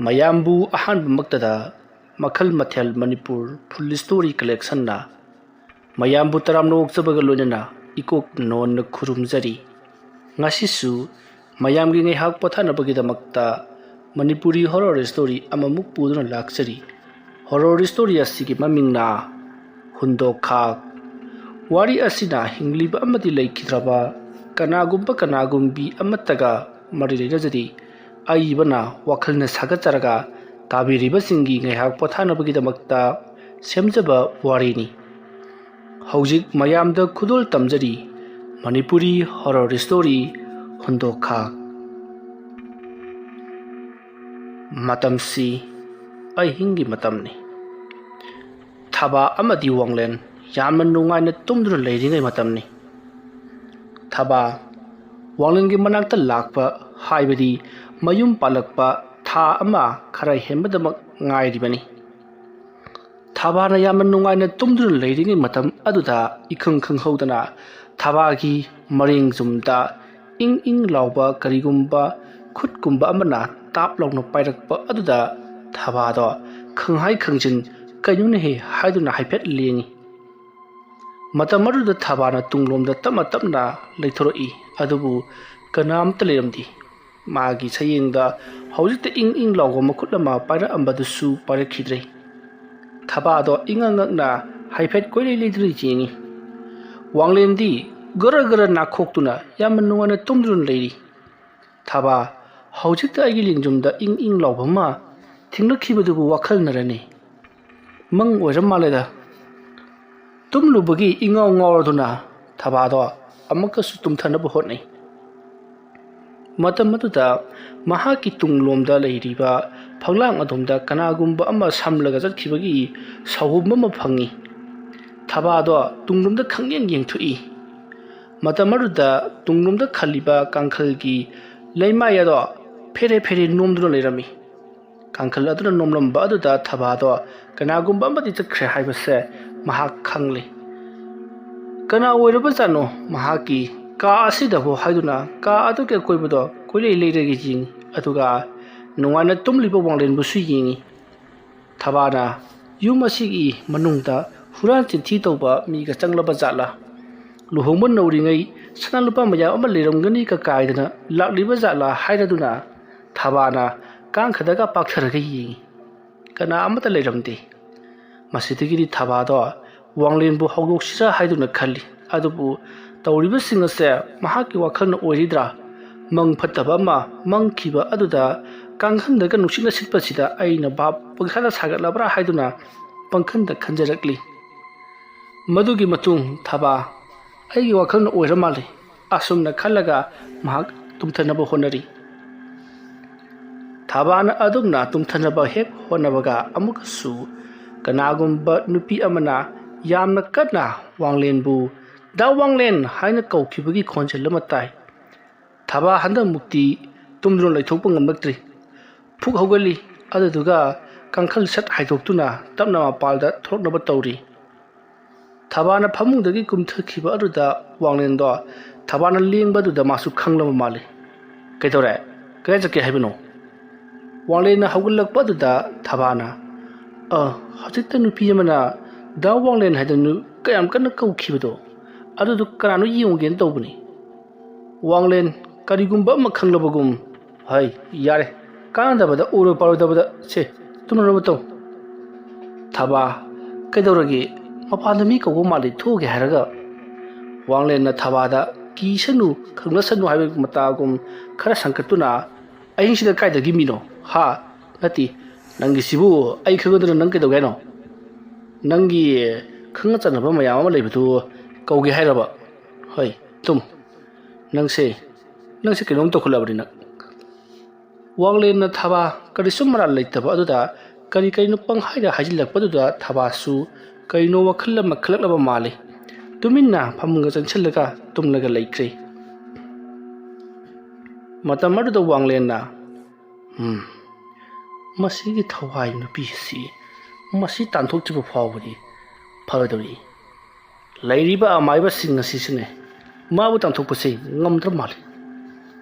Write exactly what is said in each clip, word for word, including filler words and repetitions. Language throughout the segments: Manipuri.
ꯃꯌꯥꯝꯕꯨ ꯑꯍꯥꯟꯕꯃꯛꯇꯗ ꯃꯈꯜ ꯃꯊꯦꯜ ꯃꯅꯤꯄꯨꯔ ꯐꯨꯜ ꯁ꯭ꯇꯣꯔꯤ ꯀꯂꯦꯛꯁꯟꯅ ꯃꯌꯥꯝꯕꯨ ꯇꯔꯥꯝꯅ ꯑꯣꯛꯆꯕꯒ ꯂꯣꯏꯅꯅ ꯏꯀꯣꯛ ꯅꯣꯟꯅ ꯈꯨꯔꯨꯝꯖꯔꯤ꯫ ꯉꯁꯤꯁꯨ ꯃꯌꯥꯝꯒꯤ ꯉꯥꯏꯍꯥꯛ ꯄꯣꯊꯥꯅꯕꯒꯤꯗꯃꯛꯇ ꯃꯅꯤꯄꯨꯔꯤ ꯍꯣꯔꯣꯔ ꯁ꯭ꯇꯣꯔꯤ ꯑꯃꯃꯨꯛ ꯄꯨꯗꯨꯅ ꯂꯥꯛꯆꯔꯤ꯫ ꯍꯣꯔꯣꯔ ꯁ꯭ꯇꯣꯔꯤ ꯑꯁꯤꯒꯤ ꯃꯃꯤꯡꯅ ꯍꯨꯟꯗꯣꯛꯈꯥꯛ꯫ ꯋꯥꯔꯤ ꯑꯁꯤꯅ ꯍꯤꯡꯂꯤꯕ ꯑꯃꯗꯤ ꯂꯩꯈꯤꯗ꯭ꯔꯕ ꯀꯅꯥꯒꯨꯝꯕ ꯀꯅꯥꯒꯨꯝꯕꯤ ꯑꯃꯠꯇꯒ ꯃꯔꯤ ꯂꯩꯅꯖꯗꯦ꯫ ꯑꯏꯕꯅ ꯋꯥꯈꯜꯅ ꯁꯥꯒꯠꯆꯔꯒ ꯇꯥꯕꯤꯔꯤꯕꯁꯤꯡꯒꯤ ꯉꯥꯏꯍꯥꯛ ꯄꯣꯊꯥꯅꯕꯒꯤꯗꯃꯛꯇ ꯁꯦꯝꯖꯕ ꯋꯥꯔꯤꯅꯤ꯫ ꯍꯧꯖꯤꯛ ꯃꯌꯥꯝꯗ ꯈꯨꯗꯣꯜ ꯇꯝꯖꯔꯤ ꯃꯅꯤꯄꯨꯔꯤ ꯍꯣꯔꯣꯔ ꯁ꯭ꯇꯣꯔꯤ ꯍꯨꯟꯗꯣꯛꯈꯥꯛ꯫ ꯃꯇꯝꯁꯤ ꯑꯍꯤꯡꯒꯤ ꯃꯇꯝꯅꯤ꯫ ꯊꯕꯥ ꯑꯃꯗꯤ ꯋꯥꯡꯂꯦꯟ ꯌꯥꯝꯅ ꯅꯨꯡꯉꯥꯏꯅ ꯇꯨꯝꯗꯨꯅ ꯂꯩꯔꯤꯉꯩ ꯃꯇꯝꯅꯤ꯫ ꯊꯕꯥ ꯋꯥꯡꯂꯦꯟꯒꯤ ꯃꯅꯥꯛꯇ ꯂꯥꯛꯄ, ꯍꯥꯏꯕꯗꯤ ꯃꯌꯨꯝ ꯄꯥꯜꯂꯛꯄ ꯊꯥ ꯑꯃ ꯈꯔ ꯍꯦꯟꯕꯗꯃꯛ ꯉꯥꯏꯔꯤꯕꯅꯤ꯫ ꯊꯕꯥꯅ ꯌꯥꯝꯅ ꯅꯨꯡꯉꯥꯏꯅ ꯇꯨꯝꯗꯨꯅ ꯂꯩꯔꯤꯉꯩ ꯃꯇꯝ ꯑꯗꯨꯗ ꯏꯈꯪ ꯈꯪꯍꯧꯗꯅ ꯊꯕꯥꯒꯤ ꯃꯔꯦꯡ ꯆꯨꯝꯗ ꯏꯪ ꯏꯪ ꯂꯥꯎꯕ ꯀꯔꯤꯒꯨꯝꯕ ꯈꯨꯠꯀꯨꯝꯕ ꯑꯃꯅ ꯇꯥꯞ ꯂꯥꯎꯅ ꯄꯥꯏꯔꯛꯄ ꯑꯗꯨꯗ ꯊꯕꯥꯗꯣ ꯈꯪꯍꯥꯏ ꯈꯪꯖꯤꯟ "ꯀꯩꯅꯣꯅꯦꯍꯦ?" ꯍꯥꯏꯗꯨꯅ ꯍꯥꯏꯐꯦꯠ ꯂꯦꯡꯉꯤ꯫ ꯃꯇꯝ ꯑꯗꯨꯗ ꯊꯕꯥꯅ ꯇꯨꯡꯂꯣꯝꯗ ꯇꯞꯅ ꯇꯞꯅ ꯂꯩꯊꯣꯔꯛꯏ, ꯑꯗꯨꯕꯨ ꯀꯅꯥꯝꯇ ꯂꯩꯔꯝꯗꯦ꯫ ꯃꯥꯒꯤ ꯁꯌꯦꯡꯗ ꯍꯧꯖꯤꯛꯇ ꯏꯪ ꯏꯪ ꯂꯥꯎꯕ ꯃꯈꯨꯠ ꯑꯃ ꯄꯥꯏꯔꯛꯑꯝꯕꯗꯨꯁꯨ ꯄꯥꯏꯔꯛꯈꯤꯗ꯭ꯔꯦ꯫ ꯊꯕꯥꯗꯣ ꯏꯉꯛ ꯉꯛꯅ ꯍꯥꯏꯐꯦꯠ ꯀꯣꯏꯂꯩ ꯂꯩꯗꯨꯅ ꯌꯦꯡꯉꯤ꯫ ꯋꯥꯡꯂꯦꯟꯗꯤ ꯒꯔ ꯒꯔ ꯅꯥꯈꯣꯛꯇꯨꯅ ꯌꯥꯝꯅ ꯅꯨꯡꯉꯥꯏꯅ ꯇꯨꯝꯗꯨꯅ ꯂꯩꯔꯤ꯫ "ꯊꯕꯥ, ꯍꯧꯖꯤꯛꯇ ꯑꯩꯒꯤ ꯂꯦꯡꯖꯨꯝꯗ ꯏꯪ ꯏꯪ ꯂꯥꯎꯕ ꯑꯃ ꯊꯦꯡꯂꯛꯈꯤꯕꯗꯨꯕꯨ ꯋꯥꯈꯜꯅꯔꯅꯤ? ꯃꯪ ꯑꯣꯏꯔ ꯃꯥꯜꯂꯦꯗ꯫" ꯇꯨꯝꯂꯨꯕꯒꯤ ꯏꯉꯥꯎ ꯉꯥꯎꯔꯗꯨꯅ ꯊꯕꯥꯗꯣ ꯑꯃꯨꯛꯀꯁꯨ ꯇꯨꯝꯊꯅꯕ ꯍꯣꯠꯅꯩ꯫ ꯃꯇꯝ ꯑꯗꯨꯗ ꯃꯍꯥꯛꯀꯤ ꯇꯨꯡꯂꯣꯝꯗ ꯂꯩꯔꯤꯕ ꯐꯛꯂꯥꯡ ꯑꯗꯣꯝꯗ ꯀꯅꯥꯒꯨꯝꯕ ꯑꯃ ꯁꯝꯂꯒ ꯆꯠꯈꯤꯕꯒꯤ ꯁꯥꯍꯨꯝ ꯑꯃ ꯐꯪꯉꯤ꯫ ꯊꯕꯥꯗꯣ ꯇꯨꯡꯂꯣꯝꯗ ꯈꯪꯌꯦꯡ ꯌꯦꯡꯊꯣꯛꯏ꯫ ꯃꯇꯝ ꯑꯗꯨꯗ ꯇꯨꯡꯂꯣꯝꯗ ꯈꯜꯂꯤꯕ ꯀꯥꯡꯈꯜꯒꯤ ꯂꯩꯃꯥꯏ ꯑꯗꯣ ꯐꯦꯔꯦ ꯐꯦꯔꯦ ꯅꯣꯝꯗꯨꯅ ꯂꯩꯔꯝꯃꯤ꯫ ꯀꯥꯡꯈꯜ ꯑꯗꯨꯅ ꯅꯣꯝꯂꯝꯕ ꯑꯗꯨꯗ ꯊꯕꯥꯗꯣ ꯀꯅꯥꯒꯨꯝꯕ ꯑꯃꯗꯤ ꯆꯠꯈ꯭ꯔꯦ ꯍꯥꯏꯕꯁꯦ ꯃꯍꯥꯛ ꯈꯪꯂꯦ꯫ ꯀꯅꯥ ꯑꯣꯏꯔꯕꯖꯥꯠꯅꯣ ꯃꯍꯥꯛꯀꯤ ꯀꯥ ꯑꯁꯤꯗꯕꯨ ꯍꯥꯏꯗꯨꯅ ꯀꯥ ꯑꯗꯨꯒꯤ ꯑꯀꯣꯏꯕꯗꯣ ꯀꯣꯏꯂꯩ ꯂꯩꯔꯒ ꯌꯦꯡꯉꯤ꯫ ꯑꯗꯨꯒ ꯅꯨꯡꯉꯥꯏꯅ ꯇꯨꯝꯂꯤꯕ ꯋꯥꯡꯂꯦꯟꯕꯨꯁꯨ ꯌꯦꯡꯏ꯫ ꯊꯕꯥꯅ ꯌꯨꯝ ꯑꯁꯤꯒꯤ ꯃꯅꯨꯡꯗ ꯍꯨꯔꯥꯟ ꯆꯤꯟꯊꯤ ꯇꯧꯕ ꯃꯤꯒ ꯆꯪꯂꯕ ꯖꯥꯠꯂꯥ? ꯂꯨꯍꯣꯡꯕ ꯅꯧꯔꯤꯉꯩ ꯁꯅꯥ ꯂꯨꯄꯥ ꯃꯌꯥꯝ ꯑꯃ ꯂꯩꯔꯝꯒꯅꯤꯒ ꯀꯥꯏꯗꯅ ꯂꯥꯛꯂꯤꯕ ꯖꯥꯠꯂꯥ ꯍꯥꯏꯔꯗꯨꯅ ꯊꯕꯥꯅ ꯀꯥꯡꯈꯗꯒ ꯄꯥꯛꯊꯔꯒ ꯌꯦꯡꯏ꯫ ꯀꯅꯥ ꯑꯃꯠꯇ ꯂꯩꯔꯝꯗꯦ꯫ ꯃꯁꯤꯗꯒꯤꯗꯤ ꯊꯕꯥꯗꯣ ꯋꯥꯡꯂꯦꯟꯕꯨ ꯍꯧꯗꯣꯛꯁꯤꯔꯥ ꯍꯥꯏꯗꯨꯅ ꯈꯜꯂꯤ꯫ ꯑꯗꯨꯕꯨ ꯇꯧꯔꯤꯕꯁꯤꯡ ꯑꯁꯦ ꯃꯍꯥꯛꯀꯤ ꯋꯥꯈꯜꯅ ꯑꯣꯏꯔꯤꯗ꯭ꯔꯥ? ꯃꯪ ꯐꯠꯇꯕ ꯑꯃ ꯃꯪꯈꯤꯕ ꯑꯗꯨꯗ ꯀꯥꯡꯈꯟꯗꯒ ꯅꯨꯡꯁꯤꯠꯅ ꯁꯤꯠꯄꯁꯤꯗ ꯑꯩꯅ ꯚꯥꯞ ꯄꯪꯁꯥꯗ ꯁꯥꯒꯠꯂꯕ꯭ꯔꯥ ꯍꯥꯏꯗꯨꯅ ꯄꯪꯈꯟꯗ ꯈꯟꯖꯔꯛꯂꯤ꯫ ꯃꯗꯨꯒꯤ ꯃꯇꯨꯡ ꯊꯕꯥ ꯑꯩꯒꯤ ꯋꯥꯈꯜꯅ ꯑꯣꯏꯔ ꯃꯥꯜꯂꯦ꯫ ꯑꯁꯨꯝꯅ ꯈꯜꯂꯒ ꯃꯍꯥꯛ ꯇꯨꯝꯊꯅꯕ ꯍꯣꯠꯅꯔꯤ꯫ ꯊꯕꯥꯅ ꯑꯗꯨꯝꯅ ꯇꯨꯝꯊꯅꯕ ꯍꯦꯛ ꯍꯣꯠꯅꯕꯒ ꯑꯃꯨꯛꯀꯁꯨ ꯀꯅꯥꯒꯨꯝꯕ ꯅꯨꯄꯤ ꯑꯃꯅ ꯌꯥꯝꯅ ꯀꯟꯅ ꯋꯥꯡꯂꯦꯟꯕꯨ "ꯗꯥ ꯋꯥꯡꯂꯦꯟ" ꯍꯥꯏꯅ ꯀꯧꯈꯤꯕꯒꯤ ꯈꯣꯟꯖꯦꯜ ꯑꯃ ꯇꯥꯏ꯫ ꯊꯕꯥ ꯍꯟꯗꯛꯃꯨꯛꯇꯤ ꯇꯨꯝꯗꯨꯅ ꯂꯩꯊꯣꯛꯄ ꯉꯝꯂꯛꯇ꯭ꯔꯤ꯫ ꯐꯨꯛ ꯍꯧꯒꯠꯂꯤ꯫ ꯑꯗꯨꯗꯨꯒ ꯀꯥꯡꯈꯜ ꯁꯠ ꯍꯥꯏꯗꯣꯛꯇꯨꯅ ꯇꯞꯅ ꯃꯄꯥꯜꯗ ꯊꯣꯛꯂꯛꯅꯕ ꯇꯧꯔꯤ꯫ ꯊꯕꯥꯅ ꯐꯃꯨꯡꯗꯒꯤ ꯀꯨꯝꯊꯈꯤꯕ ꯑꯗꯨꯗ ꯋꯥꯡꯂꯦꯟꯗꯣ ꯊꯕꯥꯅ ꯂꯦꯡꯕ ꯑꯗꯨꯗ ꯃꯥꯁꯨ ꯈꯪꯂꯕ ꯃꯥꯜꯂꯤ꯫ "ꯀꯩꯗꯧꯔꯦ? ꯀꯗꯥꯏ ꯆꯠꯀꯦ ꯍꯥꯏꯕꯅꯣ?" ꯋꯥꯡꯂꯦꯟꯅ ꯍꯧꯒꯠꯂꯛꯄ ꯑꯗꯨꯗ ꯊꯕꯥꯅ, "ꯑ, ꯍꯧꯖꯤꯛꯇ ꯅꯨꯄꯤ ꯑꯃꯅ ꯗꯥ ꯋꯥꯡꯂꯦꯟ ꯍꯥꯏꯗꯅ ꯀꯌꯥꯝ ꯀꯟꯅ ꯀꯧꯈꯤꯕꯗꯣ, ꯑꯗꯨꯗꯣ ꯀꯅꯥꯅꯣ ꯌꯦꯡꯉꯨꯒꯦꯅ ꯇꯧꯕꯅꯤ꯫" ꯋꯥꯡꯂꯦꯟ ꯀꯔꯤꯒꯨꯝꯕ ꯑꯃ ꯈꯪꯂꯕꯒꯨꯝ, "ꯍꯩ, ꯌꯥꯔꯦ, ꯀꯥꯟꯅꯗꯕꯗ, ꯑꯣꯏꯔꯣꯏ ꯄꯥꯔꯣꯏꯗꯕꯗ, ꯁꯦ, ꯇꯨꯝꯅꯅꯕ ꯇꯧ꯫" ꯊꯕꯥ, "ꯀꯩꯗꯧꯔꯒꯦ? ꯃꯄꯥꯟꯗ ꯃꯤ ꯀꯧꯕ ꯃꯥꯜꯂꯤ, ꯊꯣꯛꯎꯒꯦ ꯍꯥꯏꯔꯒ?" ꯋꯥꯡꯂꯦꯟꯅ ꯊꯕꯥꯗ "ꯀꯤꯁꯅꯨ, ꯈꯪꯅꯁꯅꯨ" ꯍꯥꯏꯕ ꯃꯇꯥꯒꯨꯝ ꯈꯔ ꯁꯪꯀꯠꯇꯨꯅ, "ꯑꯍꯤꯡꯁꯤꯗ ꯀꯥꯏꯗꯒꯤ ꯃꯤꯅꯣ? ꯍꯥ? ꯅꯠꯇꯦ, ꯅꯪꯒꯤꯁꯤꯕꯨ ꯑꯩ ꯈꯪꯒꯗꯅ ꯅꯪ ꯀꯩꯗꯧꯒꯦ ꯍꯥꯏꯅꯣ? ꯅꯪꯒꯤ ꯈꯪꯅ ꯆꯥꯟꯅꯕ ꯃꯌꯥꯝ ꯑꯃ ꯂꯩꯕꯗꯨ ꯀꯧꯒꯦ ꯍꯥꯏꯔꯕ? ꯍꯣꯏ, ꯇꯨꯝ꯫ ꯅꯪꯁꯦ, ꯅꯪꯁꯦ ꯀꯩꯅꯣꯝ ꯇꯧꯈꯠꯂꯕꯅꯤ ꯅꯪ꯫" ꯋꯥꯡꯂꯦꯟꯅ ꯊꯕꯥ ꯀꯔꯤꯁꯨ ꯃꯔꯥꯜ ꯂꯩꯇꯕ ꯑꯗꯨꯗ ꯀꯔꯤ ꯀꯔꯤꯅꯣ ꯄꯪꯍꯥꯏꯗ ꯍꯥꯏꯖꯤꯜꯂꯛꯄꯗꯨꯗ ꯊꯕꯥꯁꯨ ꯀꯔꯤꯅꯣ ꯋꯥꯈꯜ ꯑꯃ ꯈꯜꯂꯛꯂꯕ ꯃꯥꯜꯂꯤ꯫ ꯇꯨꯃꯤꯟꯅ ꯐꯃꯨꯡꯒ ꯆꯪꯁꯤꯜꯂꯒ ꯇꯨꯝꯂꯒ ꯂꯩꯈ꯭ꯔꯦ꯫ ꯃꯇꯝ ꯑꯗꯨꯗ ꯋꯥꯡꯂꯦꯟꯅ, "ꯎꯝ, ꯃꯁꯤꯒꯤ ꯊꯋꯥꯏ ꯅꯨꯄꯤ ꯑꯁꯤ ꯃꯁꯤ ꯇꯥꯟꯊꯣꯛꯇ꯭ꯔꯤꯕ ꯐꯥꯎꯕꯗꯤ ꯐꯒꯗꯧꯔꯤ꯫ ꯂꯩꯔꯤꯕ ꯑꯃꯥꯏꯕꯁꯤꯡ ꯑꯁꯤꯁꯨꯅꯦ ꯃꯥꯕꯨ ꯇꯥꯟꯊꯣꯛꯄꯁꯤ ꯉꯝꯗ꯭ꯔ ꯃꯥꯜꯂꯤ꯫"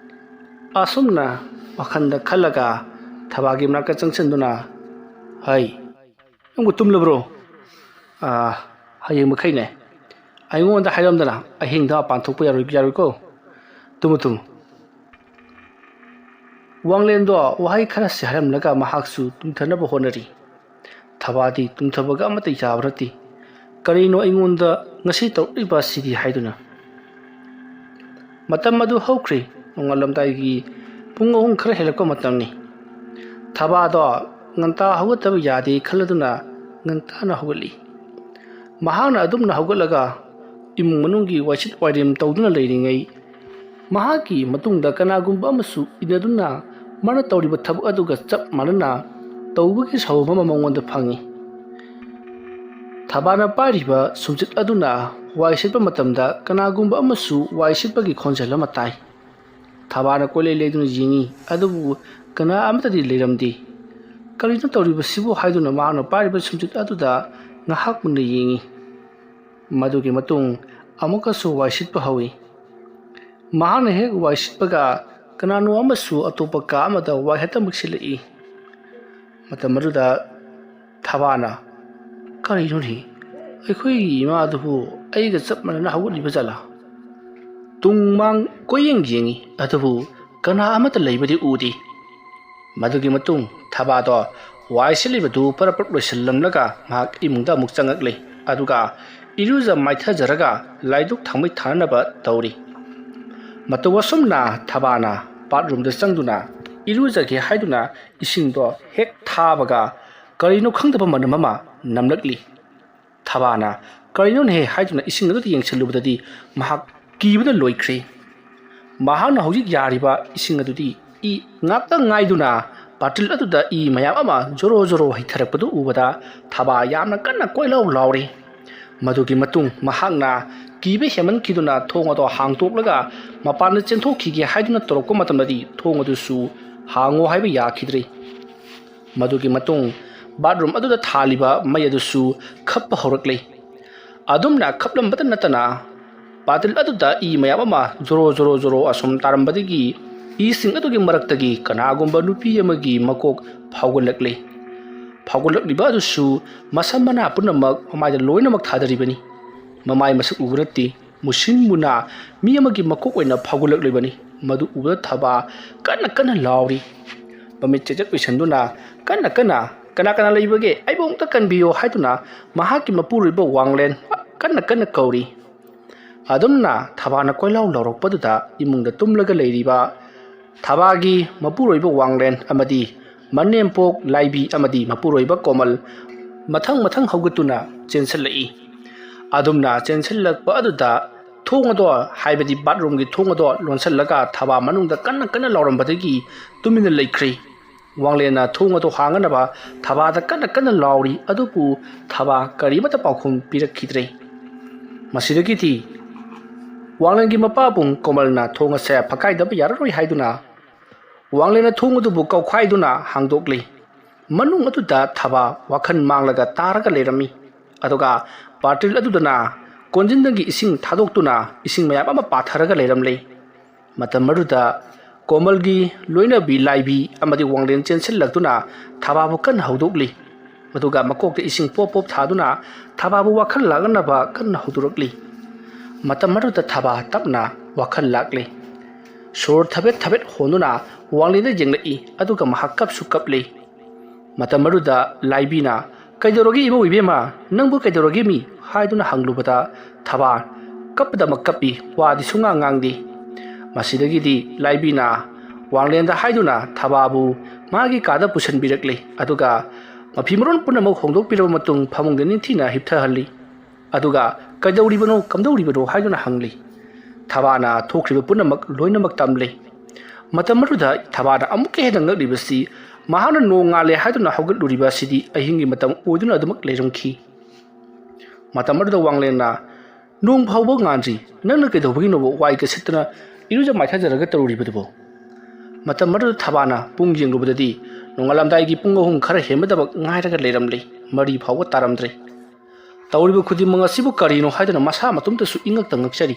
ꯑꯁꯨꯝꯅ ꯋꯥꯈꯜꯗ ꯈꯜꯂꯒ ꯊꯕꯥꯒꯤ ꯃꯅꯥꯛꯇ ꯆꯪꯁꯤꯟꯗꯨꯅ, "ꯍꯩ, ꯅꯪꯕꯨ ꯇꯨꯝꯂꯕ꯭ꯔꯣ? ꯑꯥ, ꯍꯌꯦꯡ ꯃꯈꯩꯅꯦ ꯑꯩꯉꯣꯟꯗ ꯍꯥꯏꯔꯝꯗꯅ ꯑꯍꯤꯡꯗ ꯃꯄꯥꯟ ꯊꯣꯛꯄ ꯌꯥꯔꯣꯏ, ꯌꯥꯔꯣꯏꯀꯣ? Tamu, Tamu." ꯋꯥꯡꯂꯦꯟꯗꯣ ꯋꯥꯍꯩ ꯈꯔꯁꯤ ꯍꯥꯏꯔꯝꯂꯒ ꯃꯍꯥꯛꯁꯨ ꯇꯨꯝꯊꯅꯕ ꯍꯣꯠꯅꯔꯤ꯫ ꯊꯕꯥꯗꯤ ꯇꯨꯝꯊꯕꯒ ꯑꯃꯠꯇ ꯌꯥꯕ ꯅꯠꯇꯦ꯫ "ꯀꯔꯤꯅꯣ ꯑꯩꯉꯣꯟꯗ ꯉꯁꯤ ꯇꯧꯔꯛꯂꯤꯕ ꯑꯁꯤꯗꯤ?" ꯍꯥꯏꯗꯨꯅ꯫ ꯃꯇꯝ ꯑꯗꯨ ꯍꯧꯈ꯭ꯔꯦ꯫ ꯅꯣꯡꯉꯥꯜꯂꯝꯗꯥꯏꯒꯤ ꯄꯨꯡ ꯑꯍꯨꯝ ꯈꯔ ꯍꯦꯜꯂꯛꯄ ꯃꯇꯝꯅꯤ꯫ ꯊꯕꯥꯗꯣ ꯉꯟꯇꯥ ꯍꯧꯒꯠꯇꯕ ꯌꯥꯗꯦ ꯈꯜꯂꯗꯨꯅ ꯉꯟꯇꯥꯅ ꯍꯧꯒꯠꯂꯤ꯫ ꯃꯍꯥꯛꯅ ꯑꯗꯨꯝꯅ ꯍꯧꯒꯠꯂꯒ ꯏꯃꯨꯡ ꯃꯅꯨꯡꯒꯤ ꯋꯥꯏꯁꯤꯠ ꯋꯥꯏꯔꯦꯝ ꯇꯧꯗꯨꯅ ꯂꯩꯔꯤꯉꯩ, ꯃꯍꯥꯛꯀꯤ ꯃꯇꯨꯡꯗ ꯀꯅꯥꯒꯨꯝꯕ ꯑꯃꯁꯨ ꯏꯟꯅꯗꯨꯅ ꯃꯥꯅ ꯇꯧꯔꯤꯕ ꯊꯕꯛ ꯑꯗꯨꯒ ꯆꯞ ꯃꯥꯟꯅꯅ ꯇꯧꯕꯒꯤ ꯁꯥꯎꯕ ꯑꯃ ꯃꯉꯣꯟꯗ ꯐꯪꯏ꯫ ꯊꯕꯥꯅ ꯄꯥꯏꯔꯤꯕ ꯁꯨꯝꯆꯤꯠ ꯑꯗꯨꯅ ꯋꯥꯏ ꯁꯤꯠꯄ ꯃꯇꯝꯗ ꯀꯅꯥꯒꯨꯝꯕ ꯑꯃꯁꯨ ꯋꯥꯏ ꯁꯤꯠꯄꯒꯤ ꯈꯣꯟꯖꯦꯜ ꯑꯃ ꯇꯥꯏ꯫ ꯊꯕꯥꯅ ꯀꯣꯏꯂꯩ ꯂꯩꯗꯨꯅ ꯌꯦꯡꯏ, ꯑꯗꯨꯕꯨ ꯀꯅꯥ ꯑꯃꯠꯇꯗꯤ ꯂꯩꯔꯝꯗꯦ꯫ "ꯀꯔꯤꯅꯣ ꯇꯧꯔꯤꯕꯁꯤꯕꯨ?" ꯍꯥꯏꯗꯨꯅ ꯃꯍꯥꯛꯅ ꯄꯥꯏꯔꯤꯕ ꯁꯨꯝꯆꯤꯠ ꯑꯗꯨꯗ ꯉꯥꯏꯍꯥꯛ ꯃꯨꯟꯅ ꯌꯦꯡꯏ꯫ ꯃꯗꯨꯒꯤ ꯃꯇꯨꯡ ꯑꯃꯨꯛꯀꯁꯨ ꯋꯥꯏ ꯁꯤꯠꯄ ꯍꯧꯏ꯫ ꯃꯍꯥꯛꯅ ꯍꯦꯛ ꯋꯥꯏ ꯁꯤꯠꯄꯒ ꯀꯅꯥꯅꯣ ꯑꯃꯁꯨ ꯑꯇꯣꯞꯄ ꯀꯥ ꯑꯃꯗ ꯋꯥꯏ ꯍꯦꯛꯇ ꯃꯨꯛꯁꯤꯜꯂꯛꯏ꯫ ꯃꯇꯝ ꯑꯗꯨꯗ ꯊꯕꯥꯅ, "ꯀꯔꯤꯅꯣꯅꯦ? ꯑꯩꯈꯣꯏꯒꯤ ꯏꯃꯥ ꯑꯗꯨꯕꯨ ꯑꯩꯒ ꯆꯞ ꯃꯥꯟꯅꯅ ꯍꯧꯒꯠꯂꯤꯕ ꯖꯥꯠꯂꯥ?" ꯇꯨꯡ ꯃꯥꯡ ꯀꯣꯏꯌꯦꯡ ꯌꯦꯡꯏ, ꯑꯗꯨꯕꯨ ꯀꯅꯥ ꯑꯃꯠꯇ ꯂꯩꯕꯗꯤ ꯎꯗꯦ꯫ ꯃꯗꯨꯒꯤ ꯃꯇꯨꯡ ꯊꯕꯥꯗꯣ ꯋꯥꯏ ꯁꯤꯠꯂꯤꯕꯗꯨ ꯄꯔꯞ ꯄꯔꯞ ꯂꯣꯏꯁꯤꯜꯂꯝꯂꯒ ꯃꯍꯥꯛ ꯏꯃꯨꯡꯗ ꯑꯃꯨꯛ ꯆꯪꯉꯛꯂꯦ, ꯑꯗꯨꯒ ꯏꯔꯨꯖ ꯃꯥꯏꯊꯖꯔꯒ ꯂꯥꯏꯗꯨꯛ ꯊꯥꯎꯃꯩ ꯊꯥꯅꯅꯕ ꯇꯧꯔꯤ꯫ ꯃꯇꯧ ꯑꯁꯨꯝꯅ ꯊꯕꯥꯅ ꯕꯥꯠꯔꯨꯝꯗ ꯆꯪꯗꯨꯅ ꯏꯔꯨꯖꯒꯦ ꯍꯥꯏꯗꯨꯅ ꯏꯁꯤꯡꯗꯣ ꯍꯦꯛ ꯊꯥꯕꯒ ꯀꯔꯤꯅꯣ ꯈꯪꯗꯕ ꯃꯅꯝ ꯑꯃ ꯅꯝꯂꯛꯂꯤ꯫ ꯊꯕꯥꯅ "ꯀꯔꯤꯅꯣꯅꯦꯍꯦ?" ꯍꯥꯏꯗꯨꯅ ꯏꯁꯤꯡ ꯑꯗꯨꯗ ꯌꯦꯡꯁꯤꯜꯂꯨꯕꯗꯗꯤ ꯃꯍꯥꯛ ꯀꯤꯕꯅ ꯂꯣꯏꯈ꯭ꯔꯦ꯫ ꯃꯍꯥꯛꯅ ꯍꯧꯖꯤꯛ ꯌꯥꯔꯤꯕ ꯏꯁꯤꯡ ꯑꯗꯨꯗꯤ ꯏ ꯉꯥꯛꯇ ꯉꯥꯏꯗꯨꯅ ꯕꯥꯇꯤꯜ ꯑꯗꯨꯗ ꯏ ꯃꯌꯥꯝ ꯑꯃ ꯖꯣꯔꯣ ꯖꯣꯔꯣ ꯍꯩꯊꯔꯛꯄꯗꯨ ꯎꯕꯗ ꯊꯕꯥ ꯌꯥꯝꯅ ꯀꯟꯅ ꯀꯣꯏꯂꯥꯎ ꯂꯥꯎꯔꯦ꯫ ꯃꯗꯨꯒꯤ ꯃꯇꯨꯡ ꯃꯍꯥꯛꯅ ꯀꯤꯕ ꯍꯦꯟꯃꯟꯈꯤꯗꯨꯅ ꯊꯣꯡ ꯑꯗꯨ ꯍꯥꯡꯗꯣꯛꯂꯒ ꯃꯄꯥꯟꯗ ꯆꯦꯟꯊꯣꯛꯈꯤꯒꯦ ꯍꯥꯏꯗꯨꯅ ꯇꯧꯔꯛꯄ ꯃꯇꯝꯗꯗꯤ ꯊꯣꯡ ꯑꯗꯨꯁꯨ ꯍꯥꯡꯉꯣ ꯍꯥꯏꯕ ꯌꯥꯈꯤꯗ꯭ꯔꯦ꯫ ꯃꯗꯨꯒꯤ ꯃꯇꯨꯡ ꯕꯥꯠꯔꯨꯝ ꯑꯗꯨꯗ ꯊꯥꯜꯂꯤꯕ ꯃꯩ ꯑꯗꯨꯁꯨ ꯈꯞꯄ ꯍꯧꯔꯛꯂꯦ꯫ ꯑꯗꯨꯝꯅ ꯈꯞꯂꯝꯕꯇ ꯅꯠꯇꯅ ꯕꯥꯇꯤꯜ ꯑꯗꯨꯗ ꯏ ꯃꯌꯥꯝ ꯑꯃ ꯖꯣꯔꯣ ꯖꯣꯔꯣ ꯖꯣꯔꯣ ꯑꯁꯨꯝ ꯇꯥꯔꯝꯕꯗꯒꯤ ꯏꯁꯤꯡ ꯑꯗꯨꯒꯤ ꯃꯔꯛꯇꯒꯤ ꯀꯅꯥꯒꯨꯝꯕ ꯅꯨꯄꯤ ꯑꯃꯒꯤ ꯃꯀꯣꯛ ꯐꯥꯎꯒꯠꯂꯛꯂꯦ꯫ ꯐꯥꯎꯒꯠꯂꯛꯂꯤꯕ ꯑꯗꯨꯁꯨ ꯃꯁꯝ ꯃꯅꯥ ꯄꯨꯝꯅꯃꯛ ꯃꯃꯥꯏꯗ ꯂꯣꯏꯅꯃꯛ ꯊꯥꯗꯔꯤꯕꯅꯤ꯫ ꯃꯃꯥꯏ ꯃꯁꯛ ꯎꯕ ꯅꯠꯇꯦ, ꯃꯨꯁꯤꯟ ꯃꯨꯅꯥ ꯃꯤ ꯑꯃꯒꯤ ꯃꯀꯣꯛ ꯑꯣꯏꯅ ꯐꯥꯎꯒꯠꯂꯛꯂꯤꯕꯅꯤ꯫ ꯃꯗꯨ ꯎꯕꯗ ꯊꯕꯥ ꯀꯟꯅ ꯀꯟꯅ ꯂꯥꯎꯔꯤ꯫ ꯃꯃꯤꯠ ꯆꯦꯖꯠ ꯑꯣꯏꯁꯟꯗꯨꯅ ꯀꯟꯅ ꯀꯟꯅ, "ꯀꯅꯥ ꯀꯅꯥ ꯂꯩꯕꯒꯦ? ꯑꯩꯕꯨ ꯑꯃꯨꯛꯇ ꯀꯟꯕꯤꯌꯣ" ꯍꯥꯏꯗꯨꯅ ꯃꯍꯥꯛꯀꯤ ꯃꯄꯨꯔꯣꯏꯕ ꯋꯥꯡꯂꯦꯟ ꯀꯟꯅ ꯀꯟꯅ ꯀꯧꯔꯤ꯫ ꯑꯗꯨꯝꯅ ꯊꯕꯥꯅ ꯀꯣꯏꯂꯥꯎ ꯂꯥꯎꯔꯛꯄꯗꯨꯗ ꯏꯃꯨꯡꯗ ꯇꯨꯝꯂꯒ ꯂꯩꯔꯤꯕ ꯊꯕꯥꯒꯤ ꯃꯄꯨꯔꯣꯏꯕ ꯋꯥꯡꯂꯦꯟ ꯑꯃꯗꯤ ꯃꯅꯦꯝꯄꯣꯛ ꯂꯥꯏꯕꯤ ꯑꯃꯗꯤ ꯃꯄꯨꯔꯣꯏꯕ ꯀꯣꯃꯜ ꯃꯊꯪ ꯃꯊꯪ ꯍꯧꯒꯠꯇꯨꯅ ꯆꯦꯟꯁꯤꯜꯂꯛꯏ꯫ ꯑꯗꯨꯝꯅ ꯆꯦꯟꯁꯤꯜꯂꯛꯄ ꯑꯗꯨꯗ ꯊꯣꯡ ꯑꯗꯣ, ꯍꯥꯏꯕꯗꯤ ꯕꯥꯠꯔꯨꯝꯒꯤ ꯊꯣꯡ ꯑꯗꯣ ꯂꯣꯟꯁꯤꯜꯂꯒ ꯊꯕꯥ ꯃꯅꯨꯡꯗ ꯀꯟꯅ ꯀꯟꯅ ꯂꯥꯎꯔꯝꯕꯗꯒꯤ ꯇꯨꯃꯤꯟꯅ ꯂꯩꯈ꯭ꯔꯦ꯫ ꯋꯥꯡꯂꯦꯟꯅ ꯊꯣꯡ ꯑꯗꯨ ꯍꯥꯡꯅꯅꯕ ꯊꯕꯥꯗ ꯀꯟꯅ ꯀꯟꯅ ꯂꯥꯎꯔꯤ, ꯑꯗꯨꯕꯨ ꯊꯕꯥ ꯀꯔꯤꯃꯠꯇ ꯄꯥꯎꯈꯨꯝ ꯄꯤꯔꯛꯈꯤꯗ꯭ꯔꯦ꯫ ꯃꯁꯤꯗꯒꯤꯗꯤ ꯋꯥꯡꯂꯦꯟꯒꯤ ꯃꯄꯥꯕꯨꯡ ꯀꯣꯃꯜꯅ ꯊꯣꯡ ꯑꯁꯦ ꯐꯛꯀꯥꯏꯗꯕ ꯌꯥꯔꯔꯣꯏ ꯍꯥꯏꯗꯨꯅ ꯋꯥꯡꯂꯦꯟꯅ ꯊꯣꯡ ꯑꯗꯨꯕꯨ ꯀꯧꯈꯥꯏꯗꯨꯅ ꯍꯥꯡꯗꯣꯛꯂꯤ꯫ ꯃꯅꯨꯡ ꯑꯗꯨꯗ ꯊꯕꯥ ꯋꯥꯈꯜ ꯃꯥꯡꯂꯒ ꯇꯥꯔꯒ ꯂꯩꯔꯝꯃꯤ꯫ ꯑꯗꯨꯒ ꯕꯥꯔꯇꯤꯜ ꯑꯗꯨꯗꯅ ꯀꯣꯟꯖꯤꯟꯗꯒꯤ ꯏꯁꯤꯡ ꯊꯥꯗꯣꯛꯇꯨꯅ ꯏꯁꯤꯡ ꯃꯌꯥꯝ ꯑꯃ ꯄꯥꯊꯔꯒ ꯂꯩꯔꯝꯂꯦ꯫ ꯃꯇꯝ ꯑꯗꯨꯗ ꯀꯣꯃꯜꯒꯤ ꯂꯣꯏꯅꯕꯤ ꯂꯥꯏꯕꯤ ꯑꯃꯗꯤ ꯋꯥꯡꯂꯦꯟ ꯆꯦꯟꯁꯤꯜꯂꯛꯇꯨꯅ ꯊꯕꯥꯕꯨ ꯀꯟꯅ ꯍꯧꯗꯣꯛꯂꯤ꯫ ꯑꯗꯨꯒ ꯃꯀꯣꯛꯇ ꯏꯁꯤꯡ ꯄꯣꯞ ꯄꯣꯞ ꯊꯥꯗꯨꯅ ꯊꯕꯥꯕꯨ ꯋꯥꯈꯜ ꯂꯥꯛꯅꯅꯕ ꯀꯟꯅ ꯍꯧꯗꯣꯔꯛꯂꯤ꯫ ꯃꯇꯝ ꯑꯗꯨꯗ ꯊꯕꯥ ꯇꯞꯅ ꯋꯥꯈꯜ ꯂꯥꯛꯂꯤ꯫ ꯁꯣꯔ ꯊꯕꯦꯠ ꯊꯕꯦꯠ ꯍꯣꯟꯗꯨꯅ ꯋꯥꯡꯂꯦꯟꯗ ꯌꯦꯡꯂꯛꯏ, ꯑꯗꯨꯒ ꯃꯍꯥꯛ ꯀꯞꯁꯨ ꯀꯞꯂꯤ꯫ ꯃꯇꯝ ꯑꯗꯨꯗ ꯂꯥꯏꯕꯤꯅ, "ꯀꯩꯗꯧꯔꯒꯦ ꯏꯃꯧ ꯏꯕꯦꯝꯃ? ꯅꯪꯕꯨ ꯀꯩꯗꯧꯔꯒꯦ ꯃꯤ?" ꯍꯥꯏꯗꯨꯅ ꯍꯪꯂꯨꯕꯗ ꯊꯕꯥ ꯀꯞꯄꯗꯃꯛ ꯀꯞꯄꯤ, ꯋꯥꯗꯤ ꯁꯨꯡꯉꯥꯡ ꯉꯥꯡꯗꯦ꯫ ꯃꯁꯤꯗꯒꯤꯗꯤ ꯂꯥꯏꯕꯤꯅ ꯋꯥꯡꯂꯦꯟꯗ ꯍꯥꯏꯗꯨꯅ ꯊꯕꯥꯕꯨ ꯃꯥꯒꯤ ꯀꯥꯗ ꯄꯨꯁꯤꯟꯕꯤꯔꯛꯂꯦ, ꯑꯗꯨꯒ ꯃꯐꯤ ꯃꯔꯣꯟ ꯄꯨꯝꯅꯃꯛ ꯍꯣꯡꯗꯣꯛꯄꯤꯔꯕ ꯃꯇꯨꯡ ꯐꯃꯨꯡꯗ ꯅꯤꯡꯊꯤꯅ ꯍꯤꯞꯊꯍꯜꯂꯤ꯫ ꯑꯗꯨꯒ "ꯀꯩꯗꯧꯔꯤꯕꯅꯣ, ꯀꯝꯗꯧꯔꯤꯕꯅꯣ?" ꯍꯥꯏꯗꯨꯅ ꯍꯪꯂꯤ꯫ ꯊꯕꯥꯅ ꯊꯣꯛꯈ꯭ꯔꯤꯕ ꯄꯨꯝꯅꯃꯛ ꯂꯣꯏꯅꯃꯛ ꯇꯝꯂꯤ꯫ ꯃꯇꯝ ꯑꯗꯨꯗ ꯊꯕꯥꯅ ꯑꯃꯨꯛꯀ ꯍꯦꯟꯅ ꯉꯛꯂꯤꯕꯁꯤ, ꯃꯍꯥꯛꯅ ꯅꯣꯡ ꯉꯥꯜꯂꯦ ꯍꯥꯏꯗꯨꯅ ꯍꯧꯒꯠꯂꯨꯔꯤꯕ ꯑꯁꯤꯗꯤ ꯑꯍꯤꯡꯒꯤ ꯃꯇꯝ ꯑꯣꯏꯗꯨꯅ ꯑꯗꯨꯃꯛ ꯂꯩꯔꯝꯈꯤ꯫ ꯃꯇꯝ ꯑꯗꯨꯗ ꯋꯥꯡꯂꯦꯟꯅ, "ꯅꯣꯡ ꯐꯥꯎꯕ ꯉꯥꯟꯗ꯭ꯔꯤ, ꯅꯪꯅ ꯀꯩꯗꯧꯕꯒꯤꯅꯣꯕ ꯋꯥꯏꯒ ꯁꯤꯠꯇꯅ ꯏꯔꯨꯖ ꯃꯥꯏꯊꯖꯔꯒ ꯇꯧꯔꯤꯕꯗꯨꯕꯣ?" ꯃꯇꯝ ꯑꯗꯨꯗ ꯊꯕꯥꯅ ꯄꯨꯡ ꯌꯦꯡꯂꯨꯕꯗ ꯅꯣꯡꯉꯥꯜꯂꯝꯗꯥꯏꯒꯤ ꯄꯨꯡ ꯑꯍꯨꯝ ꯈꯔ ꯍꯦꯟꯕꯗꯃꯛ ꯉꯥꯏꯔꯒ ꯂꯩꯔꯝꯂꯦ꯫ ꯃꯔꯤ ꯐꯥꯎꯕ ꯇꯥꯔꯝꯗ꯭ꯔꯦ꯫ ꯇꯧꯔꯤꯕ ꯈꯨꯗꯤꯡꯃꯛ ꯑꯁꯤꯕꯨ ꯀꯔꯤꯅꯣ ꯍꯥꯏꯗꯨꯅ ꯃꯁꯥ ꯃꯇꯣꯝꯇꯁꯨ ꯏꯉꯛꯇ ꯉꯛꯆꯔꯤ꯫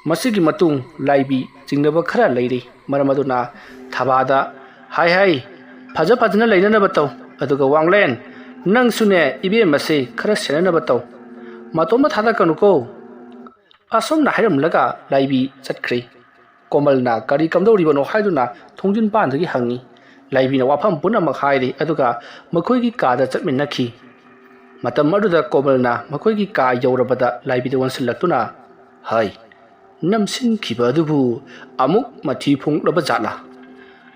ꯃꯁꯤꯒꯤ ꯃꯇꯨꯡ ꯂꯥꯏꯕꯤ ꯆꯤꯡꯅꯕ ꯈꯔ ꯂꯩꯔꯤ꯫ ꯃꯔꯝ ꯑꯗꯨꯅ ꯊꯕꯥꯗ, "ꯍꯥꯏ ꯍꯥꯏ, ꯐꯖ ꯐꯖꯅ ꯂꯩꯅꯅꯕ ꯇꯧ꯫ ꯑꯗꯨꯒ ꯋꯥꯡꯂꯦꯟ, ꯅꯪꯁꯨꯅꯦ ꯏꯕꯦꯝꯃꯁꯦ ꯈꯔ ꯁꯦꯟꯅꯅꯕ ꯇꯧ꯫ ꯃꯇꯣꯝꯇ ꯊꯥꯗꯛꯀꯅꯨꯀꯣ"꯫ ꯑꯁꯨꯝꯅ ꯍꯥꯏꯔꯝꯂꯒ ꯂꯥꯏꯕꯤ ꯆꯠꯈ꯭ꯔꯦ꯫ ꯀꯣꯃꯜꯅ ꯀꯔꯤ ꯀꯝꯗꯧꯔꯤꯕꯅꯣ ꯍꯥꯏꯗꯨꯅ ꯊꯣꯡꯖꯤꯟ ꯄꯥꯟꯗꯒꯤ ꯍꯪꯉꯤ꯫ ꯂꯥꯏꯕꯤꯅ ꯋꯥꯐꯝ ꯄꯨꯝꯅꯃꯛ ꯍꯥꯏꯔꯤ, ꯑꯗꯨꯒ ꯃꯈꯣꯏꯒꯤ ꯀꯥꯗ ꯆꯠꯃꯤꯟꯅꯈꯤ꯫ ꯃꯇꯝ ꯑꯗꯨꯗ ꯀꯣꯃꯜꯅ ꯃꯈꯣꯏꯒꯤ ꯀꯥ ꯌꯧꯔꯕꯗ ꯂꯥꯏꯕꯤꯗ ꯑꯣꯟꯁꯤꯜꯂꯛꯇꯨꯅ, "ꯍꯩ, ꯅꯝꯁꯤꯟꯈꯤꯕ ꯑꯗꯨꯕꯨ ꯑꯃꯨꯛ ꯃꯊꯤ ꯐꯣꯡꯂꯕ ꯖꯥꯠꯂꯥ?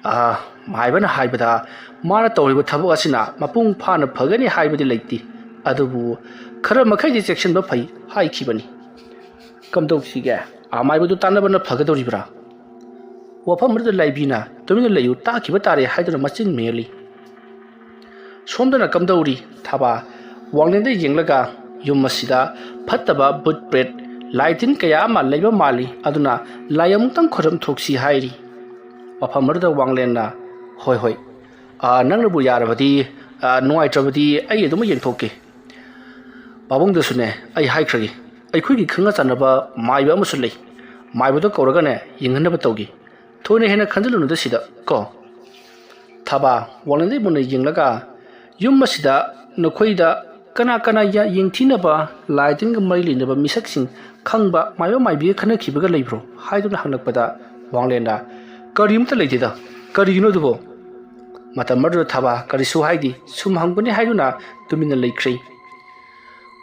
ꯑꯥ, ꯃꯥꯏꯕꯅ ꯍꯥꯏꯕꯗ ꯃꯥꯅ ꯇꯧꯔꯤꯕ ꯊꯕꯛ ꯑꯁꯤꯅ ꯃꯄꯨꯡ ꯐꯥꯅ ꯐꯒꯅꯤ ꯍꯥꯏꯕꯗꯤ ꯂꯩꯇꯦ, ꯑꯗꯨꯕꯨ ꯈꯔ ꯃꯈꯩꯗꯤ ꯆꯦꯛꯁꯤꯟꯕ ꯐꯩ ꯍꯥꯏꯈꯤꯕꯅꯤ꯫ ꯀꯝꯗꯧꯁꯤꯒꯦ? ꯑꯃꯥꯏꯕꯗꯨ ꯇꯥꯟꯅꯕꯅ ꯐꯒꯗꯧꯔꯤꯕ꯭ꯔꯥ?" ꯋꯥꯐꯝ ꯑꯗꯨꯗ ꯂꯥꯏꯕꯤꯅ, "ꯇꯨꯃꯤꯟꯅ ꯂꯩꯌꯨ, ꯇꯥꯈꯤꯕ ꯇꯥꯔꯦ" ꯍꯥꯏꯗꯨꯅ ꯃꯆꯤꯟ ꯃꯦꯜꯂꯤ꯫ ꯁꯣꯝꯗꯅ ꯀꯝꯗꯧꯔꯤ? ꯊꯕꯥ ꯋꯥꯡꯂꯦꯟꯗ ꯌꯦꯡꯂꯒ, "ꯌꯨꯝ ꯑꯁꯤꯗ ꯐꯠꯇꯕ ꯕꯨꯠ ꯄ꯭ꯔꯦꯠ, ꯂꯥꯏ ꯇꯤꯟ ꯀꯌꯥ ꯑꯃ ꯂꯩꯕ ꯃꯥꯜꯂꯤ, ꯑꯗꯨꯅ ꯂꯥꯏ ꯑꯃꯨꯛꯇꯪ ꯈꯣꯏꯔꯝ ꯊꯣꯛꯁꯤ" ꯍꯥꯏꯔꯤ꯫ ꯋꯥꯐꯝ ꯑꯗꯨꯗ ꯋꯥꯡꯂꯦꯟꯅ, "ꯍꯣꯏ, ꯍꯣꯏ, ꯑꯥ, ꯅꯪꯅꯕꯨ ꯌꯥꯔꯕꯗꯤ, ꯑꯥ, ꯅꯨꯡꯉꯥꯏꯇ꯭ꯔꯕꯗꯤ ꯑꯩ ꯑꯗꯨꯃꯛ ꯌꯦꯡꯊꯣꯛꯀꯦ꯫ ꯄꯥꯕꯨꯡꯗꯁꯨꯅꯦ ꯑꯩ ꯍꯥꯏꯈ꯭ꯔꯒꯦ, ꯑꯩꯈꯣꯏꯒꯤ ꯈꯪꯅ ꯆꯥꯟꯅꯕ ꯃꯥꯏꯕ ꯑꯃꯁꯨ ꯂꯩ, ꯃꯥꯏꯕꯗꯣ ꯀꯧꯔꯒꯅꯦ ꯌꯦꯡꯍꯟꯅꯕ ꯇꯧꯒꯦ꯫ ꯊꯣꯏꯅ ꯍꯦꯟꯅ ꯈꯟꯖꯤꯜꯂꯨꯅꯨꯗ ꯁꯤꯗ ꯀꯣ"꯫ ꯊꯕꯥ ꯋꯥꯡꯂꯦꯟꯗꯩ ꯃꯨꯟꯅ ꯌꯦꯡꯂꯒ, "ꯌꯨꯝ ꯑꯁꯤꯗ ꯅꯈꯣꯏꯗ ꯀꯅꯥ ꯀꯅꯥ ꯌꯥ-, ꯌꯦꯡꯊꯤꯅꯕ, ꯂꯥꯏ ꯇꯤꯟꯒ ꯃꯔꯤ ꯂꯩꯅꯕ ꯃꯤꯁꯛꯁꯤꯡ ꯈꯪꯕ ꯃꯥꯏꯕ ꯃꯥꯏꯕꯤꯒ ꯈꯟꯅꯈꯤꯕꯒ ꯂꯩꯕ꯭ꯔꯣ?" ꯍꯥꯏꯗꯨꯅ ꯍꯪꯂꯛꯄꯗ ꯋꯥꯡꯂꯦꯟꯅ, "ꯀꯔꯤꯝꯇ ꯂꯩꯇꯦꯗ, ꯀꯔꯤꯒꯤꯅꯣ ꯑꯗꯨꯕꯣ?" ꯃꯇꯝ ꯑꯗꯨꯗ ꯊꯕꯥ ꯀꯔꯤꯁꯨ ꯍꯥꯏꯗꯦ, ꯁꯨꯝ ꯍꯪꯕꯅꯤ ꯍꯥꯏꯗꯨꯅ ꯇꯨꯃꯤꯟꯅ ꯂꯩꯈ꯭ꯔꯦ꯫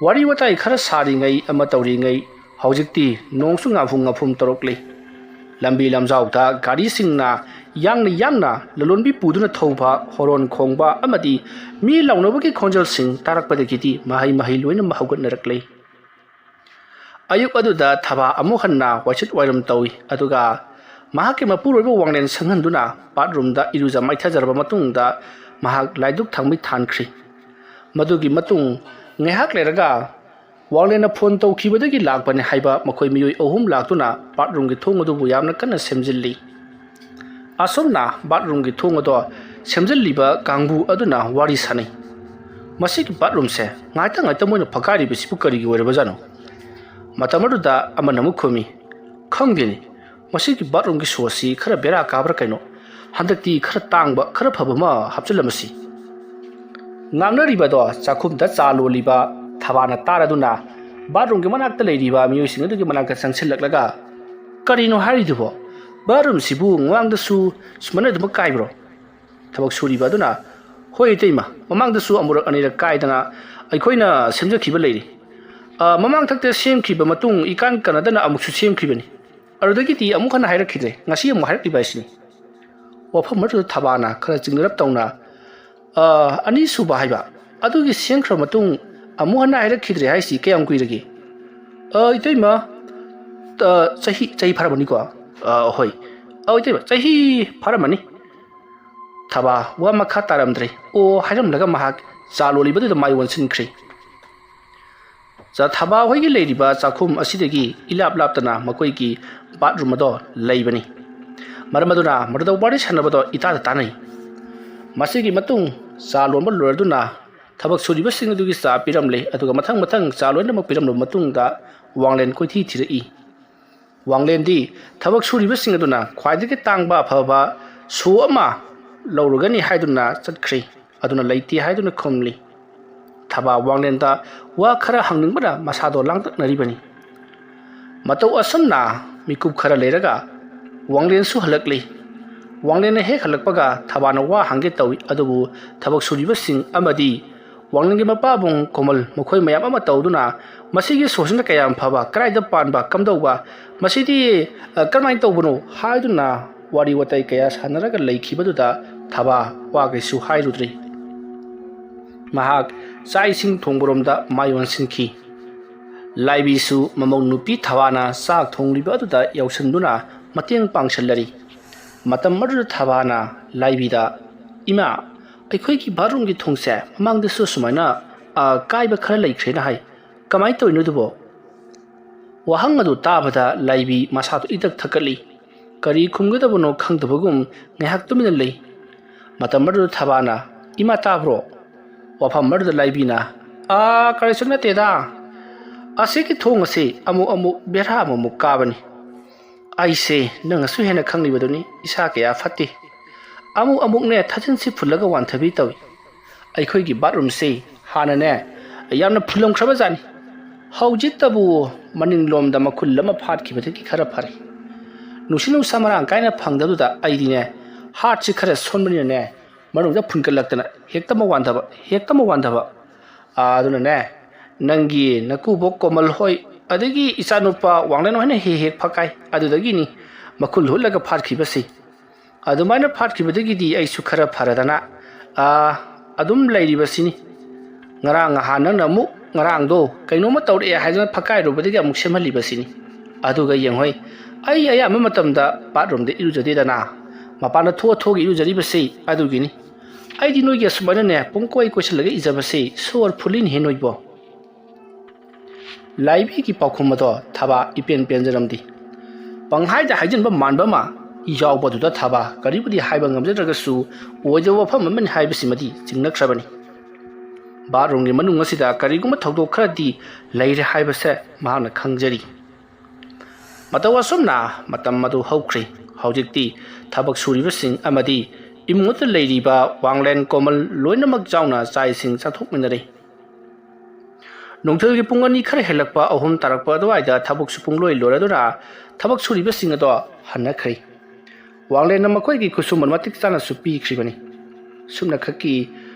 ꯋꯥꯔꯤ ꯋꯥꯇꯥꯏ ꯈꯔ ꯁꯥꯔꯤꯉꯩ ꯑꯃ ꯇꯧꯔꯤꯉꯩ, ꯍꯧꯖꯤꯛꯇꯤ ꯅꯣꯡꯁꯨ ꯉꯥꯐꯨꯝ ꯉꯥꯐꯨꯝ ꯇꯧꯔꯛꯂꯤ꯫ ꯂꯝꯕꯤ ꯂꯝꯖꯥꯎꯗ ꯒꯥꯔꯤꯁꯤꯡꯅ ꯌꯥꯡꯅ ꯌꯥꯡꯅ ꯂꯂꯣꯟꯕꯤ ꯄꯨꯗꯨꯅ ꯊꯧꯕ, ꯍꯣꯔꯣꯟ ꯈꯣꯡꯕ ꯑꯃꯗꯤ ꯃꯤ ꯂꯥꯎꯅꯕꯒꯤ ꯈꯣꯟꯖꯦꯜꯁꯤꯡ ꯇꯥꯔꯛꯄꯗꯒꯤꯗꯤ ꯃꯍꯩ ꯃꯍꯩ ꯂꯣꯏꯅꯃꯛ ꯍꯧꯒꯠꯅꯔꯛꯂꯤ꯫ ꯑꯌꯨꯛ ꯑꯗꯨꯗ ꯊꯕꯥ ꯑꯃꯨꯛ ꯍꯟꯅ ꯋꯥꯏꯁꯤꯠ ꯋꯥꯏꯔꯝ ꯇꯧꯏ, ꯑꯗꯨꯒ ꯃꯍꯥꯛꯀꯤ ꯃꯄꯨꯔꯣꯏꯕ ꯋꯥꯡꯂꯦꯟ ꯁꯪꯍꯟꯗꯨꯅ ꯕꯥꯠꯔꯨꯝꯗ ꯏꯔꯨꯖ ꯃꯥꯏꯊꯖꯔꯕ ꯃꯇꯨꯡꯗ ꯃꯍꯥꯛ ꯂꯥꯏꯗꯨꯛ ꯊꯥꯡꯃꯩ ꯊꯥꯟꯈ꯭ꯔꯤ꯫ ꯃꯗꯨꯒꯤ ꯃꯇꯨꯡ ꯉꯥꯏꯍꯥꯛ ꯂꯩꯔꯒ ꯋꯥꯡꯂꯦꯟꯅ ꯐꯣꯟ ꯇꯧꯈꯤꯕꯗꯒꯤ ꯂꯥꯛꯄꯅꯤ ꯍꯥꯏꯕ ꯃꯈꯣꯏ ꯃꯤꯑꯣꯏ ꯑꯍꯨꯝ ꯂꯥꯛꯇꯨꯅ ꯕꯥꯠꯔꯨꯝꯒꯤ ꯊꯣꯡ ꯑꯗꯨꯕꯨ ꯌꯥꯝꯅ ꯀꯟꯅ ꯁꯦꯝꯖꯤꯜꯂꯤ꯫ ꯑꯁꯨꯝꯅ ꯕꯥꯠꯔꯨꯝꯒꯤ ꯊꯣꯡ ꯑꯗꯣ ꯁꯦꯝꯖꯤꯜꯂꯤꯕ ꯀꯥꯡꯕꯨ ꯑꯗꯨꯅ ꯋꯥꯔꯤ ꯁꯥꯅꯩ꯫ "ꯃꯁꯤꯒꯤ ꯕꯥꯠꯔꯨꯝꯁꯦ ꯉꯥꯏꯇ ꯉꯥꯏꯇ ꯃꯣꯏꯅ ꯐꯛꯀꯥꯏꯔꯤꯕꯁꯤꯕꯨ ꯀꯔꯤꯒꯤ ꯑꯣꯏꯔꯕꯖꯥꯠꯅꯣ?" ꯃꯇꯝ ꯑꯗꯨꯗ ꯑꯃꯅ ꯑꯃꯨꯛ ꯈꯨꯝꯃꯤ, "ꯈꯪꯗꯦꯅꯦ, ꯃꯁꯤꯒꯤ ꯕꯥꯠꯔꯨꯝꯒꯤ ꯁꯣꯁꯤ ꯈꯔ ꯕꯦꯔꯥ ꯀꯥꯕ꯭ꯔꯥ ꯀꯩꯅꯣ, ꯍꯟꯗꯛꯇꯤ ꯈꯔ ꯇꯥꯡꯕ, ꯈꯔ ꯐꯕ ꯑꯃ ꯍꯥꯞꯆꯤꯜꯂꯝꯃꯁꯤ"꯫ ꯉꯥꯡꯅꯔꯤꯕꯗꯣ ꯆꯥꯛꯈꯨꯝꯗ ꯆꯥ ꯂꯣꯜꯂꯤꯕ ꯊꯕꯥꯅ ꯇꯥꯔꯗꯨꯅ ꯕꯥꯠꯔꯨꯝꯒꯤ ꯃꯅꯥꯛꯇ ꯂꯩꯔꯤꯕ ꯃꯤꯑꯣꯏꯁꯤꯡ ꯑꯗꯨꯒꯤ ꯃꯅꯥꯛꯇ ꯆꯪꯁꯤꯜꯂꯛꯂꯒ, "ꯀꯔꯤꯅꯣ ꯍꯥꯏꯔꯤꯗꯨꯕꯣ? ꯕꯥꯠꯔꯨꯝꯁꯤꯕꯨ ꯃꯃꯥꯡꯗꯁꯨ ꯁꯨꯃꯥꯏꯅ ꯑꯗꯨꯃꯛ ꯀꯥꯏꯕ꯭ꯔꯣ?" ꯊꯕꯛ ꯁꯨꯔꯤꯕ ꯑꯗꯨꯅ, "ꯍꯣꯏ ꯏꯇꯩꯃ, ꯃꯃꯥꯡꯗꯁꯨ ꯑꯃꯨꯔꯛ ꯑꯅꯤꯔꯛ ꯀꯥꯏꯗꯅ ꯑꯩꯈꯣꯏꯅ ꯁꯦꯝꯖꯈꯤꯕ ꯂꯩꯔꯤ꯫ ꯑ, ꯃꯃꯥꯡ ꯊꯛꯇ ꯁꯦꯝꯈꯤꯕ ꯃꯇꯨꯡ ꯏꯀꯥꯟ ꯀꯟꯅꯗꯅ ꯑꯃꯨꯛꯁꯨ ꯁꯦꯝꯈꯤꯕꯅꯤ꯫ ꯑꯗꯨꯗꯒꯤꯗꯤ ꯑꯃꯨꯛ ꯍꯟꯅ ꯍꯥꯏꯔꯛꯈꯤꯗ꯭ꯔꯦ꯫ ꯉꯁꯤ ꯑꯃꯨꯛ ꯍꯥꯏꯔꯛꯂꯤꯕ ꯍꯥꯏꯁꯤꯅꯤ"꯫ ꯋꯥꯐꯝ ꯑꯗꯨꯗ ꯊꯕꯥꯅ ꯈꯔ ꯆꯤꯡꯅꯔꯞ ꯇꯧꯅ, "ꯑ, ꯑꯅꯤꯁꯨꯕ ꯍꯥꯏꯕ ꯑꯗꯨꯒꯤ ꯁꯦꯝꯈ꯭ꯔ ꯃꯇꯨꯡ ꯑꯃꯨꯛ ꯍꯟꯅ ꯍꯥꯏꯔꯛꯈꯤꯗ꯭ꯔꯦ ꯍꯥꯏꯁꯤ ꯀꯌꯥꯝ ꯀꯨꯏꯔꯒꯦ?" "ꯑ, ꯏꯇꯩꯃ, ꯑ, ꯆꯍꯤ, ꯆꯍꯤ ꯐꯥꯔꯝꯃꯅꯤꯀꯣ?" "ꯑ, ꯍꯣꯏ꯫ ꯑ, ꯏꯇꯩꯃ, ꯆꯍꯤ ꯐꯥꯔꯝꯃꯅꯤ"꯫ ꯊꯕꯥ ꯋꯥ ꯃꯈꯥ ꯇꯥꯔꯝꯗ꯭ꯔꯦ꯫ "ꯑꯣ" ꯍꯥꯏꯔꯝꯂꯒ ꯃꯍꯥꯛ ꯆꯥ ꯂꯣꯜꯂꯤꯕꯗꯨꯗ ꯃꯥꯏ ꯑꯣꯟꯁꯤꯟꯈ꯭ꯔꯦ꯫ ꯆꯥ ꯊꯕꯥ ꯍꯣꯏꯒꯤ ꯂꯩꯔꯤꯕ ꯆꯥꯛꯈꯨꯝ ꯑꯁꯤꯗꯒꯤ ꯏꯂꯥꯞ ꯂꯥꯞꯇꯅ ꯃꯈꯣꯏꯒꯤ ꯕꯥꯠꯔꯨꯝ ꯑꯗꯣ ꯂꯩꯕꯅꯤ꯫ ꯃꯔꯝ ꯑꯗꯨꯅ ꯃꯗꯨꯗ ꯋꯥꯔꯤ ꯁꯥꯟꯅꯕꯗꯣ ꯏꯇꯥꯗ ꯇꯥꯅꯩ꯫ ꯃꯁꯤꯒꯤ ꯃꯇꯨꯡ ꯆꯥ ꯂꯣꯟꯕ ꯂꯣꯏꯔꯗꯨꯅ ꯊꯕꯛ ꯁꯨꯔꯤꯕꯁꯤꯡ ꯑꯗꯨꯒꯤ ꯆꯥ ꯄꯤꯔꯝꯂꯦ, ꯑꯗꯨꯒ ꯃꯊꯪ ꯃꯊꯪ ꯆꯥ ꯂꯣꯏꯅꯃꯛ ꯄꯤꯔꯝꯂꯕ ꯃꯇꯨꯡꯗ ꯋꯥꯡꯂꯦꯟ ꯀꯣꯏꯊꯤ ꯊꯤꯔꯛꯏ꯫ ꯋꯥꯡꯂꯦꯟꯗꯤ ꯊꯕꯛ ꯁꯨꯔꯤꯕꯁꯤꯡ ꯑꯗꯨꯅ ꯈ꯭ꯋꯥꯏꯗꯒꯤ ꯇꯥꯡꯕ ꯑꯐꯕ ꯁꯣ ꯑꯃ ꯂꯧꯔꯒꯅꯤ ꯍꯥꯏꯗꯨꯅ ꯆꯠꯈ꯭ꯔꯦ꯫ ꯑꯗꯨꯅ ꯂꯩꯇꯦ ꯍꯥꯏꯗꯨꯅ ꯈꯨꯝꯂꯤ꯫ ꯊꯕꯥ ꯋꯥꯡꯂꯦꯟꯗ ꯋꯥ ꯈꯔ ꯍꯪꯅꯤꯡꯕꯅ ꯃꯁꯥꯗꯣ ꯂꯥꯡꯇꯛꯅꯔꯤꯕꯅꯤ꯫ ꯃꯇꯧ ꯑꯁꯨꯝꯅ ꯃꯤꯀꯨꯞ ꯈꯔ ꯂꯩꯔꯒ ꯋꯥꯡꯂꯦꯟꯁꯨ ꯍꯜꯂꯛꯂꯤ꯫ ꯋꯥꯡꯂꯦꯟꯅ ꯍꯦꯛ ꯍꯜꯂꯛꯄꯒ ꯊꯕꯥꯅ ꯋꯥ ꯍꯪꯒꯦ ꯇꯧꯏ, ꯑꯗꯨꯕꯨ ꯊꯕꯛ ꯁꯨꯔꯤꯕꯁꯤꯡ ꯑꯃꯗꯤ ꯋꯥꯡꯂꯦꯟꯒꯤ ꯃꯄꯥꯕꯨꯡ ꯀꯣꯃꯜ ꯃꯈꯣꯏ ꯃꯌꯥꯝ ꯑꯃ ꯇꯧꯗꯨꯅ, "ꯃꯁꯤꯒꯤ ꯁꯣꯁꯤꯅ ꯀꯌꯥꯝ ꯐꯕ, ꯀꯗꯥꯏꯗ ꯄꯥꯟꯕ, ꯀꯝꯗꯧꯕ, ꯃꯁꯤꯗꯤ, ꯑ, ꯀꯔꯝꯍꯥꯏꯅ ꯇꯧꯕꯅꯣ?" ꯍꯥꯏꯗꯨꯅ ꯋꯥꯔꯤ ꯋꯥꯇꯥꯏ ꯀꯌꯥ ꯁꯥꯟꯅꯔꯒ ꯂꯩꯈꯤꯕꯗꯨꯗ ꯊꯕꯥ ꯋꯥ ꯀꯩꯁꯨ ꯍꯥꯏꯔꯨꯗ꯭ꯔꯤ꯫ ꯃꯍꯥꯛ ꯆꯥꯛ ꯏꯁꯤꯡ ꯊꯣꯡꯕꯔꯣꯝꯗ ꯃꯥꯏ ꯑꯣꯟꯁꯤꯟꯈꯤ꯫ ꯂꯥꯏꯕꯤꯁꯨ ꯃꯃꯧ ꯅꯨꯄꯤ ꯊꯕꯥꯅ ꯆꯥꯛ ꯊꯣꯡꯂꯤꯕ ꯑꯗꯨꯗ ꯌꯥꯎꯁꯤꯟꯗꯨꯅ ꯃꯇꯦꯡ ꯄꯥꯡꯁꯤꯜꯂꯔꯤ꯫ ꯃꯇꯝ ꯑꯗꯨꯗ ꯊꯕꯥꯅ ꯂꯥꯏꯕꯤꯗ, "ꯏꯃꯥ, ꯑꯩꯈꯣꯏꯒꯤ ꯕꯥꯠꯔꯨꯝꯒꯤ ꯊꯣꯡꯁꯦ ꯃꯃꯥꯡꯗꯁꯨ ꯁꯨꯃꯥꯏꯅ, ꯑ, ꯀꯥꯏꯕ ꯈꯔ ꯂꯩꯈ꯭ꯔꯦꯅ ꯍꯥꯏ꯫ ꯀꯃꯥꯏꯅ ꯇꯧꯔꯤꯅꯣ ꯑꯗꯨꯕꯣ?" ꯋꯥꯍꯪ ꯑꯗꯨ ꯇꯥꯕꯗ ꯂꯥꯏꯕꯤ ꯃꯁꯥꯗꯨ ꯏꯊꯛ ꯊꯛꯀꯠꯂꯤ꯫ ꯀꯔꯤ ꯈꯨꯝꯒꯗꯕꯅꯣ ꯈꯪꯗꯕꯒꯨꯝ ꯉꯥꯏꯍꯥꯛ ꯇꯨꯃꯤꯟꯅ ꯂꯩ꯫ ꯃꯇꯝ ꯑꯗꯨꯗ ꯊꯕꯥꯅ, "ꯏꯃꯥ ꯇꯥꯕ꯭ꯔꯣ?" ꯋꯥꯐꯝ ꯑꯗꯨꯗ ꯂꯥꯏꯕꯤꯅ, "ꯑꯥ, ꯀꯔꯤꯁꯨ ꯅꯠꯇꯦꯗ꯫ ꯑꯁꯤꯒꯤ ꯊꯣꯡ ꯑꯁꯤ ꯑꯃꯨꯛ ꯑꯃꯨꯛ ꯕꯦꯔꯥ ꯑꯃꯨꯛ ꯑꯃꯨꯛ ꯀꯥꯕꯅꯤ꯫ ꯑꯩꯁꯦ ꯅꯪꯅꯁꯨ ꯍꯦꯟꯅ ꯈꯪꯂꯤꯕꯗꯨꯅꯤ, ꯏꯁꯥ ꯀꯌꯥ ꯐꯠꯇꯦ꯫ ꯑꯃꯨꯛ ꯑꯃꯨꯛꯅꯦ ꯊꯥꯖꯤꯟꯁꯤ ꯐꯨꯜꯂꯒ ꯋꯥꯟꯊꯕꯤ ꯇꯧꯏ꯫ ꯑꯩꯈꯣꯏꯒꯤ ꯕꯥꯠꯔꯨꯝꯁꯤ ꯍꯥꯟꯅꯅꯦ ꯌꯥꯝꯅ ꯐꯨꯜꯂꯝꯈ꯭ꯔꯕ ꯖꯥꯠꯅꯤ꯫ ꯍꯧꯖꯤꯛꯇꯕꯨ ꯃꯅꯤꯡꯂꯣꯝꯗ ꯃꯈꯨꯜ ꯑꯃ ꯐꯥꯠꯈꯤꯕꯗꯒꯤ ꯈꯔ ꯐꯔꯦ꯫ ꯅꯨꯡꯁꯤꯠ ꯅꯨꯡꯁꯥ ꯃꯔꯥꯡ ꯀꯥꯏꯅ ꯐꯪꯗꯕꯗꯨꯗ ꯑꯩꯗꯤꯅꯦ ꯍꯥꯔꯠꯁꯤ ꯈꯔ ꯁꯣꯟꯕꯅꯤꯅꯅꯦ ꯃꯅꯨꯡꯗ ꯐꯨꯟꯒꯠꯂꯛꯇꯅ ꯍꯦꯛꯇ ꯑꯃꯨꯛ ꯋꯥꯟꯊꯕ, ꯍꯦꯛꯇ ꯑꯃꯨꯛ ꯋꯥꯟꯊꯕ꯫ ꯑꯗꯨꯅꯅꯦ ꯅꯪꯒꯤ ꯅꯀꯨꯕꯣꯛ ꯀꯣꯃꯜ ꯍꯣꯏ ꯑꯗꯒꯤ ꯏꯆꯥꯅꯨꯄꯥ ꯋꯥꯡꯂꯦꯟ ꯍꯣꯏꯅ ꯍꯦꯛ ꯍꯦꯛ ꯐꯛꯀꯥꯏ꯫ ꯑꯗꯨꯗꯒꯤꯅꯤ ꯃꯈꯨꯜ ꯍꯨꯠꯂꯒ ꯐꯥꯠꯈꯤꯕꯁꯤ꯫ ꯑꯗꯨꯃꯥꯏꯅ ꯐꯥꯠꯈꯤꯕꯗꯒꯤꯗꯤ ꯑꯩꯁꯨ ꯈꯔ ꯐꯔꯗꯅ, ꯑꯥ, ꯑꯗꯨꯝ ꯂꯩꯔꯤꯕꯁꯤꯅꯤ꯫ ꯉꯔꯥꯡ ꯅꯍꯥꯟ ꯅꯪꯅ ꯑꯃꯨꯛ ꯉꯔꯥꯡꯗꯣ ꯀꯩꯅꯣꯝꯃ ꯇꯧꯔꯛꯑꯦ ꯍꯥꯏꯗꯅ ꯐꯛꯀꯥꯏꯔꯨꯕꯗꯒꯤ ꯑꯃꯨꯛ ꯁꯦꯝꯍꯜꯂꯤꯕꯁꯤꯅꯤ꯫ ꯑꯗꯨꯒ ꯌꯦꯡꯉꯣꯏ, ꯑꯩ ꯑꯌꯥꯝꯕ ꯃꯇꯝꯗ ꯕꯥꯠꯔꯨꯝꯗ ꯏꯔꯨꯖꯗꯦꯗꯅ, ꯃꯄꯥꯟꯗ ꯊꯣꯛꯑ ꯊꯣꯛꯑꯒ ꯏꯔꯨꯖꯔꯤꯕꯁꯤ ꯑꯗꯨꯒꯤꯅꯤ꯫ ꯑꯩꯗꯤ ꯅꯣꯏꯒꯤ ꯑꯁꯨꯃꯥꯏꯅꯅꯦ ꯄꯨꯡꯀꯣꯏ ꯀꯣꯏꯁꯤꯜꯂꯒ ꯏꯖꯕꯁꯤ ꯁꯣꯔ ꯐꯨꯜꯂꯤꯅꯦꯍꯦ ꯅꯣꯏꯕꯣ꯫ ꯂꯥꯏꯕꯤꯒꯤ ꯄꯥꯎꯈꯨꯝ ꯑꯗꯣ ꯊꯕꯥ ꯏꯄꯦꯟ ꯄꯦꯟꯖꯔꯝꯗꯦ꯫ ꯄꯪꯍꯥꯏꯗ ꯍꯥꯏꯖꯤꯟꯕ ꯃꯥꯟꯕ ꯑꯃ ꯌꯥꯎꯕꯗꯨꯗ ꯊꯕꯥ ꯀꯔꯤꯕꯨꯗꯤ ꯍꯥꯏꯕ ꯉꯝꯖꯗ꯭ꯔꯒꯁꯨ ꯑꯣꯏꯗꯕ ꯋꯥꯐꯝ ꯑꯃꯅꯤ ꯍꯥꯏꯕꯁꯤꯃꯗꯤ ꯆꯤꯡꯅꯈ꯭ꯔꯕꯅꯤ꯫ ꯕꯥꯠꯔꯨꯝꯒꯤ ꯃꯅꯨꯡ ꯑꯁꯤꯗ ꯀꯔꯤꯒꯨꯝꯕ ꯊꯧꯗꯣꯛ ꯈꯔꯗꯤ ꯂꯩꯔꯦ ꯍꯥꯏꯕꯁꯦ ꯃꯍꯥꯛꯅ ꯈꯪꯖꯔꯤ꯫ ꯃꯇꯧ ꯑꯁꯨꯝꯅ ꯃꯇꯝ ꯑꯗꯨ ꯍꯧꯈ꯭ꯔꯦ꯫ ꯍꯧꯖꯤꯛꯇꯤ ꯊꯕꯛ ꯁꯨꯔꯤꯕꯁꯤꯡ ꯑꯃꯗꯤ ꯏꯃꯨꯡ ꯑꯗꯨꯗ ꯂꯩꯔꯤꯕ ꯋꯥꯡꯂꯦꯟ ꯀꯣꯃꯜ ꯂꯣꯏꯅꯃꯛ ꯌꯥꯎꯅ ꯆꯥꯛ ꯏꯁꯤꯡ ꯆꯥꯊꯣꯛꯃꯤꯟꯅꯔꯦ꯫ ꯅꯨꯡꯊꯤꯜꯒꯤ ꯄꯨꯡ ꯑꯅꯤ ꯈꯔ ꯍꯦꯜꯂꯛꯄ, ꯑꯍꯨꯝ ꯇꯥꯔꯛꯄ ꯑꯗꯨꯋꯥꯏꯗ ꯊꯕꯛꯁꯨ ꯄꯨꯡꯂꯣꯏ ꯂꯣꯏꯔꯗꯨꯅ ꯊꯕꯛ ꯁꯨꯔꯤꯕꯁꯤꯡ ꯑꯗꯣ ꯍꯟꯅꯈ꯭ꯔꯦ꯫ ꯋꯥꯡꯂꯦꯟꯅ ꯃꯈꯣꯏꯒꯤ ꯈꯨꯠꯁꯨꯃꯟ ꯃꯇꯤꯛ ꯆꯥꯅꯁꯨ ꯄꯤꯈ꯭ꯔꯤꯕꯅꯤ꯫ ꯁꯨꯞꯅꯈꯛꯀꯤ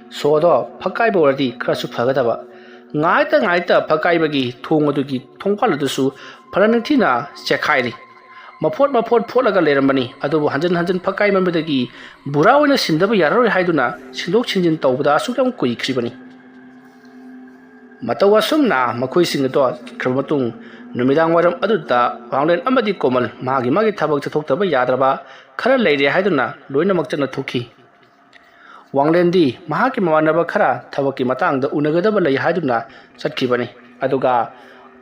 ꯁꯣꯗꯣ ꯐꯛꯀꯥꯏꯕ ꯑꯣꯏꯔꯗꯤ ꯈꯔꯁꯨ ꯐꯒꯗꯕ꯫ ꯉꯥꯏꯇ ꯉꯥꯏꯇ ꯐꯛꯀꯥꯏꯕꯒꯤ ꯊꯣꯡ ꯑꯗꯨꯒꯤ ꯊꯣꯡꯄꯥꯜ ꯑꯗꯨꯁꯨ ꯐꯅ ꯅꯤꯡꯊꯤꯅ ꯆꯦꯛꯈꯥꯏꯔꯤ꯫ ꯃꯐꯣꯠ ꯃꯐꯣꯠ ꯐꯣꯠꯂꯒ ꯂꯩꯔꯝꯕꯅꯤ, ꯑꯗꯨꯕꯨ ꯍꯟꯖꯤꯟ ꯍꯟꯖꯤꯟ ꯐꯛꯀꯥꯏꯃꯟꯕꯗꯒꯤ ꯕꯨꯔꯥ ꯑꯣꯏꯅ ꯁꯤꯟꯗꯕ ꯌꯥꯔꯔꯣꯏ ꯍꯥꯏꯗꯨꯅ ꯁꯤꯟꯗꯣꯛ ꯁꯤꯟꯖꯤꯟ ꯇꯧꯕꯗ ꯑꯁꯨꯛ ꯌꯥꯝ ꯀꯨꯏꯈ꯭ꯔꯤꯕꯅꯤ꯫ ꯃꯇꯧ ꯑꯁꯨꯝꯅ ꯃꯈꯣꯏꯁꯤꯡ ꯑꯗꯣ ꯆꯠꯈ꯭ꯔꯕ ꯃꯇꯨꯡ, ꯅꯨꯃꯤꯗꯥꯡ ꯋꯥꯏꯔꯝ ꯑꯗꯨꯗ ꯋꯥꯡꯂꯦꯟ ꯑꯃꯗꯤ ꯀꯣꯃꯜ ꯃꯥꯒꯤ ꯃꯥꯒꯤ ꯊꯕꯛ ꯆꯠꯊꯣꯛꯇꯕ ꯌꯥꯗ꯭ꯔꯕ ꯈꯔ ꯂꯩꯔꯦ ꯍꯥꯏꯗꯨꯅ ꯂꯣꯏꯅꯃꯛ ꯆꯠꯅ ꯊꯣꯛꯈꯤ꯫ ꯋꯥꯡꯂꯦꯟꯗꯤ ꯃꯍꯥꯛꯀꯤ ꯃꯃꯥꯟꯅꯕ ꯈꯔ ꯊꯕꯛꯀꯤ ꯃꯇꯥꯡꯗ ꯎꯅꯒꯗꯕ ꯂꯩ ꯍꯥꯏꯗꯨꯅ ꯆꯠꯈꯤꯕꯅꯤ꯫ ꯑꯗꯨꯒ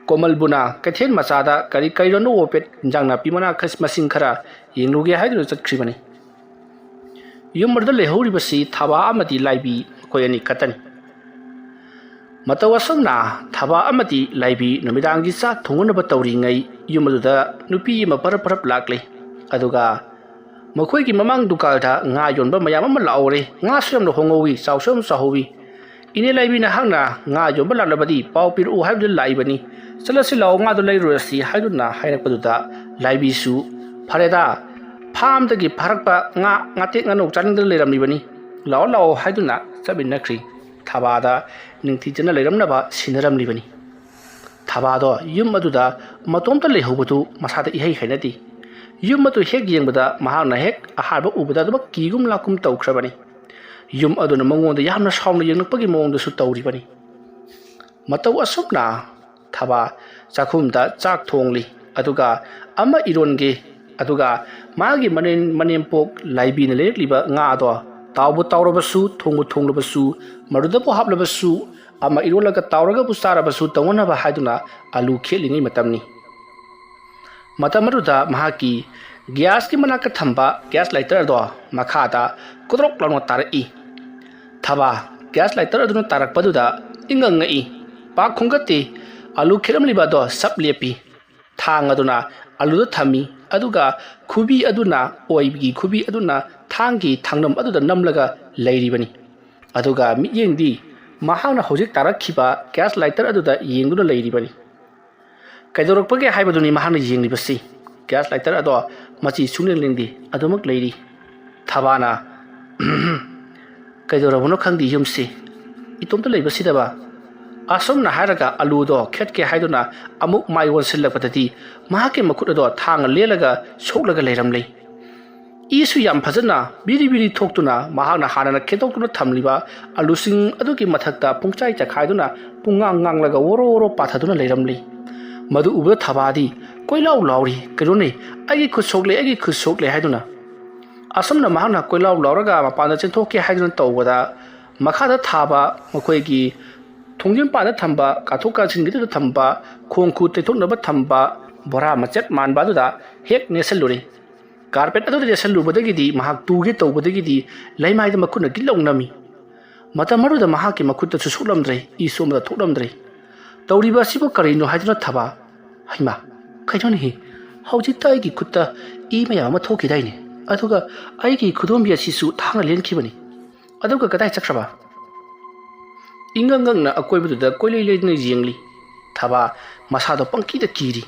ꯀꯣꯃꯜꯕꯨꯅ ꯀꯩꯊꯦꯜ ꯃꯆꯥꯗ ꯀꯔꯤ ꯀꯔꯤꯅꯣ ꯑꯣꯄꯦꯠ ꯏꯟꯖꯥꯡ ꯅꯥꯄꯤ ꯃꯅꯥ ꯈꯁ-, ꯃꯁꯤꯡ ꯈꯔ ꯌꯦꯡꯂꯨꯒꯦ ꯍꯥꯏꯗꯨꯅ ꯆꯠꯈ꯭ꯔꯤꯕꯅꯤ꯫ ꯌꯨꯝ ꯑꯗꯨꯗ ꯂꯩꯍꯧꯔꯤꯕꯁꯤ ꯊꯥꯕꯥ ꯑꯃꯗꯤ ꯂꯥꯏꯕꯤ, ꯃꯈꯣꯏ ꯑꯅꯤ ꯈꯛꯇꯅꯤ꯫ ꯃꯇꯧ ꯑꯁꯨꯝꯅ ꯊꯕꯥ ꯑꯃꯗꯤ ꯂꯥꯏꯕꯤ ꯅꯨꯃꯤꯗꯥꯡꯒꯤ ꯆꯥꯛ ꯊꯣꯡꯅꯅꯕ ꯇꯧꯔꯤꯉꯩ, ꯌꯨꯝ ꯑꯗꯨꯗ ꯅꯨꯄꯤ ꯑꯃ ꯄꯔꯞ ꯄꯔꯞ ꯂꯥꯛꯂꯤ꯫ ꯑꯗꯨꯒ ꯃꯈꯣꯏꯒꯤ ꯃꯃꯥꯡ ꯗꯨꯀꯥꯟꯗ ꯉꯥ ꯌꯣꯟꯕ ꯃꯌꯥꯝ ꯑꯃ ꯂꯥꯛꯍꯧꯔꯦ꯫ ꯉꯥꯁꯨ ꯌꯥꯝꯅ ꯍꯣꯡꯍꯧꯋꯤ, ꯆꯥꯎꯁꯨ ꯌꯥꯝ ꯆꯥꯎꯍꯧꯋꯤ꯫ "ꯏꯅꯦ ꯂꯥꯏꯕꯤ, ꯅꯍꯥꯛꯅ ꯉꯥ ꯌꯣꯟꯕ ꯂꯥꯛꯂꯕꯗꯤ ꯄꯥꯎ ꯄꯤꯔꯛꯎ ꯍꯥꯏꯕꯗꯨ ꯂꯥꯛꯏꯕꯅꯤ꯫ ꯆꯠꯂꯁꯤ ꯂꯥꯛꯑꯣ, ꯉꯥꯗꯣ ꯂꯩꯔꯨꯔꯁꯤ" ꯍꯥꯏꯗꯨꯅ ꯍꯥꯏꯔꯛꯄꯗꯨꯗ, ꯂꯥꯏꯕꯤꯁꯨ, "ꯐꯔꯦꯗ, ꯐꯥꯝꯗꯒꯤ ꯐꯥꯔꯛꯄ ꯉꯥ, ꯉꯥꯇꯦꯛ ꯉꯥꯅꯧ ꯆꯥꯅꯤꯡꯗꯅ ꯂꯩꯔꯝꯂꯤꯕꯅꯤ, ꯂꯥꯛꯑꯣ ꯂꯥꯛꯑꯣ" ꯍꯥꯏꯗꯨꯅ ꯆꯠꯃꯤꯟꯅꯈ꯭ꯔꯤ꯫ ꯊꯕꯥꯗ ꯅꯤꯡꯊꯤꯖꯅ ꯂꯩꯔꯝꯅꯕ ꯁꯤꯟꯅꯔꯝꯂꯤꯕꯅꯤ꯫ ꯊꯕꯥꯗꯣ ꯌꯨꯝ ꯑꯗꯨꯗ ꯃꯇꯣꯝꯇ ꯂꯩꯍꯧꯕꯗꯨ ꯃꯁꯥꯗ ꯏꯍꯩ ꯍꯩꯅꯗꯦ꯫ ꯌꯨꯝ ꯑꯗꯨ ꯍꯦꯛ ꯌꯦꯡꯕꯗ ꯃꯍꯥꯛꯅ ꯍꯦꯛ ꯑꯍꯥꯟꯕ ꯎꯕꯗ ꯑꯗꯨꯃꯛ ꯀꯤꯒꯨꯝ ꯂꯥꯛꯀꯨꯝ ꯇꯧꯈ꯭ꯔꯕꯅꯤ꯫ ꯌꯨꯝ ꯑꯗꯨꯅ ꯃꯉꯣꯟꯗ ꯌꯥꯝꯅ ꯁꯥꯎꯅ ꯌꯦꯡꯂꯛꯄꯒꯤ ꯃꯑꯣꯡꯗꯁꯨ ꯇꯧꯔꯤꯕꯅꯤ꯫ ꯃꯇꯧ ꯑꯁꯨꯝꯅ ꯊꯕꯥ ꯆꯥꯛꯈꯨꯝꯗ ꯆꯥꯛ ꯊꯣꯡꯂꯤ꯫ ꯑꯗꯨꯒ ꯑꯃ ꯏꯔꯣꯟꯒꯦ꯫ ꯑꯗꯨꯒ ꯃꯥꯒꯤ ꯃꯅꯦꯝ-, ꯃꯅꯦꯝꯄꯣꯛ ꯂꯥꯏꯕꯤꯅ ꯂꯩꯔꯛꯂꯤꯕ ꯉꯥ ꯑꯗꯣ ꯇꯥꯎꯕꯨ ꯇꯥꯎꯔꯕꯁꯨ, ꯊꯣꯡꯕꯨ ꯊꯣꯡꯂꯕꯁꯨ, ꯃꯔꯨꯗꯕꯨ ꯍꯥꯞꯂꯕꯁꯨ, ꯑꯃ ꯏꯔꯣꯜꯂꯒ ꯇꯥꯎꯔꯒꯕꯨ ꯆꯥꯔꯕꯁꯨ ꯇꯧꯅꯅꯕ ꯍꯥꯏꯗꯨꯅ ꯑꯂꯨ ꯈꯦꯠꯂꯤꯉꯩ ꯃꯇꯝꯅꯤ꯫ ꯃꯇꯝ ꯑꯗꯨꯗ ꯃꯍꯥꯛꯀꯤ ꯒ꯭ꯌꯥꯁꯀꯤ ꯃꯅꯥꯛꯇ ꯊꯝꯕ ꯒ꯭ꯌꯥꯁ ꯂꯥꯏꯇꯔ ꯑꯗꯣ ꯃꯈꯥꯗ ꯀꯣꯗ꯭ꯔꯣꯛ ꯂꯥꯎꯅ ꯇꯥꯔꯛꯏ꯫ ꯊꯕꯥ ꯒ꯭ꯌꯥꯁ ꯂꯥꯏꯇꯔ ꯑꯗꯨꯅ ꯇꯥꯔꯛꯄꯗꯨꯗ ꯏꯉꯛ ꯉꯛꯏ꯫ ꯄꯥꯛ ꯈꯣꯡꯒꯠꯇꯦ꯫ ꯑꯂꯨ ꯈꯦꯠꯂꯝꯂꯤꯕ ꯑꯗꯣ ꯆꯞ ꯂꯦꯞꯄꯤ꯫ ꯊꯥꯡ ꯑꯗꯨꯅ ꯑꯂꯨꯗ ꯊꯝꯃꯤ, ꯑꯗꯨꯒ ꯈꯨꯕꯤ ꯑꯗꯨꯅ, ꯑꯣꯏꯕꯒꯤ ꯈꯨꯕꯤ ꯑꯗꯨꯅ ꯊꯥꯡꯒꯤ ꯊꯥꯡꯅꯝ ꯑꯗꯨꯗ ꯅꯝꯂꯒ ꯂꯩꯔꯤꯕꯅꯤ꯫ ꯑꯗꯨꯒ ꯃꯤꯠꯌꯦꯡꯗꯤ ꯃꯍꯥꯛꯅ ꯍꯧꯖꯤꯛ ꯇꯥꯔꯛꯈꯤꯕ ꯒ꯭ꯌꯥꯁ ꯂꯥꯏꯇꯔ ꯑꯗꯨꯗ ꯌꯦꯡꯗꯨꯅ ꯂꯩꯔꯤꯕꯅꯤ꯫ ꯀꯩꯗꯧꯔꯛꯄꯒꯦ ꯍꯥꯏꯕꯗꯨꯅꯤ ꯃꯍꯥꯛꯅ ꯌꯦꯡꯂꯤꯕꯁꯤ꯫ ꯒ꯭ꯌꯥꯁ ꯂꯥꯏꯇꯔ ꯑꯗꯣ ꯃꯆꯤ ꯁꯨꯡꯂꯦꯡ ꯂꯦꯡꯗꯦ, ꯑꯗꯨꯃꯛ ꯂꯩꯔꯤ꯫ ꯊꯕꯥꯅ, "ꯀꯩꯗꯧꯔꯕꯅꯣ ꯈꯪꯗꯦ ꯌꯨꯝꯁꯤ, ꯏꯇꯣꯝꯇ ꯂꯩꯕꯁꯤꯗꯕ?" ꯑꯁꯨꯝꯅ ꯍꯥꯏꯔꯒ ꯑꯂꯨꯗꯣ ꯈꯦꯠꯀꯦ ꯍꯥꯏꯗꯨꯅ ꯑꯃꯨꯛ ꯃꯥꯏ ꯑꯣꯟꯁꯤꯜꯂꯛꯄꯗꯗꯤ ꯃꯍꯥꯛꯀꯤ ꯃꯈꯨꯠ ꯑꯗꯣ ꯊꯥꯡꯅ ꯂꯦꯜꯂꯒ ꯁꯣꯛꯂꯒ ꯂꯩꯔꯝꯂꯦ꯫ ꯏꯁꯨ ꯌꯥꯝ ꯐꯖꯅ ꯕꯤꯔꯤ ꯕꯤꯔꯤ ꯊꯣꯛꯇꯨꯅ ꯃꯍꯥꯛꯅ ꯍꯥꯟꯅꯅ ꯈꯦꯠꯇꯣꯛꯇꯨꯅ ꯊꯝꯂꯤꯕ ꯑꯂꯨꯁꯤꯡ ꯑꯗꯨꯒꯤ ꯃꯊꯛꯇ ꯄꯨꯡꯆꯥꯏ ꯆꯈꯥꯏꯗꯨꯅ ꯄꯨꯡꯉꯥꯡ ꯉꯥꯡꯂꯒ ꯋꯣꯔꯣ ꯋꯣꯔꯣ ꯄꯥꯊꯗꯨꯅ ꯂꯩꯔꯝꯂꯤ꯫ ꯃꯗꯨ ꯎꯕꯗ ꯊꯕꯥꯗꯤ ꯀꯣꯏꯂꯥꯎ ꯂꯥꯎꯔꯤ, "ꯀꯩꯅꯣꯅꯦ, ꯑꯩꯒꯤ ꯈꯨꯠ ꯁꯣꯛꯂꯦ, ꯑꯩꯒꯤ ꯈꯨꯠ ꯁꯣꯛꯂꯦ" ꯍꯥꯏꯗꯨꯅ꯫ ꯑꯁꯨꯝꯅ ꯃꯍꯥꯛꯅ ꯀꯣꯏꯂꯥꯎ ꯂꯥꯎꯔꯒ ꯃꯄꯥꯟꯗ ꯆꯦꯟꯊꯣꯛꯀꯦ ꯍꯥꯏꯗꯨꯅ ꯇꯧꯕꯗ, ꯃꯈꯥꯗ ꯊꯥꯕ ꯃꯈꯣꯏꯒꯤ ꯊꯣꯡꯖꯤꯟ ꯄꯥꯟꯗ ꯊꯝꯕ, ꯀꯥꯊꯣꯛ ꯀꯥꯁꯤꯟꯒꯤꯗꯨꯗ ꯊꯝꯕ, ꯈꯣꯡ ꯈꯨꯠ ꯇꯩꯊꯣꯛꯅꯕ ꯊꯝꯕ ꯕꯣꯔꯥ ꯃꯆꯦꯠ ꯃꯥꯟꯕ ꯑꯗꯨꯗ ꯍꯦꯛ ꯅꯦꯠꯁꯜꯂꯨꯔꯦ꯫ ꯀꯥꯔꯄꯦꯠ ꯑꯗꯨꯗ ꯅꯦꯠꯁꯜꯂꯨꯕꯗꯒꯤꯗꯤ ꯃꯍꯥꯛ ꯇꯨꯒꯦ ꯇꯧꯕꯗꯒꯤꯗꯤ ꯂꯩꯃꯥꯏꯗ ꯃꯈꯨꯠꯅ ꯒꯤꯠ ꯂꯥꯎ ꯅꯝꯃꯤ꯫ ꯃꯇꯝ ꯑꯗꯨꯗ ꯃꯍꯥꯛꯀꯤ ꯃꯈꯨꯠꯇꯁꯨ ꯁꯣꯛꯂꯝꯗ꯭ꯔꯦ, ꯏꯁꯨ ꯑꯃꯠꯇ ꯊꯣꯛꯂꯝꯗ꯭ꯔꯦ꯫ "ꯇꯧꯔꯤꯕ ꯑꯁꯤꯕꯨ ꯀꯔꯤꯅꯣ?" ꯍꯥꯏꯗꯨꯅ ꯊꯕꯥ, "ꯍꯩꯃꯥ, ꯀꯩꯅꯣꯅꯦꯍꯦ? ꯍꯧꯖꯤꯛꯇ ꯑꯩꯒꯤ ꯈꯨꯠꯇ ꯏ ꯃꯌꯥꯝ ꯑꯃ ꯊꯣꯛꯈꯤꯗꯥꯏꯅꯦ? ꯑꯗꯨꯒ ꯑꯩꯒꯤ ꯈꯨꯗꯣꯝꯕꯤ ꯑꯁꯤꯁꯨ ꯊꯥꯡꯅ ꯂꯦꯟꯈꯤꯕꯅꯤ꯫ ꯑꯗꯨꯒ ꯀꯗꯥꯏ ꯆꯠꯈ꯭ꯔꯕ?" ꯏꯉꯛ ꯉꯛꯅ ꯑꯀꯣꯏꯕꯗꯨꯗ ꯀꯣꯏꯂꯩ ꯂꯩꯗꯨꯅ ꯌꯦꯡꯂꯤ꯫ ꯊꯕꯥ ꯃꯁꯥꯗꯣ ꯄꯪꯀꯤꯗ ꯀꯤꯔꯤ꯫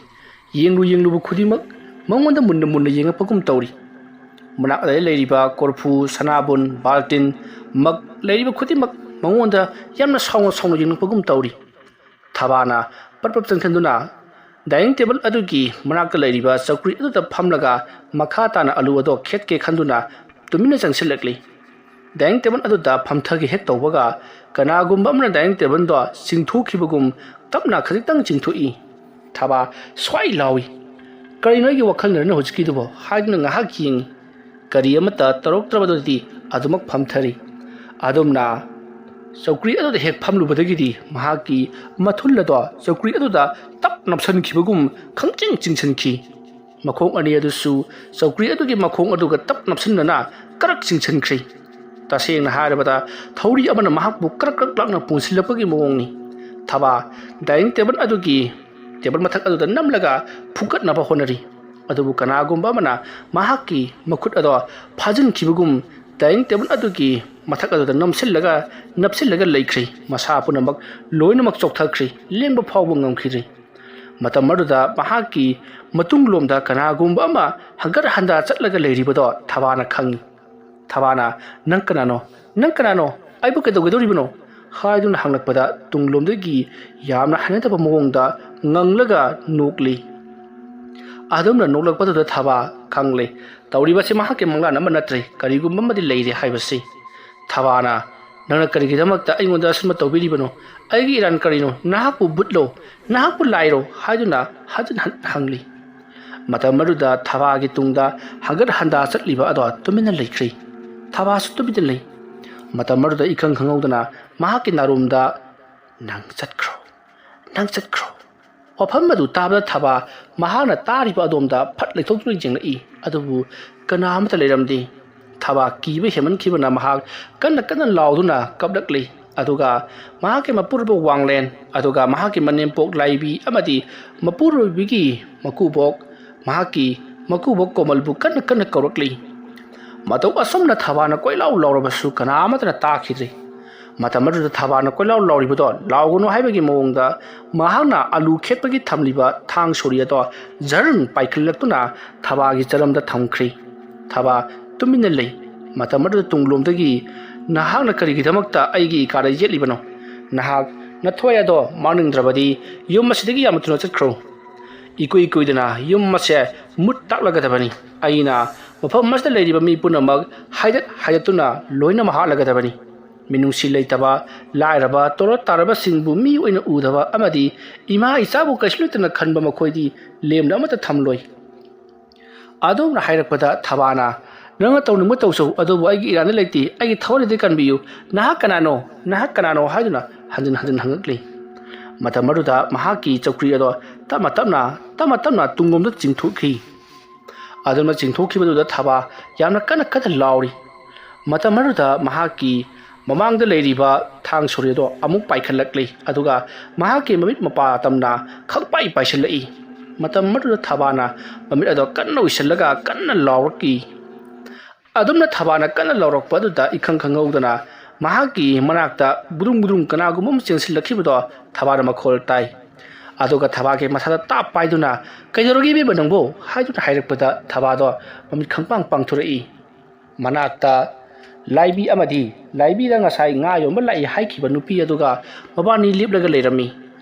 ꯌꯦꯡꯂꯨ ꯌꯦꯡꯂꯨꯕ ꯈꯨꯗꯤꯡꯃꯛ ꯃꯉꯣꯟꯗ ꯃꯨꯟꯅ ꯃꯨꯟꯅ ꯌꯦꯡꯉꯛꯄꯒꯨꯝ ꯇꯧꯔꯤ꯫ ꯃꯅꯥꯛꯇ ꯂꯩꯔꯤꯕ ꯀꯣꯔꯐꯨ, ꯁꯅꯥꯕꯨꯟ, ꯕꯥꯜꯇꯤꯟ, ꯃꯛ ꯂꯩꯔꯤꯕ ꯈꯨꯗꯤꯡꯃꯛ ꯃꯉꯣꯟꯗ ꯌꯥꯝꯅ ꯁꯥꯎꯅ ꯁꯥꯎꯅ ꯌꯦꯡꯂꯛꯄꯒꯨꯝ ꯇꯧꯔꯤ꯫ ꯊꯕꯥꯅ ꯄꯠ ꯄꯠ ꯆꯪꯁꯤꯟꯗꯨꯅ dining table ꯑꯗꯨꯒꯤ ꯃꯅꯥꯛꯇ ꯂꯩꯔꯤꯕ ꯆꯧꯀ꯭ꯔꯤ ꯑꯗꯨꯗ ꯐꯝꯂꯒ ꯃꯈꯥ ꯇꯥꯅ ꯑꯂꯨ ꯑꯗꯣ ꯈꯦꯠꯀꯦ ꯈꯟꯗꯨꯅ ꯇꯨꯃꯤꯟꯅ ꯆꯪꯁꯤꯜꯂꯛꯂꯤ꯫ Dining table ꯑꯗꯨꯗ ꯐꯝꯊꯒꯦ ꯍꯦꯛ ꯇꯧꯕꯒ ꯀꯅꯥꯒꯨꯝꯕ ꯑꯃꯅ dining tableꯗꯣ ꯆꯤꯡꯊꯣꯛꯈꯤꯕꯒꯨꯝ ꯇꯞꯅ ꯈꯖꯤꯛꯇꯪ ꯆꯤꯡꯊꯣꯛꯏ꯫ ꯊꯕꯥ ꯁ꯭ꯋꯥꯏ ꯂꯥꯎꯏ꯫ "ꯀꯔꯤꯅꯣ ꯑꯩꯒꯤ ꯋꯥꯈꯜꯅꯔꯅ ꯍꯧꯖꯤꯛꯀꯤꯗꯨꯕꯣ?" ꯍꯥꯏꯗꯨꯅ ꯉꯥꯏꯍꯥꯛ ꯌꯦꯡꯉꯤ꯫ ꯀꯔꯤ ꯑꯃꯠꯇ ꯇꯧꯔꯛꯇ꯭ꯔꯕꯗꯨꯗꯤ ꯑꯗꯨꯃꯛ ꯐꯝꯊꯔꯤ꯫ ꯑꯗꯨꯝꯅ ꯆꯧꯀ꯭ꯔꯤ ꯑꯗꯨꯗ ꯍꯦꯛ ꯐꯝꯂꯨꯕꯗꯒꯤꯗꯤ ꯃꯍꯥꯛꯀꯤ ꯃꯊꯨꯜ ꯑꯗꯣ ꯆꯧꯀ꯭ꯔꯤ ꯑꯗꯨꯗ ꯇꯞ ꯅꯞꯁꯤꯟꯈꯤꯕꯒꯨꯝ ꯈꯪꯆꯤꯡ ꯆꯤꯡꯁꯤꯟꯈꯤ꯫ ꯃꯈꯣꯡ ꯑꯅꯤ ꯑꯗꯨꯁꯨ ꯆꯧꯀ꯭ꯔꯤ ꯑꯗꯨꯒꯤ ꯃꯈꯣꯡ ꯑꯗꯨꯒ ꯇꯞ ꯅꯞꯁꯤꯟꯅꯅ ꯀꯔꯛ ꯆꯤꯡꯁꯤꯟꯈ꯭ꯔꯦ꯫ ꯇꯁꯦꯡꯅ ꯍꯥꯏꯔꯕꯗ ꯊꯧꯔꯤ ꯑꯃꯅ ꯃꯍꯥꯛꯄꯨ ꯀ꯭ꯔꯛ ꯀ꯭ꯔꯛ ꯂꯥꯛꯅ ꯄꯨꯟꯁꯤꯜꯂꯛꯄꯒꯤ ꯃꯑꯣꯡꯅꯤ꯫ ꯊꯕꯥ dining table ꯑꯗꯨꯒꯤ table ꯃꯊꯛ ꯑꯗꯨꯗ ꯅꯝꯂꯒ ꯐꯨꯒꯠꯅꯕ ꯍꯣꯠꯅꯔꯤ꯫ ꯑꯗꯨꯕꯨ ꯀꯅꯥꯒꯨꯝꯕ ꯑꯃꯅ ꯃꯍꯥꯛꯀꯤ ꯃꯈꯨꯠ ꯑꯗꯣ ꯐꯥꯖꯤꯟꯈꯤꯕꯒꯨꯝ dining table ꯑꯗꯨꯒꯤ ꯃꯊꯛ ꯑꯗꯨꯗ ꯅꯝꯁꯤꯜꯂꯒ ꯅꯞꯁꯤꯜꯂꯒ ꯂꯩꯈ꯭ꯔꯦ꯫ ꯃꯁꯥ ꯄꯨꯝꯅꯃꯛ ꯂꯣꯏꯅꯃꯛ ꯆꯣꯛꯊꯈ꯭ꯔꯦ꯫ ꯂꯦꯡꯕ ꯐꯥꯎꯕ ꯉꯝꯈꯤꯗ꯭ꯔꯦ꯫ ꯃꯇꯝ ꯑꯗꯨꯗ ꯃꯍꯥꯛꯀꯤ ꯃꯇꯨꯡꯂꯣꯝꯗ ꯀꯅꯥꯒꯨꯝꯕ ꯑꯃ ꯍꯪꯒꯠ ꯍꯟꯗꯥ ꯆꯠꯂꯒ ꯂꯩꯔꯤꯕꯗꯣ ꯊꯕꯥꯅ ꯈꯪꯏ꯫ ꯊꯕꯥꯅ, "ꯅꯪ ꯀꯅꯥꯅꯣ? ꯅꯪ ꯀꯅꯥꯅꯣ? ꯑꯩꯕꯨ ꯀꯩꯗꯧꯒꯗꯧꯔꯤꯕꯅꯣ?" ꯍꯥꯏꯗꯨꯅ ꯍꯪꯂꯛꯄꯗ ꯇꯨꯡꯂꯣꯝꯗꯒꯤ ꯌꯥꯝꯅ ꯍꯩꯅꯗꯕ ꯃꯑꯣꯡꯗ ꯉꯪꯂꯒ ꯅꯣꯛꯂꯤ꯫ ꯑꯗꯨꯝꯅ ꯅꯣꯛꯂꯛꯄꯗꯨꯗ ꯊꯕꯥ ꯈꯪꯂꯦ, ꯇꯧꯔꯤꯕꯁꯤ ꯃꯍꯥꯛꯀꯤ ꯃꯪꯂꯥꯟ ꯑꯃ ꯅꯠꯇ꯭ꯔꯦ, ꯀꯔꯤꯒꯨꯝꯕ ꯑꯃꯗꯤ ꯂꯩꯔꯦ ꯍꯥꯏꯕꯁꯤ꯫ ꯊꯕꯥꯅ, "ꯅꯪꯅ ꯀꯔꯤꯒꯤꯗꯃꯛꯇ ꯑꯩꯉꯣꯟꯗ ꯑꯁꯨꯝꯅ ꯇꯧꯕꯤꯔꯤꯕꯅꯣ? ꯑꯩꯒꯤ ꯏꯔꯥꯟ ꯀꯔꯤꯅꯣ? ꯅꯍꯥꯛꯄꯨ ꯚꯨꯠꯂꯣ? ꯅꯍꯥꯛꯄꯨ ꯂꯥꯏꯔꯣ?" ꯍꯥꯏꯗꯨꯅ ꯍꯟꯖꯤꯟ ꯍꯟꯖꯤꯟ ꯍꯪꯂꯤ꯫ ꯃꯇꯝ ꯑꯗꯨꯗ ꯊꯕꯥꯒꯤ ꯇꯨꯡꯗ ꯍꯪꯒꯠ ꯍꯟꯗꯥ ꯆꯠꯂꯤꯕ ꯑꯗꯣ ꯇꯨꯃꯤꯟꯅ ꯂꯩꯈ꯭ꯔꯦ꯫ ꯊꯕꯥꯁꯨ ꯇꯨꯃꯤꯟꯅ ꯂꯩ꯫ ꯃꯇꯝ ꯑꯗꯨꯗ ꯏꯈꯪ ꯈꯪꯍꯧꯗꯅ ꯃꯍꯥꯛꯀꯤ ꯅꯥꯔꯣꯝꯗ, "ꯅꯪ ꯆꯠꯈ꯭ꯔꯣ, ꯅꯪ ꯆꯠꯈ꯭ꯔꯣ꯫" ꯋꯥꯐꯝ ꯑꯗꯨ ꯇꯥꯕꯗ ꯊꯕꯥ ꯃꯍꯥꯛꯅ ꯇꯥꯔꯤꯕ ꯑꯗꯣꯝꯗ ꯐꯠ ꯂꯩꯊꯣꯛꯇꯨꯅ ꯌꯦꯡꯂꯛꯏ, ꯑꯗꯨꯕꯨ ꯀꯅꯥ ꯑꯃꯠꯇ ꯂꯩꯔꯝꯗꯦ꯫ ꯊꯕꯥ ꯀꯤꯕ ꯍꯦꯟꯃꯟꯈꯤꯕꯅ ꯃꯍꯥꯛ ꯀꯟꯅ ꯀꯟꯅ ꯂꯥꯎꯗꯨꯅ ꯀꯞꯂꯛꯂꯤ꯫ ꯑꯗꯨꯒ ꯃꯍꯥꯛꯀꯤ ꯃꯄꯨꯔꯣꯏꯕ ꯋꯥꯡꯂꯦꯟ, ꯑꯗꯨꯒ ꯃꯍꯥꯛꯀꯤ ꯃꯅꯦꯝꯄꯣꯛ ꯂꯥꯏꯕꯤ ꯑꯃꯗꯤ ꯃꯄꯨꯔꯣꯏꯕꯒꯤ ꯃꯀꯨꯕꯣꯛ, ꯃꯍꯥꯛꯀꯤ ꯃꯀꯨꯕꯣꯛ ꯀꯣꯃꯜꯕꯨ ꯀꯟꯅ ꯀꯟꯅ ꯀꯧꯔꯛꯂꯤ꯫ ꯃꯇꯧ ꯑꯁꯨꯝꯅ ꯊꯕꯥꯅ ꯀꯣꯏꯂꯥꯎ ꯂꯥꯎꯔꯕꯁꯨ ꯀꯅꯥ ꯑꯃꯠꯇꯅ ꯇꯥꯈꯤꯗ꯭ꯔꯤ꯫ ꯃꯇꯝ ꯑꯗꯨꯗ ꯊꯕꯥꯅ ꯀꯣꯏꯂꯥꯎ ꯂꯥꯎꯔꯤꯕꯗꯣ ꯂꯥꯎꯒꯅꯨ ꯍꯥꯏꯕꯒꯤ ꯃꯑꯣꯡꯗ ꯃꯍꯥꯛꯅ ꯑꯂꯨ ꯈꯦꯠꯄꯒꯤ ꯊꯝꯂꯤꯕ ꯊꯥꯡ ꯁꯣꯔꯤ ꯑꯗꯣ ꯖꯔꯪ ꯄꯥꯏꯈꯠꯂꯛꯇꯨꯅ ꯊꯕꯥꯒꯤ ꯆꯔꯝꯗ ꯊꯝꯈ꯭ꯔꯤ꯫ ꯊꯕꯥ ꯇꯨꯃꯤꯟꯅ ꯂꯩ꯫ ꯃꯇꯝ ꯑꯗꯨꯗ ꯇꯨꯡꯂꯣꯝꯗꯒꯤ, "ꯅꯍꯥꯛꯅ ꯀꯔꯤꯒꯤꯗꯃꯛꯇ ꯑꯩꯒꯤ ꯏꯀꯥꯗ ꯌꯦꯠꯂꯤꯕꯅꯣ? ꯅꯍꯥꯛ ꯅꯊ꯭ꯋꯥꯏ ꯑꯗꯣ ꯃꯥꯡꯅꯤꯡꯗ꯭ꯔꯕꯗꯤ ꯌꯨꯝ ꯑꯁꯤꯗꯒꯤ ꯌꯥꯝꯅ ꯊꯨꯅ ꯆꯠꯈ꯭ꯔꯣ꯫" ꯏꯀꯨꯏ ꯀꯨꯏꯗꯅ ꯌꯨꯝ ꯑꯁꯦ ꯃꯨꯠ ꯇꯥꯛꯂꯒꯗꯕꯅꯤ꯫ ꯑꯩꯅ ꯃꯐꯝ ꯑꯁꯤꯗ ꯂꯩꯔꯤꯕ ꯃꯤ ꯄꯨꯝꯅꯃꯛ ꯍꯥꯏꯗꯠ ꯍꯥꯏꯗꯠꯇꯨꯅ ꯂꯣꯏꯅꯃꯛ ꯍꯥꯠꯂꯒꯗꯕꯅꯤ꯫ ꯃꯤꯅꯨꯡꯁꯤ ꯂꯩꯇꯕ, ꯂꯥꯏꯔꯕ, ꯇꯣꯔꯣꯠ ꯇꯥꯔꯕꯁꯤꯡꯕꯨ ꯃꯤ ꯑꯣꯏꯅ ꯎꯗꯕ ꯑꯃꯗꯤ ꯏꯃꯥ ꯏꯆꯥꯕꯨ ꯀꯩꯁꯨ ꯂꯩꯇꯅ ꯈꯟꯕ ꯃꯈꯣꯏꯗꯤ ꯂꯦꯝꯅ ꯑꯃꯠꯇ ꯊꯝꯂꯣꯏ꯫ ꯑꯗꯨꯝꯅ ꯍꯥꯏꯔꯛꯄꯗ ꯊꯕꯥꯅ, "ꯅꯪꯅ ꯇꯧꯅꯤꯡꯕ ꯇꯧꯖꯧ, ꯑꯗꯨꯕꯨ ꯑꯩꯒꯤ ꯏꯔꯥꯟꯗꯤ ꯂꯩꯇꯦ, ꯑꯩꯒꯤ ꯊꯋꯥꯏꯗꯤ ꯀꯟꯕꯤꯌꯨ꯫ ꯅꯍꯥꯛ ꯀꯅꯥꯅꯣ? ꯅꯍꯥꯛ ꯀꯅꯥꯅꯣ?" ꯍꯥꯏꯗꯨꯅ ꯍꯟꯖꯤꯟ ꯍꯟꯖꯤꯟ ꯍꯪꯉꯛꯂꯤ꯫ ꯃꯇꯝ ꯑꯗꯨꯗ ꯃꯍꯥꯛꯀꯤ ꯆꯧꯀ꯭ꯔꯤ ꯑꯗꯣ ꯇꯞꯅ ꯇꯞꯅ, ꯇꯞꯅ ꯇꯞꯅ ꯇꯨꯡꯂꯣꯝꯗ ꯆꯤꯡꯊꯣꯛꯈꯤ꯫ ꯑꯗꯨꯅ ꯆꯤꯡꯊꯣꯛꯈꯤꯕꯗꯨꯗ ꯊꯕꯥ ꯌꯥꯝꯅ ꯀꯟꯅ ꯀꯟꯅ ꯂꯥꯎꯔꯤ꯫ ꯃꯇꯝ ꯑꯗꯨꯗ ꯃꯍꯥꯛꯀꯤ ꯃꯃꯥꯡꯗ ꯂꯩꯔꯤꯕ ꯊꯥꯡ ꯁꯣꯔꯤ ꯑꯗꯣ ꯑꯃꯨꯛ ꯄꯥꯏꯈꯠꯂꯛꯂꯤ, ꯑꯗꯨꯒ ꯃꯍꯥꯛꯀꯤ ꯃꯃꯤꯠ ꯃꯄꯥ ꯇꯝꯅ ꯈꯪꯄꯥꯏ ꯄꯥꯏꯁꯤꯜꯂꯛꯏ꯫ ꯃꯇꯝ ꯑꯗꯨꯗ ꯊꯕꯥꯅ ꯃꯃꯤꯠ ꯑꯗꯣ ꯀꯟꯅ ꯎꯏꯁꯤꯜꯂꯒ ꯀꯟꯅ ꯂꯥꯎꯔꯛꯏ꯫ ꯑꯗꯨꯝꯅ ꯊꯕꯥꯅ ꯀꯟꯅ ꯂꯥꯎꯔꯛꯄ ꯑꯗꯨꯗ ꯏꯈꯪ ꯈꯪꯍꯧꯗꯅ ꯃꯍꯥꯛꯀꯤ ꯃꯅꯥꯛꯇ ꯕꯨꯗꯨꯡ ꯕꯨꯗꯨꯡ ꯀꯅꯥꯒꯨꯝꯕ ꯑꯃ ꯆꯦꯟꯁꯤꯜꯂꯛꯈꯤꯕꯗꯣ ꯊꯕꯥꯅ ꯃꯈꯣꯜ ꯇꯥꯏ꯫ ꯑꯗꯨꯒ ꯊꯕꯥꯒꯤ ꯃꯁꯥꯗ ꯇꯥꯞ ꯄꯥꯏꯗꯨꯅ, "ꯀꯩꯗꯧꯔꯒꯦ ꯏꯕꯦꯝꯃ ꯅꯪꯕꯨ?" ꯍꯥꯏꯗꯨꯅ ꯍꯥꯏꯔꯛꯄꯗ ꯊꯕꯥꯗꯣ ꯃꯃꯤꯠ ꯈꯪꯄꯥꯡ ꯄꯥꯡꯊꯣꯔꯛꯏ꯫ ꯃꯅꯥꯛꯇ ꯂꯥꯏꯕꯤ ꯑꯃꯗꯤ ꯂꯥꯏꯕꯤꯗ ꯉꯁꯥꯏ ꯉꯥ ꯌꯣꯟꯕ ꯂꯥꯛꯏ ꯍꯥꯏꯈꯤꯕ ꯅꯨꯄꯤ ꯑꯗꯨꯒ ꯃꯕꯥꯅꯤ ꯂꯦꯞꯂꯒ ꯂꯩꯔꯝꯃꯤ꯫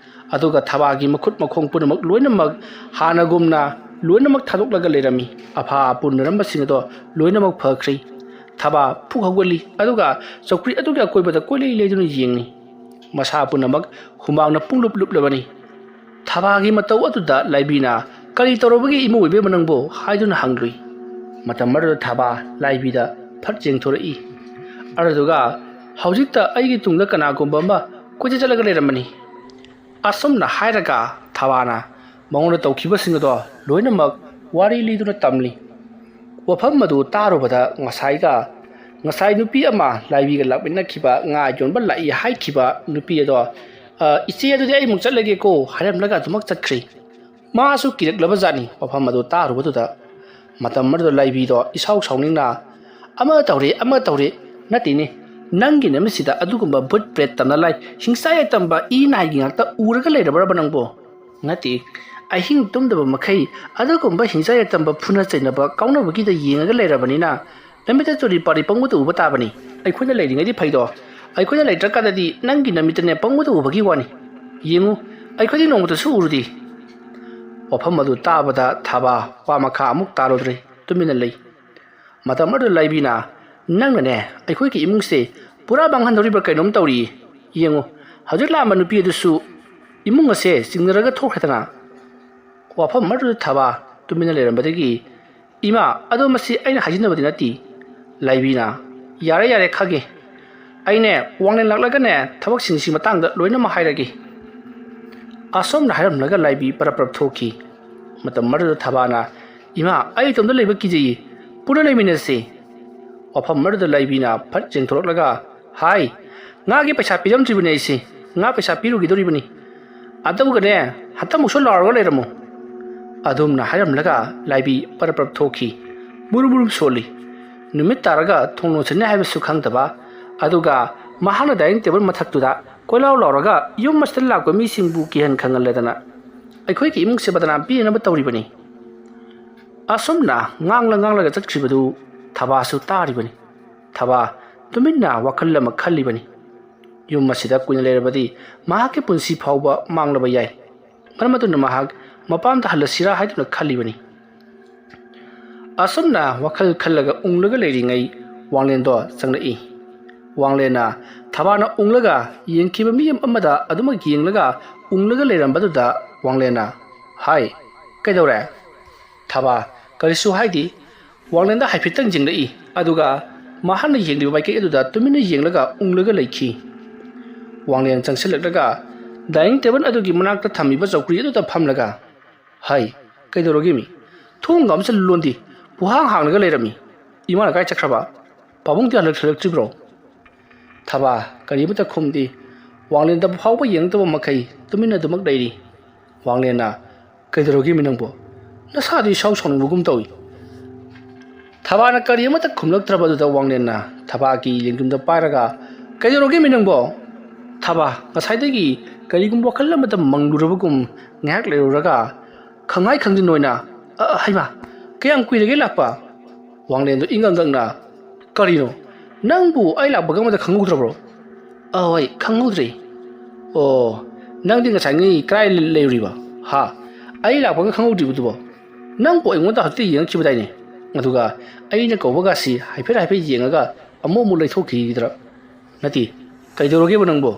ꯑꯗꯨꯒ ꯊꯕꯥꯒꯤ ꯃꯈꯨꯠ ꯃꯈꯣꯡ ꯄꯨꯝꯅꯃꯛ ꯂꯣꯏꯅꯃꯛ ꯍꯥꯟꯅꯒꯨꯝꯅ ꯂꯣꯏꯅꯃꯛ ꯊꯥꯗꯣꯛꯂꯒ ꯂꯩꯔꯝꯃꯤ꯫ ꯑꯐꯥ ꯑꯄꯨꯟꯅꯔꯝꯕꯁꯤꯡ ꯑꯗꯣ ꯂꯣꯏꯅꯃꯛ ꯐꯈ꯭ꯔꯦ꯫ ꯊꯕꯥ ꯐꯨꯛ ꯍꯧꯒꯠꯂꯤ, ꯑꯗꯨꯒ ꯆꯧꯀ꯭ꯔꯤ ꯑꯗꯨꯒꯤ ꯑꯀꯣꯏꯕꯗ ꯀꯣꯏꯂꯩ ꯂꯩꯗꯨꯅ ꯌꯦꯡꯂꯤ꯫ ꯃꯁꯥ ꯄꯨꯝꯅꯃꯛ ꯍꯨꯃꯥꯡꯅ ꯄꯨꯡꯂꯨꯞ ꯂꯨꯞꯂꯕꯅꯤ꯫ ꯊꯕꯥꯒꯤ ꯃꯇꯧ ꯑꯗꯨꯗ ꯂꯥꯏꯕꯤꯅ, "ꯀꯔꯤ ꯇꯧꯔꯕꯒꯦ ꯏꯃꯧ ꯏꯕꯦꯝꯃ ꯅꯪꯕꯨ?" ꯍꯥꯏꯗꯨꯅ ꯍꯪꯂꯨꯏ꯫ ꯃꯇꯝ ꯑꯗꯨꯗ ꯊꯕꯥ ꯂꯥꯏꯕꯤꯗ ꯐꯠ ꯌꯦꯡꯊꯣꯔꯛꯏ꯫ ꯑꯗꯨꯗꯨꯒ, "ꯍꯧꯖꯤꯛꯇ ꯑꯩꯒꯤ ꯇꯨꯡꯗ ꯀꯅꯥꯒꯨꯝꯕ ꯑꯃ ꯀꯣꯏꯆꯠ ꯆꯠꯂꯒ ꯂꯩꯔꯝꯕꯅꯤ꯫" ꯑꯁꯨꯝꯅ ꯍꯥꯏꯔꯒ ꯊꯕꯥꯅ ꯃꯉꯣꯟꯗ ꯇꯧꯈꯤꯕꯁꯤꯡ ꯑꯗꯣ ꯂꯣꯏꯅꯃꯛ ꯋꯥꯔꯤ ꯂꯤꯗꯨꯅ ꯇꯝꯂꯤ꯫ ꯋꯥꯐꯝ ꯑꯗꯨ ꯇꯥꯔꯨꯕꯗ ꯉꯁꯥꯏꯒ, ꯉꯁꯥꯏ ꯅꯨꯄꯤ ꯑꯃ ꯂꯥꯏꯕꯤꯒ ꯂꯥꯛꯃꯤꯟꯅꯈꯤꯕ, ꯉꯥ ꯌꯣꯟꯕ ꯂꯥꯛꯏ ꯍꯥꯏꯈꯤꯕ ꯅꯨꯄꯤ ꯑꯗꯣ, "ꯑ, ꯏꯆꯦ, ꯑꯗꯨꯗꯤ ꯑꯩ ꯑꯃꯨꯛ ꯆꯠꯂꯒꯦꯀꯣ" ꯍꯥꯏꯔꯝꯂꯒ ꯑꯗꯨꯃꯛ ꯆꯠꯈ꯭ꯔꯤ꯫ ꯃꯥꯁꯨ ꯀꯤꯔꯛꯂꯕ ꯖꯥꯠꯅꯤ ꯋꯥꯐꯝ ꯑꯗꯨ ꯇꯥꯔꯨꯕꯗꯨꯗ꯫ ꯃꯇꯝ ꯑꯗꯨꯗ ꯂꯥꯏꯕꯤꯗꯣ ꯏꯁꯥꯎ ꯁꯥꯎꯅꯤꯡꯅ, "ꯑꯃ ꯇꯧꯔꯦ, ꯑꯃ ꯇꯧꯔꯦ, ꯅꯠꯇꯦꯅꯦ, ꯅꯪꯒꯤ ꯅꯃꯤꯠꯁꯤꯗ ꯑꯗꯨꯒꯨꯝꯕ ꯚꯨꯠ ꯄ꯭ꯔꯦꯠ ꯇꯝꯅ ꯂꯥꯏ, ꯍꯤꯡꯆꯥꯏ ꯇꯝꯕ ꯏ ꯅꯥꯏꯒꯤ ꯉꯥꯛꯇ ꯎꯔꯒ ꯂꯩꯔꯕ꯭ꯔꯕ ꯅꯪꯕꯣ?" "ꯅꯠꯇꯦ, ꯑꯍꯤꯡ ꯇꯨꯝꯗꯕ ꯃꯈꯩ ꯑꯗꯨꯒꯨꯝꯕ ꯍꯤꯡꯆꯥꯏ ꯇꯝꯕ ꯐꯨꯅ ꯆꯩꯅꯕ ꯀꯥꯎꯅꯕꯒꯤꯗ ꯌꯦꯡꯉꯒ ꯂꯩꯔꯕꯅꯤꯅ ꯅꯃꯤꯠꯇ ꯆꯨꯔꯤ ꯄꯥꯔꯤ ꯄꯪꯎꯗ ꯎꯕ ꯇꯥꯕꯅꯤ꯫ ꯑꯩꯈꯣꯏꯅ ꯂꯩꯔꯤꯉꯩꯗꯤ ꯐꯩꯗꯣ, ꯑꯩꯈꯣꯏꯅ ꯂꯩꯇ꯭ꯔꯀꯥꯟꯗꯗꯤ ꯅꯪꯒꯤ ꯅꯃꯤꯠꯇꯅꯦ ꯄꯪꯎꯗ ꯎꯕꯒꯤ ꯋꯥꯅꯤ꯫ ꯌꯦꯡꯉꯨ, ꯑꯩꯈꯣꯏꯗꯤ ꯅꯣꯡꯃꯇꯁꯨ ꯎꯔꯨꯗꯦ꯫" ꯋꯥꯐꯝ ꯑꯗꯨ ꯇꯥꯕꯗ ꯊꯥꯕ ꯋꯥ ꯃꯈꯥ ꯑꯃꯨꯛ ꯇꯥꯔꯨꯗ꯭ꯔꯦ, ꯇꯨꯃꯤꯟꯅ ꯂꯩ꯫ ꯃꯇꯝ ꯑꯗꯨꯗ ꯂꯥꯏꯕꯤꯅ, "ꯅꯪꯅꯅꯦ ꯑꯩꯈꯣꯏꯒꯤ ꯏꯃꯨꯡꯁꯦ ꯄꯨꯔꯥ ꯃꯥꯡꯍꯟꯗꯧꯔꯤꯕ꯭ꯔꯥ ꯀꯩꯅꯣꯝ ꯇꯧꯔꯤ꯫ ꯌꯦꯡꯉꯨ, ꯍꯧꯖꯤꯛ ꯂꯥꯛꯑꯝꯕ ꯅꯨꯄꯤ ꯑꯗꯨꯁꯨ ꯏꯃꯨꯡ ꯑꯁꯦ ꯆꯤꯡꯅꯔꯒ ꯊꯣꯛꯈ꯭ꯔꯦꯗꯅ꯫" ꯋꯥꯐꯝ ꯑꯗꯨꯗ ꯊꯥꯕ ꯇꯨꯃꯤꯟꯅ ꯂꯩꯔꯝꯕꯗꯒꯤ, "ꯏꯃꯥ, ꯑꯗꯣ ꯃꯁꯤ ꯑꯩꯅ ꯍꯥꯏꯖꯤꯟꯅꯕꯗꯤ ꯅꯠꯇꯦ꯫" ꯂꯥꯏꯕꯤꯅ, "ꯌꯥꯔꯦ, ꯌꯥꯔꯦ, ꯈꯪꯉꯦ꯫ ꯑꯩꯅꯦ ꯋꯥꯡꯂꯦꯟ ꯂꯥꯛꯂꯒꯅꯦ ꯊꯕꯛꯁꯤꯡꯁꯤ ꯃꯇꯥꯡꯗ ꯂꯣꯏꯅꯃꯛ ꯍꯥꯏꯔꯒꯦ꯫" ꯑꯁꯣꯝꯅ ꯍꯥꯏꯔꯝꯂꯒ ꯂꯥꯏꯕꯤ ꯄꯔꯞ ꯄꯔꯞ ꯊꯣꯛꯈꯤ꯫ ꯃꯇꯝ ꯑꯗꯨꯗ ꯊꯥꯕꯅ, "ꯏꯃꯥ, ꯑꯩ ꯏꯇꯣꯝꯇ ꯂꯩꯕ ꯀꯤꯖꯩꯌꯦ, ꯄꯨꯟꯅ ꯂꯩꯃꯤꯟꯅꯁꯤ꯫" ꯋꯥꯐꯝ ꯑꯗꯨꯗ ꯂꯥꯏꯕꯤꯅ ꯐꯠ ꯆꯦꯟꯊꯣꯔꯛꯂꯒ, "ꯍꯥꯏ, ꯉꯥꯒꯤ ꯄꯩꯁꯥ ꯄꯤꯔꯝꯗ꯭ꯔꯤꯕꯅꯦ ꯑꯩꯁꯦ, ꯉꯥ ꯄꯩꯁꯥ ꯄꯤꯔꯨꯒꯗꯧꯔꯤꯕꯅꯤ꯫ ꯑꯗꯨꯒꯅꯦ, ꯍꯟꯇꯃꯨꯛꯁꯨ ꯂꯥꯎꯔꯒ ꯂꯩꯔꯝꯃꯨ꯫" ꯑꯗꯨꯝꯅ ꯍꯥꯏꯔꯝꯂꯒ ꯂꯥꯏꯕꯤ ꯄꯔꯞ ꯄꯔꯞ ꯊꯣꯛꯈꯤ꯫ ꯃꯨꯔꯨꯝ ꯃꯨꯔꯨꯝ ꯁꯣꯜꯂꯤ꯫ ꯅꯨꯃꯤꯠ ꯇꯥꯔꯒ ꯊꯣꯡ ꯂꯣꯟꯁꯤꯟꯅꯤ ꯍꯥꯏꯕꯁꯨ ꯈꯪꯗꯕ, ꯑꯗꯨꯒ ꯃꯍꯥꯛꯅ ꯗꯥꯏꯅꯤꯡ ꯇꯦꯕꯜ ꯃꯊꯛꯇꯨꯗ ꯀꯣꯏꯂꯥꯎ ꯂꯥꯎꯔꯒ ꯌꯨꯝ ꯑꯁꯤꯗ ꯂꯥꯛꯄ ꯃꯤꯁꯤꯡꯕꯨ ꯀꯤꯍꯟ ꯈꯪꯍꯜꯂꯗꯅ꯫ ꯑꯩꯈꯣꯏꯒꯤ ꯏꯃꯨꯡꯁꯦ ꯕꯗꯅꯥꯝ ꯄꯤꯅꯅꯕ ꯇꯧꯔꯤꯕꯅꯤ꯫ ꯑꯁꯨꯝꯅ ꯉꯥꯡꯂ ꯉꯥꯡꯂꯒ ꯆꯠꯈ꯭ꯔꯤꯕꯗꯨ ꯊꯕꯥꯁꯨ ꯇꯥꯔꯤꯕꯅꯤ꯫ ꯊꯕꯥ ꯇꯨꯃꯤꯟꯅ ꯋꯥꯈꯜ ꯑꯃ ꯈꯜꯂꯤꯕꯅꯤ꯫ ꯌꯨꯝ ꯑꯁꯤꯗ ꯀꯨꯏꯅ ꯂꯩꯔꯕꯗꯤ ꯃꯍꯥꯛꯀꯤ ꯄꯨꯟꯁꯤ ꯐꯥꯎꯕ ꯃꯥꯡꯂꯕ ꯌꯥꯏ꯫ ꯃꯔꯝ ꯑꯗꯨꯅ ꯃꯍꯥꯛ ꯃꯄꯥꯝꯗ ꯍꯜꯂꯁꯤꯔꯥ ꯍꯥꯏꯗꯨꯅ ꯈꯜꯂꯤꯕꯅꯤ꯫ ꯑꯁꯨꯝꯅ ꯋꯥꯈꯜ ꯈꯜꯂꯒ ꯎꯪꯂꯒ ꯂꯩꯔꯤꯉꯩ ꯋꯥꯡꯂꯦꯟꯗꯣ ꯆꯪꯂꯛꯏ꯫ ꯋꯥꯡꯂꯦꯟꯅ ꯊꯕꯥꯅ ꯎꯪꯂꯒ ꯌꯦꯡꯈꯤꯕ ꯃꯤꯌꯥꯝ ꯑꯃꯗ ꯑꯗꯨꯃꯛ ꯌꯦꯡꯂꯒ ꯎꯪꯂꯒ ꯂꯩꯔꯝꯕꯗꯨꯗ ꯋꯥꯡꯂꯦꯟꯅ, "ꯍꯥꯏ, ꯀꯩꯗꯧꯔꯦ?" ꯊꯕꯥ ꯀꯔꯤꯁꯨ ꯍꯥꯏꯗꯦ꯫ ꯋꯥꯡꯂꯦꯟꯗ ꯍꯥꯏꯐꯦꯠꯇꯪ ꯌꯦꯡꯂꯛꯏ, ꯑꯗꯨꯒ ꯃꯍꯥꯛꯅ ꯌꯦꯡꯂꯤꯕ ꯃꯥꯏꯀꯩ ꯑꯗꯨꯗ ꯇꯨꯃꯤꯟꯅ ꯌꯦꯡꯂꯒ ꯎꯪꯂꯒ ꯂꯩꯈꯤ꯫ ꯋꯥꯡꯂꯦꯟ ꯆꯪꯁꯤꯜꯂꯛꯂꯒ ꯗꯥꯏꯅꯤꯡ ꯇꯦꯕꯜ ꯑꯗꯨꯒꯤ ꯃꯅꯥꯛꯇ ꯊꯝꯃꯤꯕ ꯆꯧꯀ꯭ꯔꯤ ꯑꯗꯨꯗ ꯐꯝꯂꯒ, "ꯍꯥꯏ, ꯀꯩꯗꯧꯔꯒꯦ ꯃꯤ? ꯊꯣꯡꯒ ꯑꯃꯁꯨ ꯂꯣꯟꯗꯦ, ꯄꯨꯍꯥꯡ ꯍꯥꯡꯂꯒ ꯂꯩꯔꯝꯃꯤ꯫ "ꯏꯃꯥꯅ ꯀꯥꯏ ꯆꯠꯈ꯭ꯔꯕ? ꯄꯥꯕꯨꯡꯗꯤ ꯍꯜꯂꯛ-, ꯍꯜꯂꯛꯇ꯭ꯔꯤꯕ꯭ꯔꯣ?" ꯊꯕꯥ ꯀꯔꯤꯃꯇ ꯈꯨꯝꯗꯦ꯫ ꯋꯥꯡꯂꯦꯟꯗ ꯐꯥꯎꯕ ꯌꯦꯡꯗꯕ ꯃꯈꯩ ꯇꯨꯃꯤꯟꯅ ꯑꯗꯨꯃꯛ ꯂꯩꯔꯤ꯫ ꯋꯥꯡꯂꯦꯟꯅ, "ꯀꯩꯗꯧꯔꯒꯦꯃꯤ ꯅꯪꯕꯣ? ꯅꯁꯥꯗꯨ ꯏꯁꯥꯎ ꯁꯥꯎꯅꯤꯡꯕꯒꯨꯝ ꯇꯧꯏ?" ꯊꯕꯥꯅ ꯀꯔꯤ ꯑꯃꯠꯇ ꯈꯨꯝꯂꯛꯇ꯭ꯔꯕꯗꯨꯗ ꯋꯥꯡꯂꯦꯟꯅ ꯊꯕꯥꯒꯤ ꯂꯦꯡꯖꯨꯝꯗ ꯄꯥꯏꯔꯒ, "ꯀꯩꯗꯧꯔꯒꯦꯃꯤ ꯅꯪꯕꯣ?" ꯊꯕꯥ, ꯉꯁꯥꯏꯗꯒꯤ ꯀꯔꯤꯒꯨꯝꯕ ꯋꯥꯈꯜ ꯑꯃꯗ ꯃꯪꯂꯨꯔꯕꯒꯨꯝ ꯉꯥꯏꯍꯥꯛ ꯂꯩꯔꯨꯔꯒ, ꯈꯪꯍꯥꯏ ꯈꯪꯖꯤꯟ ꯑꯣꯏꯅ, "ꯑ, ꯍꯩꯃꯥ, ꯀꯌꯥꯝ ꯀꯨꯏꯔꯒꯦ ꯂꯥꯛꯄ?" ꯋꯥꯡꯂꯦꯟꯗꯨ ꯏꯉꯛ ꯉꯛꯅ, "ꯀꯔꯤꯅꯣ? ꯅꯪꯕꯨ ꯑꯩ ꯂꯥꯛꯄꯒ ꯑꯃꯗ ꯈꯪꯍꯧꯗ꯭ꯔꯕ꯭ꯔꯣ?" "ꯑꯍꯣꯏ, ꯈꯪꯍꯧꯗ꯭ꯔꯦ꯫" "ꯑꯣ, ꯅꯪꯗꯤ ꯉꯁꯥꯏꯉꯩ ꯀꯗꯥꯏ ꯂꯩꯔꯨꯔꯤꯕ? ꯍꯥ? ꯑꯩ ꯂꯥꯛꯄꯒ ꯈꯪꯍꯧꯗ꯭ꯔꯤꯕꯗꯨꯕꯣ? ꯅꯪꯕꯨ ꯑꯩꯉꯣꯟꯗ ꯍꯧꯖꯤꯛꯇ ꯌꯦꯡꯉꯛꯈꯤꯕꯗꯥꯏꯅꯦ? ꯑꯗꯨꯒ ꯑꯩꯅ ꯀꯧꯕꯒꯁꯤ ꯍꯥꯏꯐꯦꯠ ꯍꯥꯏꯐꯦꯠ ꯌꯦꯡꯉꯒ ꯑꯃꯨꯛ ꯑꯃꯨꯛ ꯂꯩꯊꯣꯛꯈꯤꯗ꯭ꯔꯥ? ꯅꯠꯇꯦ, ꯀꯩꯗꯧꯔꯒꯦꯕ ꯅꯪꯕꯨ?"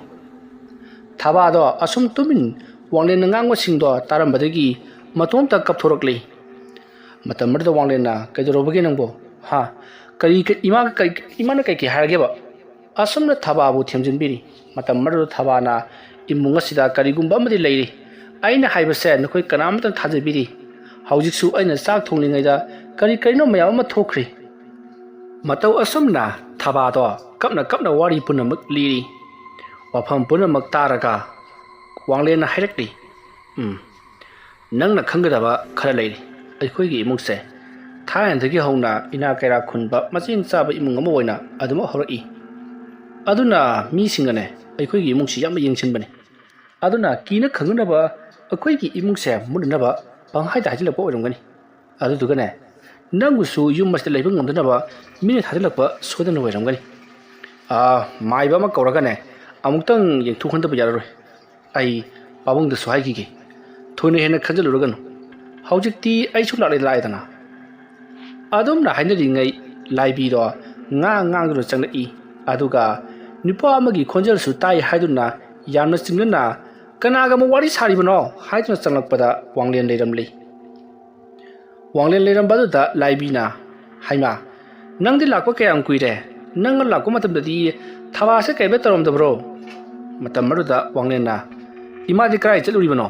ꯊꯕꯥꯗꯣ ꯑꯁꯨꯝ ꯇꯨꯃꯤꯟ ꯋꯥꯡꯂꯦꯟꯅ ꯉꯥꯡꯕꯁꯤꯡꯗꯣ ꯇꯥꯔꯝꯕꯗꯒꯤ ꯃꯇꯣꯝꯇ ꯀꯞꯊꯣꯔꯛꯂꯤ꯫ ꯃꯇꯝ ꯑꯗꯨꯗ ꯋꯥꯡꯂꯦꯟꯅ, "ꯀꯩꯗꯧꯔꯕꯒꯦ ꯅꯪꯕꯨ? ꯍꯥ? ꯀꯔꯤ, ꯀ-, ꯏꯃꯥꯒ ꯀꯔꯤ, ꯏꯃꯥꯅ ꯀꯩꯀꯩ ꯍꯥꯏꯔꯒꯦꯕ?" ꯑꯁꯨꯝꯅ ꯊꯕꯥꯕꯨ ꯊꯦꯝꯖꯤꯟꯕꯤꯔꯤ꯫ ꯃꯇꯝ ꯑꯗꯨꯗ ꯊꯕꯥꯅ, "ꯏꯃꯨꯡ ꯑꯁꯤꯗ ꯀꯔꯤꯒꯨꯝꯕ ꯑꯃꯗꯤ ꯂꯩꯔꯤ꯫ ꯑꯩꯅ ꯍꯥꯏꯕꯁꯦ ꯅꯈꯣꯏ ꯀꯅꯥꯃꯠꯇꯅ ꯊꯥꯖꯕꯤꯔꯤ꯫ ꯍꯧꯖꯤꯛꯁꯨ ꯑꯩꯅ ꯆꯥꯛ ꯊꯣꯡꯂꯤꯉꯩꯗ ꯀꯔꯤ ꯀꯔꯤꯅꯣ ꯃꯌꯥꯝ ꯑꯃ ꯊꯣꯛꯈ꯭ꯔꯦ꯫" ꯃꯇꯧ ꯑꯁꯨꯝꯅ ꯊꯕꯥꯗꯣ ꯀꯞꯅ ꯀꯞꯅ ꯋꯥꯔꯤ ꯄꯨꯝꯅꯃꯛ ꯂꯤꯔꯤ꯫ ꯋꯥꯐꯝ ꯄꯨꯝꯅꯃꯛ ꯇꯥꯔꯒ ꯋꯥꯡꯂꯦꯟꯅ ꯍꯥꯏꯔꯛꯂꯤ, "ꯎꯝ, ꯅꯪꯅ ꯈꯪꯒꯗꯕ ꯈꯔ ꯂꯩꯔꯤ꯫ ꯑꯩꯈꯣꯏꯒꯤ ꯏꯃꯨꯡꯁꯦ ꯊꯥꯏꯅꯗꯒꯤ ꯍꯧꯅ ꯏꯅꯥ ꯀꯩꯔꯥꯛ ꯈꯨꯟꯕ ꯃꯆꯦꯡ ꯆꯥꯕ ꯏꯃꯨꯡ ꯑꯃ ꯑꯣꯏꯅ ꯑꯗꯨꯃꯛ ꯍꯧꯔꯛꯏ꯫ ꯑꯗꯨꯅ ꯃꯤꯁꯤꯡꯅꯅꯦ ꯑꯩꯈꯣꯏꯒꯤ ꯏꯃꯨꯡꯁꯤ ꯌꯥꯝꯅ ꯌꯦꯡꯁꯤꯟꯕꯅꯤ꯫ ꯑꯗꯨꯅ ꯀꯤꯅ ꯈꯪꯅꯅꯕ ꯑꯩꯈꯣꯏꯒꯤ ꯏꯃꯨꯡꯁꯦ ꯃꯨꯠꯅꯅꯕ ꯄꯪꯍꯥꯏꯗ ꯍꯥꯏꯖꯤꯜꯂꯛꯄ ꯑꯣꯏꯔꯝꯒꯅꯤ꯫ ꯑꯗꯨꯗꯨꯒꯅꯦ, ꯅꯪꯕꯨꯁꯨ ꯌꯨꯝ ꯑꯁꯤꯗ ꯂꯩꯕ ꯉꯝꯗꯅꯕ ꯃꯤꯅ ꯊꯥꯖꯤꯜꯂꯛꯄ ꯁꯣꯏꯗꯅ ꯑꯣꯏꯔꯝꯒꯅꯤ꯫" ꯑꯥ, ꯃꯥꯏꯕ ꯑꯃ ꯀꯧꯔꯒꯅꯦ, ꯑꯃꯨꯛꯇꯪ ꯌꯦꯡꯊꯣꯛꯍꯟꯗꯕ ꯌꯥꯔꯔꯣꯏ꯫ ꯑꯩ ꯄꯥꯕꯨꯡꯗꯁꯨ ꯍꯥꯏꯈꯤꯒꯦ꯫ ꯊꯣꯏꯅ ꯍꯦꯟꯅ ꯈꯟꯖꯤꯜꯂꯨꯔꯒꯅꯨ꯫ ꯍꯧꯖꯤꯛꯇꯤ ꯑꯩꯁꯨ ꯂꯥꯛꯂꯦ ꯂꯥꯛꯑꯦꯗꯅ꯫ ꯑꯗꯨꯝꯅ ꯍꯥꯏꯅꯔꯤꯉꯩ ꯂꯥꯏꯕꯤꯗꯣ ꯉꯥꯡ ꯉꯥꯡꯗꯨꯅ ꯆꯪꯂꯛꯏ꯫ ꯑꯗꯨꯒ ꯅꯨꯄꯥ ꯑꯃꯒꯤ ꯈꯣꯟꯖꯦꯜꯁꯨ ꯇꯥꯏ ꯍꯥꯏꯗꯨꯅ ꯌꯥꯝꯅ ꯆꯤꯡꯅꯅ, "ꯀꯅꯥꯒ ꯑꯃꯨꯛ ꯋꯥꯔꯤ ꯁꯥꯔꯤꯕꯅꯣ?" ꯍꯥꯏꯗꯨꯅ ꯆꯪꯂꯛꯄꯗ ꯋꯥꯡꯂꯦꯟ ꯂꯩꯔꯝꯂꯤ꯫ ꯋꯥꯡꯂꯦꯟ ꯂꯩꯔꯝꯕ ꯑꯗꯨꯗ ꯂꯥꯏꯕꯤꯅ, "ꯍꯩꯃꯥ, ꯅꯪꯗꯤ ꯂꯥꯛꯄ ꯀꯌꯥꯝ ꯀꯨꯏꯔꯦ? ꯅꯪꯅ ꯂꯥꯛꯄ ꯃꯇꯝꯗꯗꯤ ꯊꯕꯥꯁꯦ ꯀꯔꯤꯝꯇ ꯇꯧꯔꯝꯗꯕ꯭ꯔꯣ?" ꯃꯇꯝ ꯑꯗꯨꯗ ꯋꯥꯡꯂꯦꯟꯅ, "ꯏꯃꯥꯗꯤ ꯀꯗꯥꯏ ꯆꯠꯂꯨꯔꯤꯕꯅꯣ?"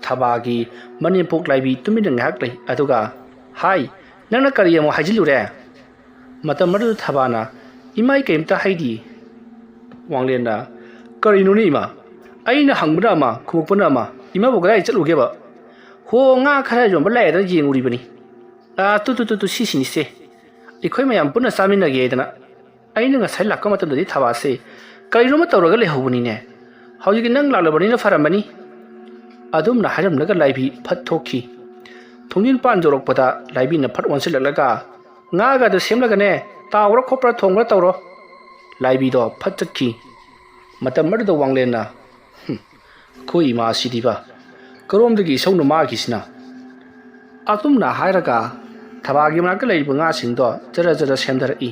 ꯊꯕꯥꯒꯤ ꯃꯅꯦꯝꯄꯣꯛ ꯂꯥꯏꯕꯤ ꯇꯨꯃꯤꯟꯅ ꯉꯥꯏꯍꯥꯛ ꯂꯩ, ꯑꯗꯨꯒ, "ꯍꯥꯏ, ꯅꯪꯅ ꯀꯔꯤ ꯑꯃꯨꯛ ꯍꯥꯏꯖꯤꯜꯂꯨꯔꯦ?" ꯃꯇꯝ ꯑꯗꯨꯗ ꯊꯕꯥꯅ, "ꯏꯃꯥ, ꯑꯩ ꯀꯔꯤꯝꯇ ꯍꯥꯏꯗꯤꯌꯦ꯫" ꯋꯥꯡꯂꯦꯟꯅ, "ꯀꯔꯤꯅꯣꯅꯦ ꯏꯃꯥ? ꯑꯩꯅ ꯍꯪꯕꯅ ꯑꯃ, ꯈꯨꯝꯃꯛꯄꯅ ꯑꯃ꯫ ꯏꯃꯥꯕꯨ ꯀꯗꯥꯏ ꯆꯠꯂꯨꯒꯦꯕ?" "ꯍꯣ, ꯉꯥ ꯈꯔ ꯌꯣꯟꯕ ꯂꯥꯛꯑꯦꯗꯅ ꯌꯦꯡꯉꯨꯔꯤꯕꯅꯤ꯫" "ꯑꯥ, ꯇꯨ, ꯇꯨ, ꯇꯨ, ꯇꯨ, ꯁꯤꯁꯤꯅꯤꯁꯦ꯫ ꯑꯩꯈꯣꯏ ꯃꯌꯥꯝ ꯄꯨꯟꯅ ꯆꯥꯃꯤꯟꯅꯒꯦ ꯍꯥꯏꯗꯅ꯫ ꯑꯩꯅ ꯉꯁꯥꯏ ꯂꯥꯛꯄ ꯃꯇꯝꯗꯗꯤ ꯊꯕꯥꯁꯦ ꯀꯔꯤꯅꯣꯃ ꯇꯧꯔꯒ ꯂꯩꯍꯧꯕꯅꯤꯅꯦ꯫ ꯍꯧꯖꯤꯛꯇꯤ ꯅꯪ ꯂꯥꯛꯂꯕꯅꯤꯅ ꯐꯔꯝꯃꯅꯤ꯫" ꯑꯗꯨꯝꯅ ꯍꯥꯏꯔꯝꯂꯒ ꯂꯥꯏꯕꯤ ꯐꯠ ꯊꯣꯛꯈꯤ꯫ ꯊꯣꯡꯖꯤꯟ ꯄꯥꯟ ꯌꯧꯔꯛꯄꯗ ꯂꯥꯏꯕꯤꯅ ꯐꯠ ꯑꯣꯟꯁꯤꯜꯂꯛꯂꯒ, "ꯉꯥꯒꯗꯣ ꯁꯦꯝꯂꯒꯅꯦ, ꯇꯥꯎꯕ꯭ꯔꯥ ꯈꯣꯠꯄ꯭ꯔꯥ ꯊꯣꯡꯕ꯭ꯔꯥ ꯇꯧꯔꯣ꯫" ꯂꯥꯏꯕꯤꯗꯣ ꯐꯠ ꯆꯠꯈꯤ꯫ ꯃꯇꯝ ꯑꯗꯨꯗ ꯋꯥꯡꯂꯦꯟꯅ, "ꯍꯨꯝ, ꯑꯩꯈꯣꯏ ꯏꯃꯥꯁꯤꯗꯤꯕ, ꯀꯔꯣꯝꯗꯒꯤ ꯏꯁꯧꯅꯣ ꯃꯥꯒꯤꯁꯤꯅ?" ꯑꯗꯨꯝꯅ ꯍꯥꯏꯔꯒ ꯊꯕꯥꯒꯤ ꯃꯅꯥꯛꯇ ꯂꯩꯔꯤꯕ ꯉꯥꯁꯤꯡꯗꯣ ꯖꯔ ꯖꯔ ꯁꯦꯝꯊꯔꯛꯏ꯫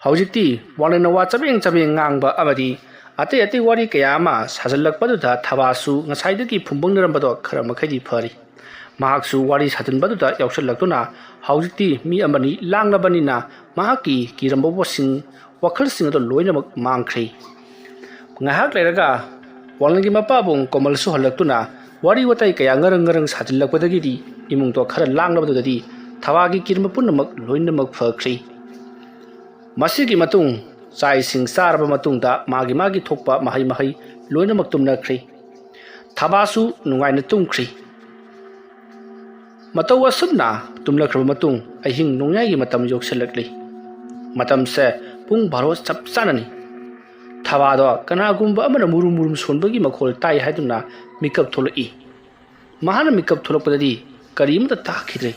ꯍꯧꯖꯤꯛꯇꯤ ꯋꯥꯡꯂꯦꯟꯅ ꯋꯥ ꯆꯕꯦꯡ ꯆꯕꯦꯡ ꯉꯥꯡꯕ ꯑꯃꯗꯤ ꯑꯇꯩ ꯑꯇꯩ ꯋꯥꯔꯤ ꯀꯌꯥ ꯑꯃ ꯁꯥꯖꯤꯜꯂꯛꯄꯗꯨꯗ ꯊꯕꯥꯁꯨ ꯉꯁꯥꯏꯗꯒꯤ ꯐꯨꯝꯕꯪꯅꯔꯝꯕꯗꯣ ꯈꯔ ꯃꯈꯩꯗꯤ ꯐꯔꯤ꯫ ꯃꯍꯥꯛꯁꯨ ꯋꯥꯔꯤ ꯁꯥꯖꯤꯟꯕꯗꯨꯗ ꯌꯥꯎꯁꯜꯂꯛꯇꯨꯅ ꯍꯧꯖꯤꯛꯇꯤ ꯃꯤ ꯑꯃꯅꯤ ꯂꯥꯡꯂꯕꯅꯤꯅ ꯃꯍꯥꯛꯀꯤ ꯀꯤꯔꯝꯕ ꯄꯣꯠꯁꯤꯡ, ꯋꯥꯈꯜꯁꯤꯡ ꯑꯗꯨ ꯂꯣꯏꯅꯃꯛ ꯃꯥꯡꯈ꯭ꯔꯦ꯫ ꯉꯥꯏꯍꯥꯛ ꯂꯩꯔꯒ ꯋꯥꯡꯂꯦꯟꯒꯤ ꯃꯄꯥꯕꯨꯡ ꯀꯣꯃꯜꯁꯨ ꯍꯜꯂꯛꯇꯨꯅ ꯋꯥꯔꯤ ꯋꯥꯇꯥꯏ ꯀꯌꯥ ꯉꯔꯪ ꯉꯔꯪ ꯁꯥꯖꯤꯜꯂꯛꯄꯗꯒꯤꯗꯤ ꯏꯃꯨꯡꯗꯣ ꯈꯔ ꯂꯥꯡꯂꯕꯗꯨꯗꯗꯤ ꯊꯕꯥꯒꯤ ꯀꯤꯔꯝꯕ ꯄꯨꯝꯅꯃꯛ ꯂꯣꯏꯅꯃꯛ ꯐꯈ꯭ꯔꯦ꯫ ꯃꯁꯤꯒꯤ ꯃꯇꯨꯡ ꯆꯥꯛ ꯏꯁꯤꯡ ꯆꯥꯔꯕ ꯃꯇꯨꯡꯗ ꯃꯥꯒꯤ ꯃꯥꯒꯤ ꯊꯣꯛꯄ ꯃꯍꯩ ꯃꯍꯩ ꯂꯣꯏꯅꯃꯛ ꯇꯨꯝꯅꯈ꯭ꯔꯦ꯫ ꯊꯕꯥꯁꯨ ꯅꯨꯡꯉꯥꯏꯅ ꯇꯨꯝꯈ꯭ꯔꯦ꯫ ꯃꯇꯧ ꯑꯁꯨꯝꯅ ꯇꯨꯝꯂꯛꯈ꯭ꯔꯕ ꯃꯇꯨꯡ ꯑꯍꯤꯡ ꯅꯣꯡꯌꯥꯏꯒꯤ ꯃꯇꯝ ꯌꯧꯁꯤꯜꯂꯛꯂꯤ꯫ ꯃꯇꯝꯁꯦ ꯄꯨꯡ ꯕꯥꯔꯣ ꯆꯞ ꯆꯥꯅꯅꯤ꯫ ꯊꯕꯥꯗꯣ ꯀꯅꯥꯒꯨꯝꯕ ꯑꯃꯅ ꯃꯨꯔꯨꯝ ꯃꯨꯔꯨꯝ ꯁꯣꯟꯕꯒꯤ ꯃꯈꯣꯜ ꯇꯥꯏ ꯍꯥꯏꯗꯨꯅ ꯃꯤꯀꯞ ꯊꯣꯛꯂꯛꯏ꯫ ꯃꯍꯥꯛꯅ ꯃꯤꯀꯞ ꯊꯣꯛꯂꯛꯄꯗꯗꯤ ꯀꯔꯤꯃꯠꯇ ꯇꯥꯈꯤꯗ꯭ꯔꯦ꯫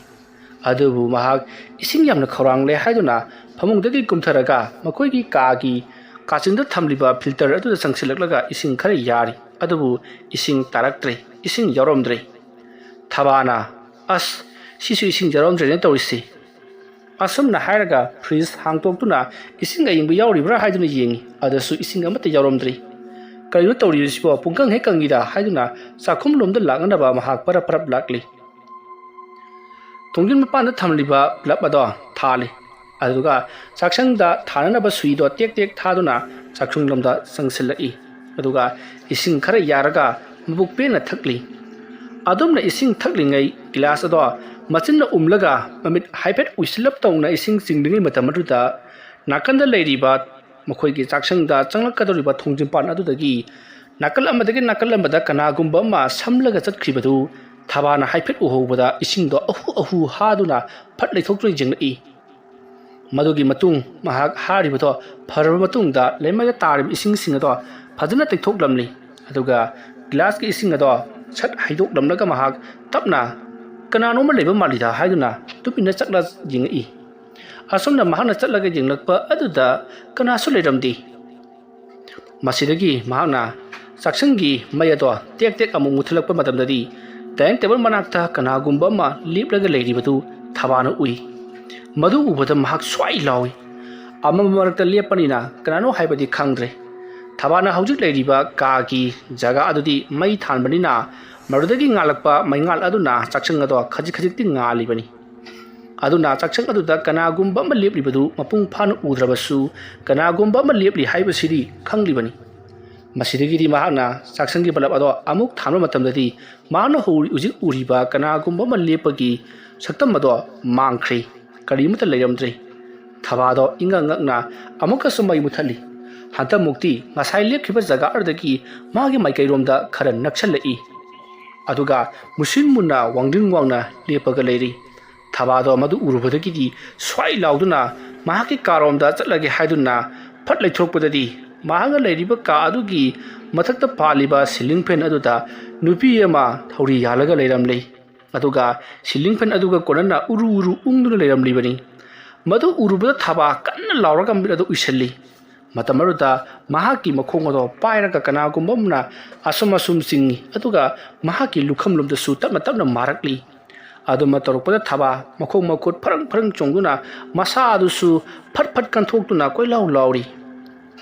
ꯑꯗꯨꯕꯨ ꯃꯍꯥꯛ ꯏꯁꯤꯡ ꯌꯥꯝꯅ ꯈꯧꯔꯥꯡꯂꯦ ꯍꯥꯏꯗꯨꯅ ꯐꯃꯨꯡꯗꯒꯤ ꯀꯨꯝꯊꯔꯒ ꯃꯈꯣꯏꯒꯤ ꯀꯥꯒꯤ ꯀꯥꯆꯤꯟꯗ ꯊꯝꯂꯤꯕ ꯐꯤꯜꯇꯔ ꯑꯗꯨꯗ ꯆꯪꯁꯤꯜꯂꯛꯂꯒ ꯏꯁꯤꯡ ꯈꯔ ꯌꯥꯔꯤ꯫ ꯑꯗꯨꯕꯨ ꯏꯁꯤꯡ ꯇꯥꯔꯛꯇ꯭ꯔꯦ, ꯏꯁꯤꯡ ꯌꯥꯎꯔꯝꯗ꯭ꯔꯦ꯫ ꯊꯕꯥꯅ, "ꯑꯁ, ꯁꯤꯁꯨ ꯏꯁꯤꯡ ꯌꯥꯎꯔꯝꯗ꯭ꯔꯦꯅꯦ ꯇꯧꯔꯤꯁꯤ꯫" ꯑꯁꯨꯝꯅ ꯍꯥꯏꯔꯒ ꯐ꯭ꯔꯤꯖ ꯍꯥꯡꯇꯣꯛꯇꯨꯅ ꯏꯁꯤꯡ ꯑꯌꯤꯡꯕ ꯌꯥꯎꯔꯤꯕ꯭ꯔꯥ ꯍꯥꯏꯗꯨꯅ ꯌꯦꯡꯉꯤ꯫ ꯑꯗꯨꯁꯨ ꯏꯁꯤꯡ ꯑꯃꯠꯇ ꯌꯥꯎꯔꯝꯗ꯭ꯔꯤ꯫ "ꯀꯔꯤꯅꯣ ꯇꯧꯔꯤꯕꯁꯤꯕꯣ? ꯄꯨꯡꯀꯪ ꯍꯦꯛ ꯀꯪꯉꯤꯗ" ꯍꯥꯏꯗꯨꯅ ꯆꯥꯛꯈꯨꯝꯂꯣꯝꯗ ꯂꯥꯛꯅꯅꯕ ꯃꯍꯥꯛ ꯄꯔꯞ ꯄꯔꯞ ꯂꯥꯛꯂꯤ꯫ ꯊꯣꯡꯖꯤꯟ ꯃꯄꯥꯟꯗ ꯊꯝꯂꯤꯕ ꯕ꯭ꯂꯕ ꯑꯗꯣ ꯊꯥꯜꯂꯤ꯫ ꯑꯗꯨꯒ ꯆꯥꯛꯁꯪꯗ ꯊꯥꯅꯅꯕ ꯁꯨꯏꯗꯣ ꯇꯦꯛ ꯇꯦꯛ ꯊꯥꯗꯨꯅ ꯆꯥꯛꯁꯪꯂꯣꯝꯗ ꯆꯪꯁꯤꯜꯂꯛꯏ꯫ ꯑꯗꯨꯒ ꯏꯁꯤꯡ ꯈꯔ ꯌꯥꯔꯒ ꯃꯕꯨꯛ ꯄꯦꯟꯅ ꯊꯛꯂꯤ꯫ ꯑꯗꯨꯝꯅ ꯏꯁꯤꯡ ꯊꯛꯂꯤꯉꯩ ꯒꯤꯂꯥꯁ ꯑꯗꯣ ꯃꯆꯤꯟꯅ ꯎꯝꯂꯒ ꯃꯃꯤꯠ ꯍꯥꯏꯐꯦꯠ ꯎꯏꯁꯤꯜꯂꯞ ꯇꯧꯅ ꯏꯁꯤꯡ ꯆꯤꯡꯂꯤꯉꯩ ꯃꯇꯝ ꯑꯗꯨꯗ, ꯅꯥꯀꯟꯗ ꯂꯩꯔꯤꯕ ꯃꯈꯣꯏꯒꯤ ꯆꯥꯛꯁꯪꯗ ꯆꯪꯂꯛꯀꯗꯧꯔꯤꯕ ꯊꯣꯡꯖꯤꯟꯄꯥꯟ ꯑꯗꯨꯗꯒꯤ ꯅꯥꯀꯜ ꯑꯃꯗꯒꯤ ꯅꯥꯀꯜ ꯑꯃꯗ ꯀꯅꯥꯒꯨꯝꯕ ꯑꯃ ꯁꯝꯂꯒ ꯆꯠꯈ꯭ꯔꯤꯕꯗꯨ ꯊꯕꯥꯅ ꯍꯥꯏꯐꯦꯠ ꯎꯍꯧꯕꯗ, ꯏꯁꯤꯡꯗꯣ ꯑꯍꯨ ꯑꯍꯨ ꯍꯥꯗꯨꯅ ꯐꯠ ꯂꯩꯊꯣꯛꯇꯨꯅ ꯌꯦꯡꯂꯛꯏ꯫ ꯃꯗꯨꯒꯤ ꯃꯇꯨꯡ ꯃꯍꯥꯛ ꯍꯥꯔꯤꯕꯗꯣ ꯐꯔꯕ ꯃꯇꯨꯡꯗ, ꯂꯩꯃꯥꯏꯗ ꯇꯥꯔꯤꯕ ꯏꯁꯤꯡꯁꯤꯡ ꯑꯗꯣ ꯐꯖꯅ ꯇꯩꯊꯣꯛꯂꯝꯂꯤ꯫ ꯑꯗꯨꯒ ꯒ꯭ꯂꯥꯁꯀꯤ ꯏꯁꯤꯡ ꯑꯗꯣ ꯁꯠ ꯍꯩꯗꯣꯛꯂꯝꯂꯒ, ꯃꯍꯥꯛ ꯇꯞꯅ, "ꯀꯅꯥꯅꯣꯝꯃ ꯂꯩꯕ ꯃꯥꯜꯂꯤꯗ" ꯍꯥꯏꯗꯨꯅ ꯇꯨꯃꯤꯟꯅ ꯆꯠꯂ ꯌꯦꯡꯉꯛꯏ꯫ ꯑꯁꯨꯝꯅ ꯃꯍꯥꯛꯅ ꯆꯠꯂꯒ ꯌꯦꯡꯂꯛꯄ ꯑꯗꯨꯗ ꯀꯅꯥꯁꯨ ꯂꯩꯔꯝꯗꯦ꯫ ꯃꯁꯤꯗꯒꯤ ꯃꯍꯥꯛꯅ ꯆꯥꯛꯁꯪꯒꯤ ꯃꯩ ꯑꯗꯣ ꯇꯦꯛ ꯇꯦꯛ ꯑꯃꯨꯛ ꯃꯨꯊꯠꯂꯛꯄ ꯃꯇꯝꯗꯗꯤ, ꯗꯥꯏꯅꯤꯡ ꯇꯦꯕꯜ ꯃꯅꯥꯛꯇ ꯀꯅꯥꯒꯨꯝꯕ ꯑꯃ ꯂꯦꯞꯂꯒ ꯂꯩꯔꯤꯕꯗꯨ ꯊꯕꯥꯅ ꯎꯏ꯫ ꯃꯗꯨ ꯎꯕꯗ ꯃꯍꯥꯛ ꯁ꯭ꯋꯥꯏ ꯂꯥꯎꯏ꯫ ꯑꯃꯝꯕ ꯃꯔꯛꯇ ꯂꯦꯞꯄꯅꯤꯅ ꯀꯅꯥꯅꯣ ꯍꯥꯏꯕꯗꯤ ꯈꯪꯗ꯭ꯔꯦ꯫ ꯊꯕꯥꯅ ꯍꯧꯖꯤꯛ ꯂꯩꯔꯤꯕ ꯀꯥꯒꯤ ꯖꯒꯥ ꯑꯗꯨꯗꯤ ꯃꯩ ꯊꯥꯟꯕꯅꯤꯅ, ꯃꯗꯨꯗꯒꯤ ꯉꯥꯜꯂꯛꯄ ꯃꯩꯉꯥꯜ ꯑꯗꯨꯅ ꯆꯥꯛꯁꯪ ꯑꯗꯣ ꯈꯖꯤꯛ ꯈꯖꯤꯛꯇꯤ ꯉꯥꯜꯂꯤꯕꯅꯤ꯫ ꯑꯗꯨꯅ ꯆꯥꯛꯁꯪ ꯑꯗꯨꯗ ꯀꯅꯥꯒꯨꯝꯕ ꯑꯃ ꯂꯦꯞꯂꯤꯕꯗꯨ ꯃꯄꯨꯡ ꯐꯥꯅ ꯎꯗ꯭ꯔꯕꯁꯨ, ꯀꯅꯥꯒꯨꯝꯕ ꯑꯃ ꯂꯦꯞꯂꯤ ꯍꯥꯏꯕꯁꯤꯗꯤ ꯈꯪꯂꯤꯕꯅꯤ꯫ ꯃꯁꯤꯗꯒꯤꯗꯤ ꯃꯍꯥꯛꯅ ꯆꯥꯛꯁꯪꯒꯤ ꯕꯂꯕ ꯑꯗꯣ ꯑꯃꯨꯛ ꯊꯥꯟꯕ ꯃꯇꯝꯗꯗꯤ, ꯃꯍꯥꯛꯅ ꯍꯧ-, ꯍꯧꯖꯤꯛ ꯎꯔꯤꯕ ꯀꯅꯥꯒꯨꯝꯕ ꯑꯃ ꯂꯦꯞꯄꯒꯤ ꯁꯛꯇꯝ ꯑꯗꯣ ꯃꯥꯡꯈ꯭ꯔꯦ꯫ ꯀꯔꯤꯃꯠꯇ ꯂꯩꯔꯝꯗ꯭ꯔꯦ꯫ ꯊꯕꯥꯗꯣ ꯏꯉꯛ ꯉꯛꯅ ꯑꯃꯨꯛꯀꯁꯨ ꯃꯩ ꯃꯨꯊꯠꯂꯤ꯫ ꯍꯟꯗꯛꯃꯨꯛꯇꯤ ꯉꯁꯥꯏ ꯂꯦꯞꯈꯤꯕ ꯖꯒꯥ ꯑꯗꯨꯗꯒꯤ ꯃꯥꯒꯤ ꯃꯥꯏꯀꯩꯔꯣꯝꯗ ꯈꯔ ꯅꯛꯁꯜꯂꯛꯏ꯫ ꯑꯗꯨꯒ ꯃꯨꯁꯤꯟ ꯃꯨꯟꯅ ꯋꯥꯡꯗ꯭ꯔꯤꯡ ꯋꯥꯡꯅ ꯂꯦꯞꯄꯒ ꯂꯩꯔꯤ꯫ ꯊꯕꯥꯗꯣ ꯃꯗꯨ ꯎꯔꯨꯕꯗꯒꯤꯗꯤ ꯁ꯭ꯋꯥꯏ ꯂꯥꯎꯗꯨꯅ ꯃꯍꯥꯛꯀꯤ ꯀꯥꯔꯣꯝꯗ ꯆꯠꯂꯒꯦ ꯍꯥꯏꯗꯨꯅ ꯐꯠ ꯂꯩꯊꯣꯛꯄꯗꯗꯤ, ꯃꯍꯥꯛꯅ ꯂꯩꯔꯤꯕ ꯀꯥ ꯑꯗꯨꯒꯤ ꯃꯊꯛꯇ ꯄꯥꯜꯂꯤꯕ ceiling fan ꯑꯗꯨꯗ ꯅꯨꯄꯤ ꯑꯃ ꯊꯧꯔꯤ ꯌꯥꯜꯂꯒ ꯂꯩꯔꯝꯂꯤ꯫ ꯑꯗꯨꯒ ceiling fan ꯑꯗꯨꯒ ꯀꯣꯟꯅꯅ ꯎꯔꯨ ꯎꯔꯨ ꯎꯪꯗꯨꯅ ꯂꯩꯔꯝꯂꯤꯕꯅꯤ꯫ ꯃꯗꯨ ꯎꯔꯨꯕꯗ ꯊꯕꯥ ꯀꯟꯅ ꯂꯥꯎꯔꯒ ꯃꯤꯠ ꯑꯗꯨ ꯎꯏꯁꯤꯜꯂꯤ꯫ ꯃꯇꯝ ꯑꯗꯨꯗ ꯃꯍꯥꯛꯀꯤ ꯃꯈꯣꯡ ꯑꯗꯣ ꯄꯥꯏꯔꯒ ꯀꯅꯥꯒꯨꯝꯕ ꯑꯃꯅ ꯑꯁꯨꯝ ꯑꯁꯨꯝ ꯆꯤꯡꯏ, ꯑꯗꯨꯒ ꯃꯍꯥꯛꯀꯤ ꯂꯨꯈꯝꯂꯣꯝꯗꯁꯨ ꯇꯞꯅ ꯇꯞꯅ ꯃꯥꯔꯛꯂꯤ꯫ ꯑꯗꯨꯃ ꯇꯧꯔꯛꯄꯗ ꯊꯕꯥ ꯃꯈꯣꯡ ꯃꯈꯨꯠ ꯐꯔꯪ ꯐꯔꯪ ꯆꯣꯡꯗꯨꯅ ꯃꯁꯥ ꯑꯗꯨꯁꯨ ꯐꯠ ꯐꯠ ꯀꯟꯊꯣꯛꯇꯨꯅ ꯀꯣꯏꯂꯥꯎ ꯂꯥꯎꯔꯤ꯫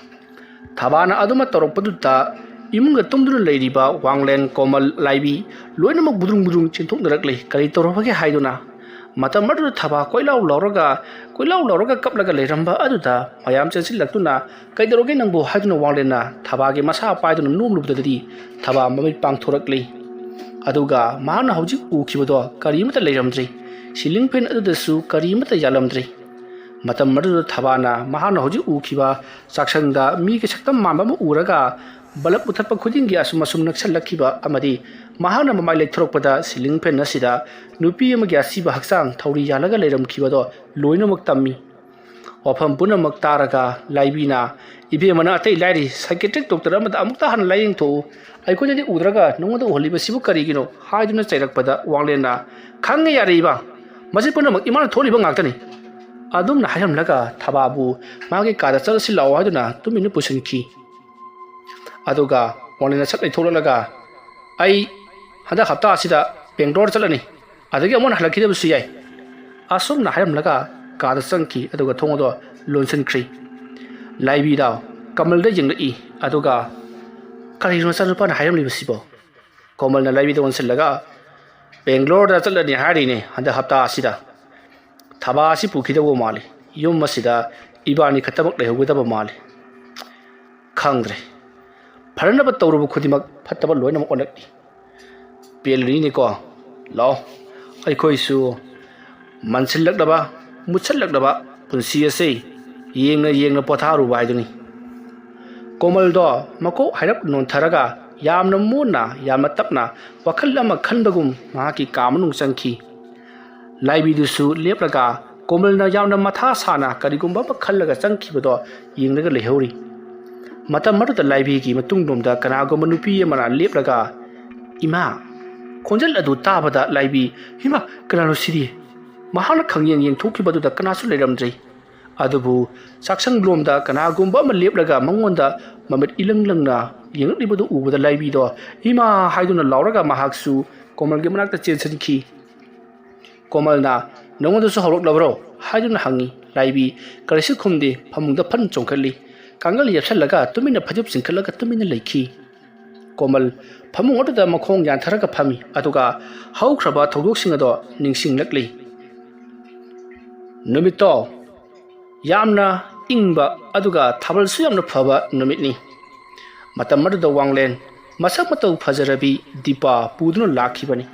ꯊꯕꯥꯅ ꯑꯗꯨꯃ ꯇꯧꯔꯛꯄꯗꯨꯗ ꯏꯃꯨꯡꯗ ꯇꯨꯝꯗꯨꯅ ꯂꯩꯔꯤꯕ ꯋꯥꯡꯂꯦꯟ, ꯀꯣꯃꯜ, ꯂꯥꯏꯕꯤ ꯂꯣꯏꯅꯃꯛ ꯕꯨꯗ꯭ꯔꯨꯡ ꯕꯨꯗ꯭ꯔꯨꯡ ꯆꯦꯟꯊꯣꯛꯅꯔꯛꯂꯤ꯫ ꯀꯔꯤ ꯇꯧꯔꯕꯒꯦ ꯍꯥꯏꯗꯨꯅ꯫ ꯃꯇꯝ ꯑꯗꯨꯗ ꯊꯕꯥ ꯀꯣꯏꯂꯥꯎ ꯂꯥꯎꯔꯒ, ꯀꯣꯏꯂꯥꯎ ꯂꯥꯎꯔꯒ ꯀꯞꯂꯒ ꯂꯩꯔꯝꯕ ꯑꯗꯨꯗ ꯃꯌꯥꯝ ꯆꯦꯟꯁꯤꯜꯂꯛꯇꯨꯅ, "ꯀꯩꯗꯧꯔꯒꯦ ꯅꯪꯕꯨ?" ꯍꯥꯏꯗꯨꯅ ꯋꯥꯡꯂꯦꯟꯅ ꯊꯕꯥꯒꯤ ꯃꯁꯥ ꯄꯥꯏꯗꯨꯅ ꯅꯣꯝꯂꯨꯕꯗꯗꯤ ꯊꯕꯥ ꯃꯃꯤꯠ ꯄꯥꯡꯊꯣꯔꯛꯂꯤ꯫ ꯑꯗꯨꯒ ꯃꯍꯥꯛꯅ ꯍꯧꯖꯤꯛ ꯎꯈꯤꯕꯗꯣ ꯀꯔꯤꯃꯠꯇ ꯂꯩꯔꯝꯗ꯭ꯔꯤ꯫ ꯁꯤꯂꯤꯡ ꯐꯦꯟ ꯑꯗꯨꯗꯁꯨ ꯀꯔꯤꯃꯠꯇ ꯌꯥꯜꯂꯝꯗ꯭ꯔꯤ꯫ ꯃꯇꯝ ꯑꯗꯨꯗ ꯊꯕꯥꯅ ꯃꯍꯥꯛꯅ ꯍꯧꯖꯤꯛ ꯎꯈꯤꯕ ꯆꯥꯛꯁꯪꯗ ꯃꯤꯒꯤ ꯁꯛꯇꯝ ꯃꯥꯟꯕ ꯑꯃ ꯎꯔꯒ ꯕꯂꯕ ꯃꯨꯊꯠꯄ ꯈꯨꯗꯤꯡꯒꯤ ꯑꯁꯨꯝ ꯑꯁꯨꯝ ꯅꯛꯁꯜꯂꯛꯈꯤꯕ ꯑꯃꯗꯤ ꯃꯍꯥꯛꯅ ꯃꯃꯥꯏ ꯂꯩꯊꯣꯔꯛꯄꯗ ꯁꯤꯂꯤꯡ ꯐꯦꯟ ꯑꯁꯤꯗ ꯅꯨꯄꯤ ꯑꯃꯒꯤ ꯑꯁꯤꯕ ꯍꯛꯆꯥꯡ ꯊꯧꯔꯤ ꯌꯥꯜꯂꯒ ꯂꯩꯔꯝꯈꯤꯕꯗꯣ ꯂꯣꯏꯅꯃꯛ ꯇꯝꯃꯤ꯫ ꯋꯥꯐꯝ ꯄꯨꯝꯅꯃꯛ ꯇꯥꯔꯒ ꯂꯥꯏꯕꯤꯅ, "ꯏꯕꯦꯝꯃꯅ ꯑꯇꯩ ꯂꯥꯏꯔꯤ ꯁꯥꯏꯀꯦꯇ꯭ꯔꯤꯛ ꯗꯣꯛꯇꯔ ꯑꯃꯗ ꯑꯃꯨꯛꯇ ꯍꯥꯟꯅ ꯂꯥꯏꯌꯦꯡꯊꯣꯛꯎ꯫ ꯑꯩꯈꯣꯏꯗꯗꯤ ꯎꯗ꯭ꯔꯒ ꯅꯉꯣꯟꯗ ꯎꯍꯜꯂꯤꯕꯁꯤꯕꯨ ꯀꯔꯤꯒꯤꯅꯣ?" ꯍꯥꯏꯗꯨꯅ ꯆꯩꯔꯛꯄꯗ ꯋꯥꯡꯂꯦꯟꯅ, "ꯈꯪꯉꯦ ꯌꯥꯔꯦ ꯏꯃꯥ, ꯃꯁꯤ ꯄꯨꯝꯅꯃꯛ ꯏꯃꯥꯅ ꯊꯣꯛꯍꯜꯂꯤꯕ ꯉꯥꯛꯇꯅꯤ"꯫ ꯑꯗꯨꯝꯅ ꯍꯥꯏꯔꯝꯂꯒ ꯊꯕꯥꯕꯨ ꯃꯥꯒꯤ ꯀꯥꯗ ꯆꯠꯂꯁꯤ ꯂꯥꯛꯑꯣ ꯍꯥꯏꯗꯨꯅ ꯇꯨꯃꯤꯟꯅ ꯄꯨꯁꯤꯟꯈꯤ꯫ ꯑꯗꯨꯒ ꯋꯥꯡꯂꯦꯟꯅ ꯁꯠ ꯂꯩꯊꯣꯛꯂꯛꯂꯒ, "ꯑꯩ ꯍꯟꯗꯛ ꯍꯞꯇꯥ ꯑꯁꯤꯗ ꯕꯦꯡꯒ꯭ꯂꯣꯔ ꯆꯠꯂꯅꯤ꯫ ꯑꯗꯒꯤ ꯑꯃꯨꯛ ꯍꯟꯅ ꯍꯜꯂꯛꯈꯤꯗꯕꯁꯨ ꯌꯥꯏ"꯫ ꯑꯁꯨꯝꯅ ꯍꯥꯏꯔꯝꯂꯒ ꯀꯥꯗ ꯆꯪꯈꯤ, ꯑꯗꯨꯒ ꯊꯣꯡ ꯑꯗꯨ ꯂꯣꯟꯁꯤꯟꯈ꯭ꯔꯤ꯫ ꯂꯥꯏꯕꯤꯗ ꯀꯃꯜꯗ ꯌꯦꯡꯂꯛꯏ, ꯑꯗꯨꯒ, "ꯀꯔꯤꯅꯣ ꯅꯆꯥꯅꯨꯄꯥꯅ ꯍꯥꯏꯔꯝꯂꯤꯕꯁꯤꯕꯣ?" ꯀꯣꯃꯜꯅ ꯂꯥꯏꯕꯤꯗ ꯑꯣꯟꯁꯤꯜꯂꯒ, "ꯕꯦꯡꯒ꯭ꯂꯣꯔꯗ ꯆꯠꯂꯅꯤ ꯍꯥꯏꯔꯤꯅꯦ ꯍꯟꯗꯛ ꯍꯞꯇꯥ ꯑꯁꯤꯗ꯫ ꯊꯕꯥ ꯑꯁꯤ ꯄꯨꯈꯤꯗꯧꯕ ꯃꯥꯜꯂꯤ꯫ ꯌꯨꯝ ꯑꯁꯤꯗ ꯏꯕꯥꯅꯤ ꯈꯛꯇꯃꯛ ꯂꯩꯍꯧꯒꯗꯕ ꯃꯥꯜꯂꯤ꯫ ꯈꯪꯗ꯭ꯔꯦ꯫ ꯐꯅꯅꯕ ꯇꯧꯔꯨꯕ ꯈꯨꯗꯤꯡꯃꯛ ꯐꯠꯇꯕ ꯂꯣꯏꯅꯃꯛ ꯑꯣꯜꯂꯛꯂꯤ꯫ ꯄꯦꯜꯂꯤꯅꯤꯀꯣ꯫ ꯂꯥꯛꯑꯣ, ꯑꯩꯈꯣꯏꯁꯨ ꯃꯟꯁꯤꯜꯂꯛꯂꯕ, ꯃꯨꯠꯁꯤꯜꯂꯛꯂꯕ ꯄꯨꯟꯁꯤ ꯑꯁꯤ ꯌꯦꯡꯅ ꯌꯦꯡꯅ ꯄꯣꯊꯥꯔꯨꯕ ꯍꯥꯏꯗꯨꯅꯤ"꯫ ꯀꯣꯃꯜꯗꯣ ꯃꯀꯣꯛ ꯍꯥꯏꯔꯞ ꯅꯣꯟꯊꯔꯒ ꯌꯥꯝꯅ ꯃꯨꯟꯅ, ꯌꯥꯝꯅ ꯇꯞꯅ ꯋꯥꯈꯜ ꯑꯃ ꯈꯟꯕꯒꯨꯝ ꯃꯍꯥꯛꯀꯤ ꯀꯥ ꯃꯅꯨꯡ ꯆꯪꯈꯤ꯫ ꯂꯥꯏꯕꯤꯗꯨꯁꯨ ꯂꯦꯞꯂꯒ ꯀꯣꯃꯜꯅ ꯌꯥꯝꯅ ꯃꯊꯥ ꯁꯥꯅ ꯀꯔꯤꯒꯨꯝꯕ ꯑꯃ ꯈꯜꯂꯒ ꯆꯪꯈꯤꯕꯗꯣ ꯌꯦꯡꯂꯒ ꯂꯩꯍꯧꯔꯤ꯫ ꯃꯇꯝ ꯑꯗꯨꯗ ꯂꯥꯏꯕꯤꯒꯤ ꯃꯇꯨꯡꯂꯣꯝꯗ ꯀꯅꯥꯒꯨꯝꯕ ꯅꯨꯄꯤ ꯑꯃꯅ ꯂꯦꯞꯂꯒ, "ꯏꯃꯥ!" ꯈꯣꯟꯖꯦꯜ ꯑꯗꯨ ꯇꯥꯕꯗ ꯂꯥꯏꯕꯤ, "ꯏꯃꯥ, ꯀꯅꯥꯅꯣ ꯁꯤꯗꯤ?" ꯃꯍꯥꯛꯅ ꯈꯪꯌꯦꯡ ꯌꯦꯡꯊꯣꯛꯈꯤꯕꯗꯨꯗ ꯀꯅꯥꯁꯨ ꯂꯩꯔꯝꯗ꯭ꯔꯦ꯫ ꯑꯗꯨꯕꯨ ꯆꯥꯛꯁꯪꯂꯣꯝꯗ ꯀꯅꯥꯒꯨꯝꯕ ꯑꯃ ꯂꯦꯞꯂꯒ ꯃꯉꯣꯟꯗ ꯃꯃꯤꯠ ꯏꯂꯪ ꯂꯪꯅ ꯌꯦꯡꯂꯛꯂꯤꯕꯗꯨ ꯎꯕꯗ ꯂꯥꯏꯕꯤꯗꯣ, "ꯏꯃꯥ!" ꯍꯥꯏꯗꯨꯅ ꯂꯥꯎꯔꯒ ꯃꯍꯥꯛꯁꯨ ꯀꯣꯃꯜꯒꯤ ꯃꯅꯥꯛꯇ ꯆꯦꯟꯁꯤꯟꯈꯤ꯫ ꯀꯣꯃꯜꯅ, "ꯅꯉꯣꯟꯗꯁꯨ ꯍꯧꯔꯛꯂꯕ꯭ꯔꯣ?" ꯍꯥꯏꯗꯨꯅ ꯍꯪꯉꯤ꯫ ꯂꯥꯏꯕꯤ ꯀꯔꯤꯁꯨ ꯈꯨꯝꯗꯦ, ꯐꯃꯨꯡꯗ ꯐꯟ ꯆꯣꯡꯈꯠꯂꯤ꯫ ꯀꯥꯡꯒꯜ ꯌꯦꯞꯁꯜꯂꯒ ꯇꯨꯃꯤꯟꯅ ꯐꯩꯖꯨꯞ ꯆꯤꯡꯈꯠꯂꯒ ꯇꯨꯃꯤꯟꯅ ꯂꯩꯈꯤ꯫ ꯀꯣꯃꯜ ꯐꯃꯨꯡ ꯑꯗꯨꯗ ꯃꯈꯣꯡ ꯌꯥꯟꯊꯔꯒ ꯐꯝꯃꯤ, ꯑꯗꯨꯒ ꯍꯧꯈ꯭ꯔꯕ ꯊꯧꯗꯣꯛꯁꯤꯡ ꯑꯗꯣ ꯅꯤꯡꯁꯤꯡꯂꯛꯂꯤ꯫ ꯅꯨꯃꯤꯠꯇꯣ ꯌꯥꯝꯅ ꯏꯪꯕ ꯑꯗꯨꯒ ꯊꯥꯕꯜꯁꯨ ꯌꯥꯝꯅ ꯐꯕ ꯅꯨꯃꯤꯠꯅꯤ꯫ ꯃꯇꯝ ꯑꯗꯨꯗ ꯋꯥꯡꯂꯦꯟ ꯃꯁꯛ ꯃꯇꯧ ꯐꯖꯔꯕꯤ ꯗꯤꯄꯥ ꯄꯨꯗꯨꯅ ꯂꯥꯛꯈꯤꯕꯅꯤ꯫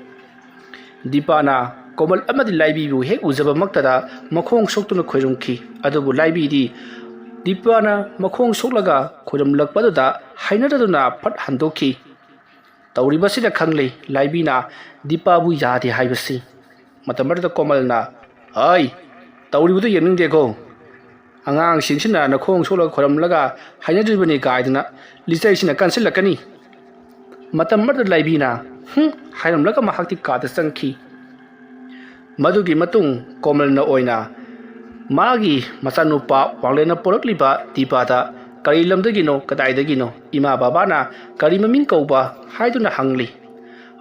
ꯗꯤꯄꯥꯅ ꯀꯣꯃꯜ ꯑꯃꯗꯤ ꯂꯥꯏꯕꯤꯕꯨ ꯍꯦꯛ ꯎꯖꯕꯃꯛꯇꯗ ꯃꯈꯣꯡ ꯁꯣꯛꯇꯨꯅ ꯈꯣꯏꯔꯝꯈꯤ꯫ ꯑꯗꯨꯕꯨ ꯂꯥꯏꯕꯤꯗꯤ ꯗꯤꯄꯥꯅ ꯃꯈꯣꯡ ꯁꯣꯛꯂꯒ ꯈꯣꯏꯔꯝꯂꯛꯄꯗꯨꯗ ꯍꯩꯅꯗꯗꯨꯅ ꯐꯠ ꯍꯟꯗꯣꯛꯈꯤ꯫ ꯇꯧꯔꯤꯕꯁꯤꯗ ꯈꯪꯂꯦ ꯂꯥꯏꯕꯤꯅ ꯗꯤꯄꯥꯕꯨ ꯌꯥꯗꯦ ꯍꯥꯏꯕꯁꯤ꯫ ꯃꯇꯝ ꯑꯗꯨꯗ ꯀꯣꯃꯜꯅ, "ꯑꯩ ꯇꯧꯔꯤꯕꯗꯨ ꯌꯦꯡꯅꯤꯡꯗꯦꯀꯣ꯫ ꯑꯉꯥꯡꯁꯤꯡꯁꯤꯅ ꯅꯈꯣꯡ ꯁꯣꯛꯂꯒ ꯈꯣꯏꯔꯝꯂꯒ ꯍꯥꯏꯅꯗ꯭ꯔꯤꯕꯅꯤ ꯀꯥꯏꯗꯅ ꯂꯤꯆꯩꯁꯤꯅ ꯀꯟꯁꯤꯜꯂꯛꯀꯅꯤ꯫" ꯃꯇꯝ ꯑꯗꯨꯗ ꯂꯥꯏꯕꯤꯅ "ꯍꯨꯝ" ꯍꯥꯏꯔꯝꯂꯒ ꯃꯍꯥꯛꯇꯤ ꯀꯥꯗ ꯆꯪꯈꯤ꯫ ꯃꯗꯨꯒꯤ ꯃꯇꯨꯡ ꯀꯣꯃꯜꯅ ꯑꯣꯏꯅ ꯃꯥꯒꯤ ꯃꯆꯥꯅꯨꯄꯥ ꯋꯥꯡꯂꯦꯟꯅ ꯄꯣꯔꯛꯂꯤꯕ ꯗꯤꯄꯥꯗ "ꯀꯔꯤ ꯂꯝꯗꯒꯤꯅꯣ, ꯀꯗꯥꯏꯗꯒꯤꯅꯣ, ꯏꯃꯥ ꯕꯕꯥꯅ ꯀꯔꯤ ꯃꯃꯤꯡ ꯀꯧꯕ?" ꯍꯥꯏꯗꯨꯅ ꯍꯪꯂꯤ꯫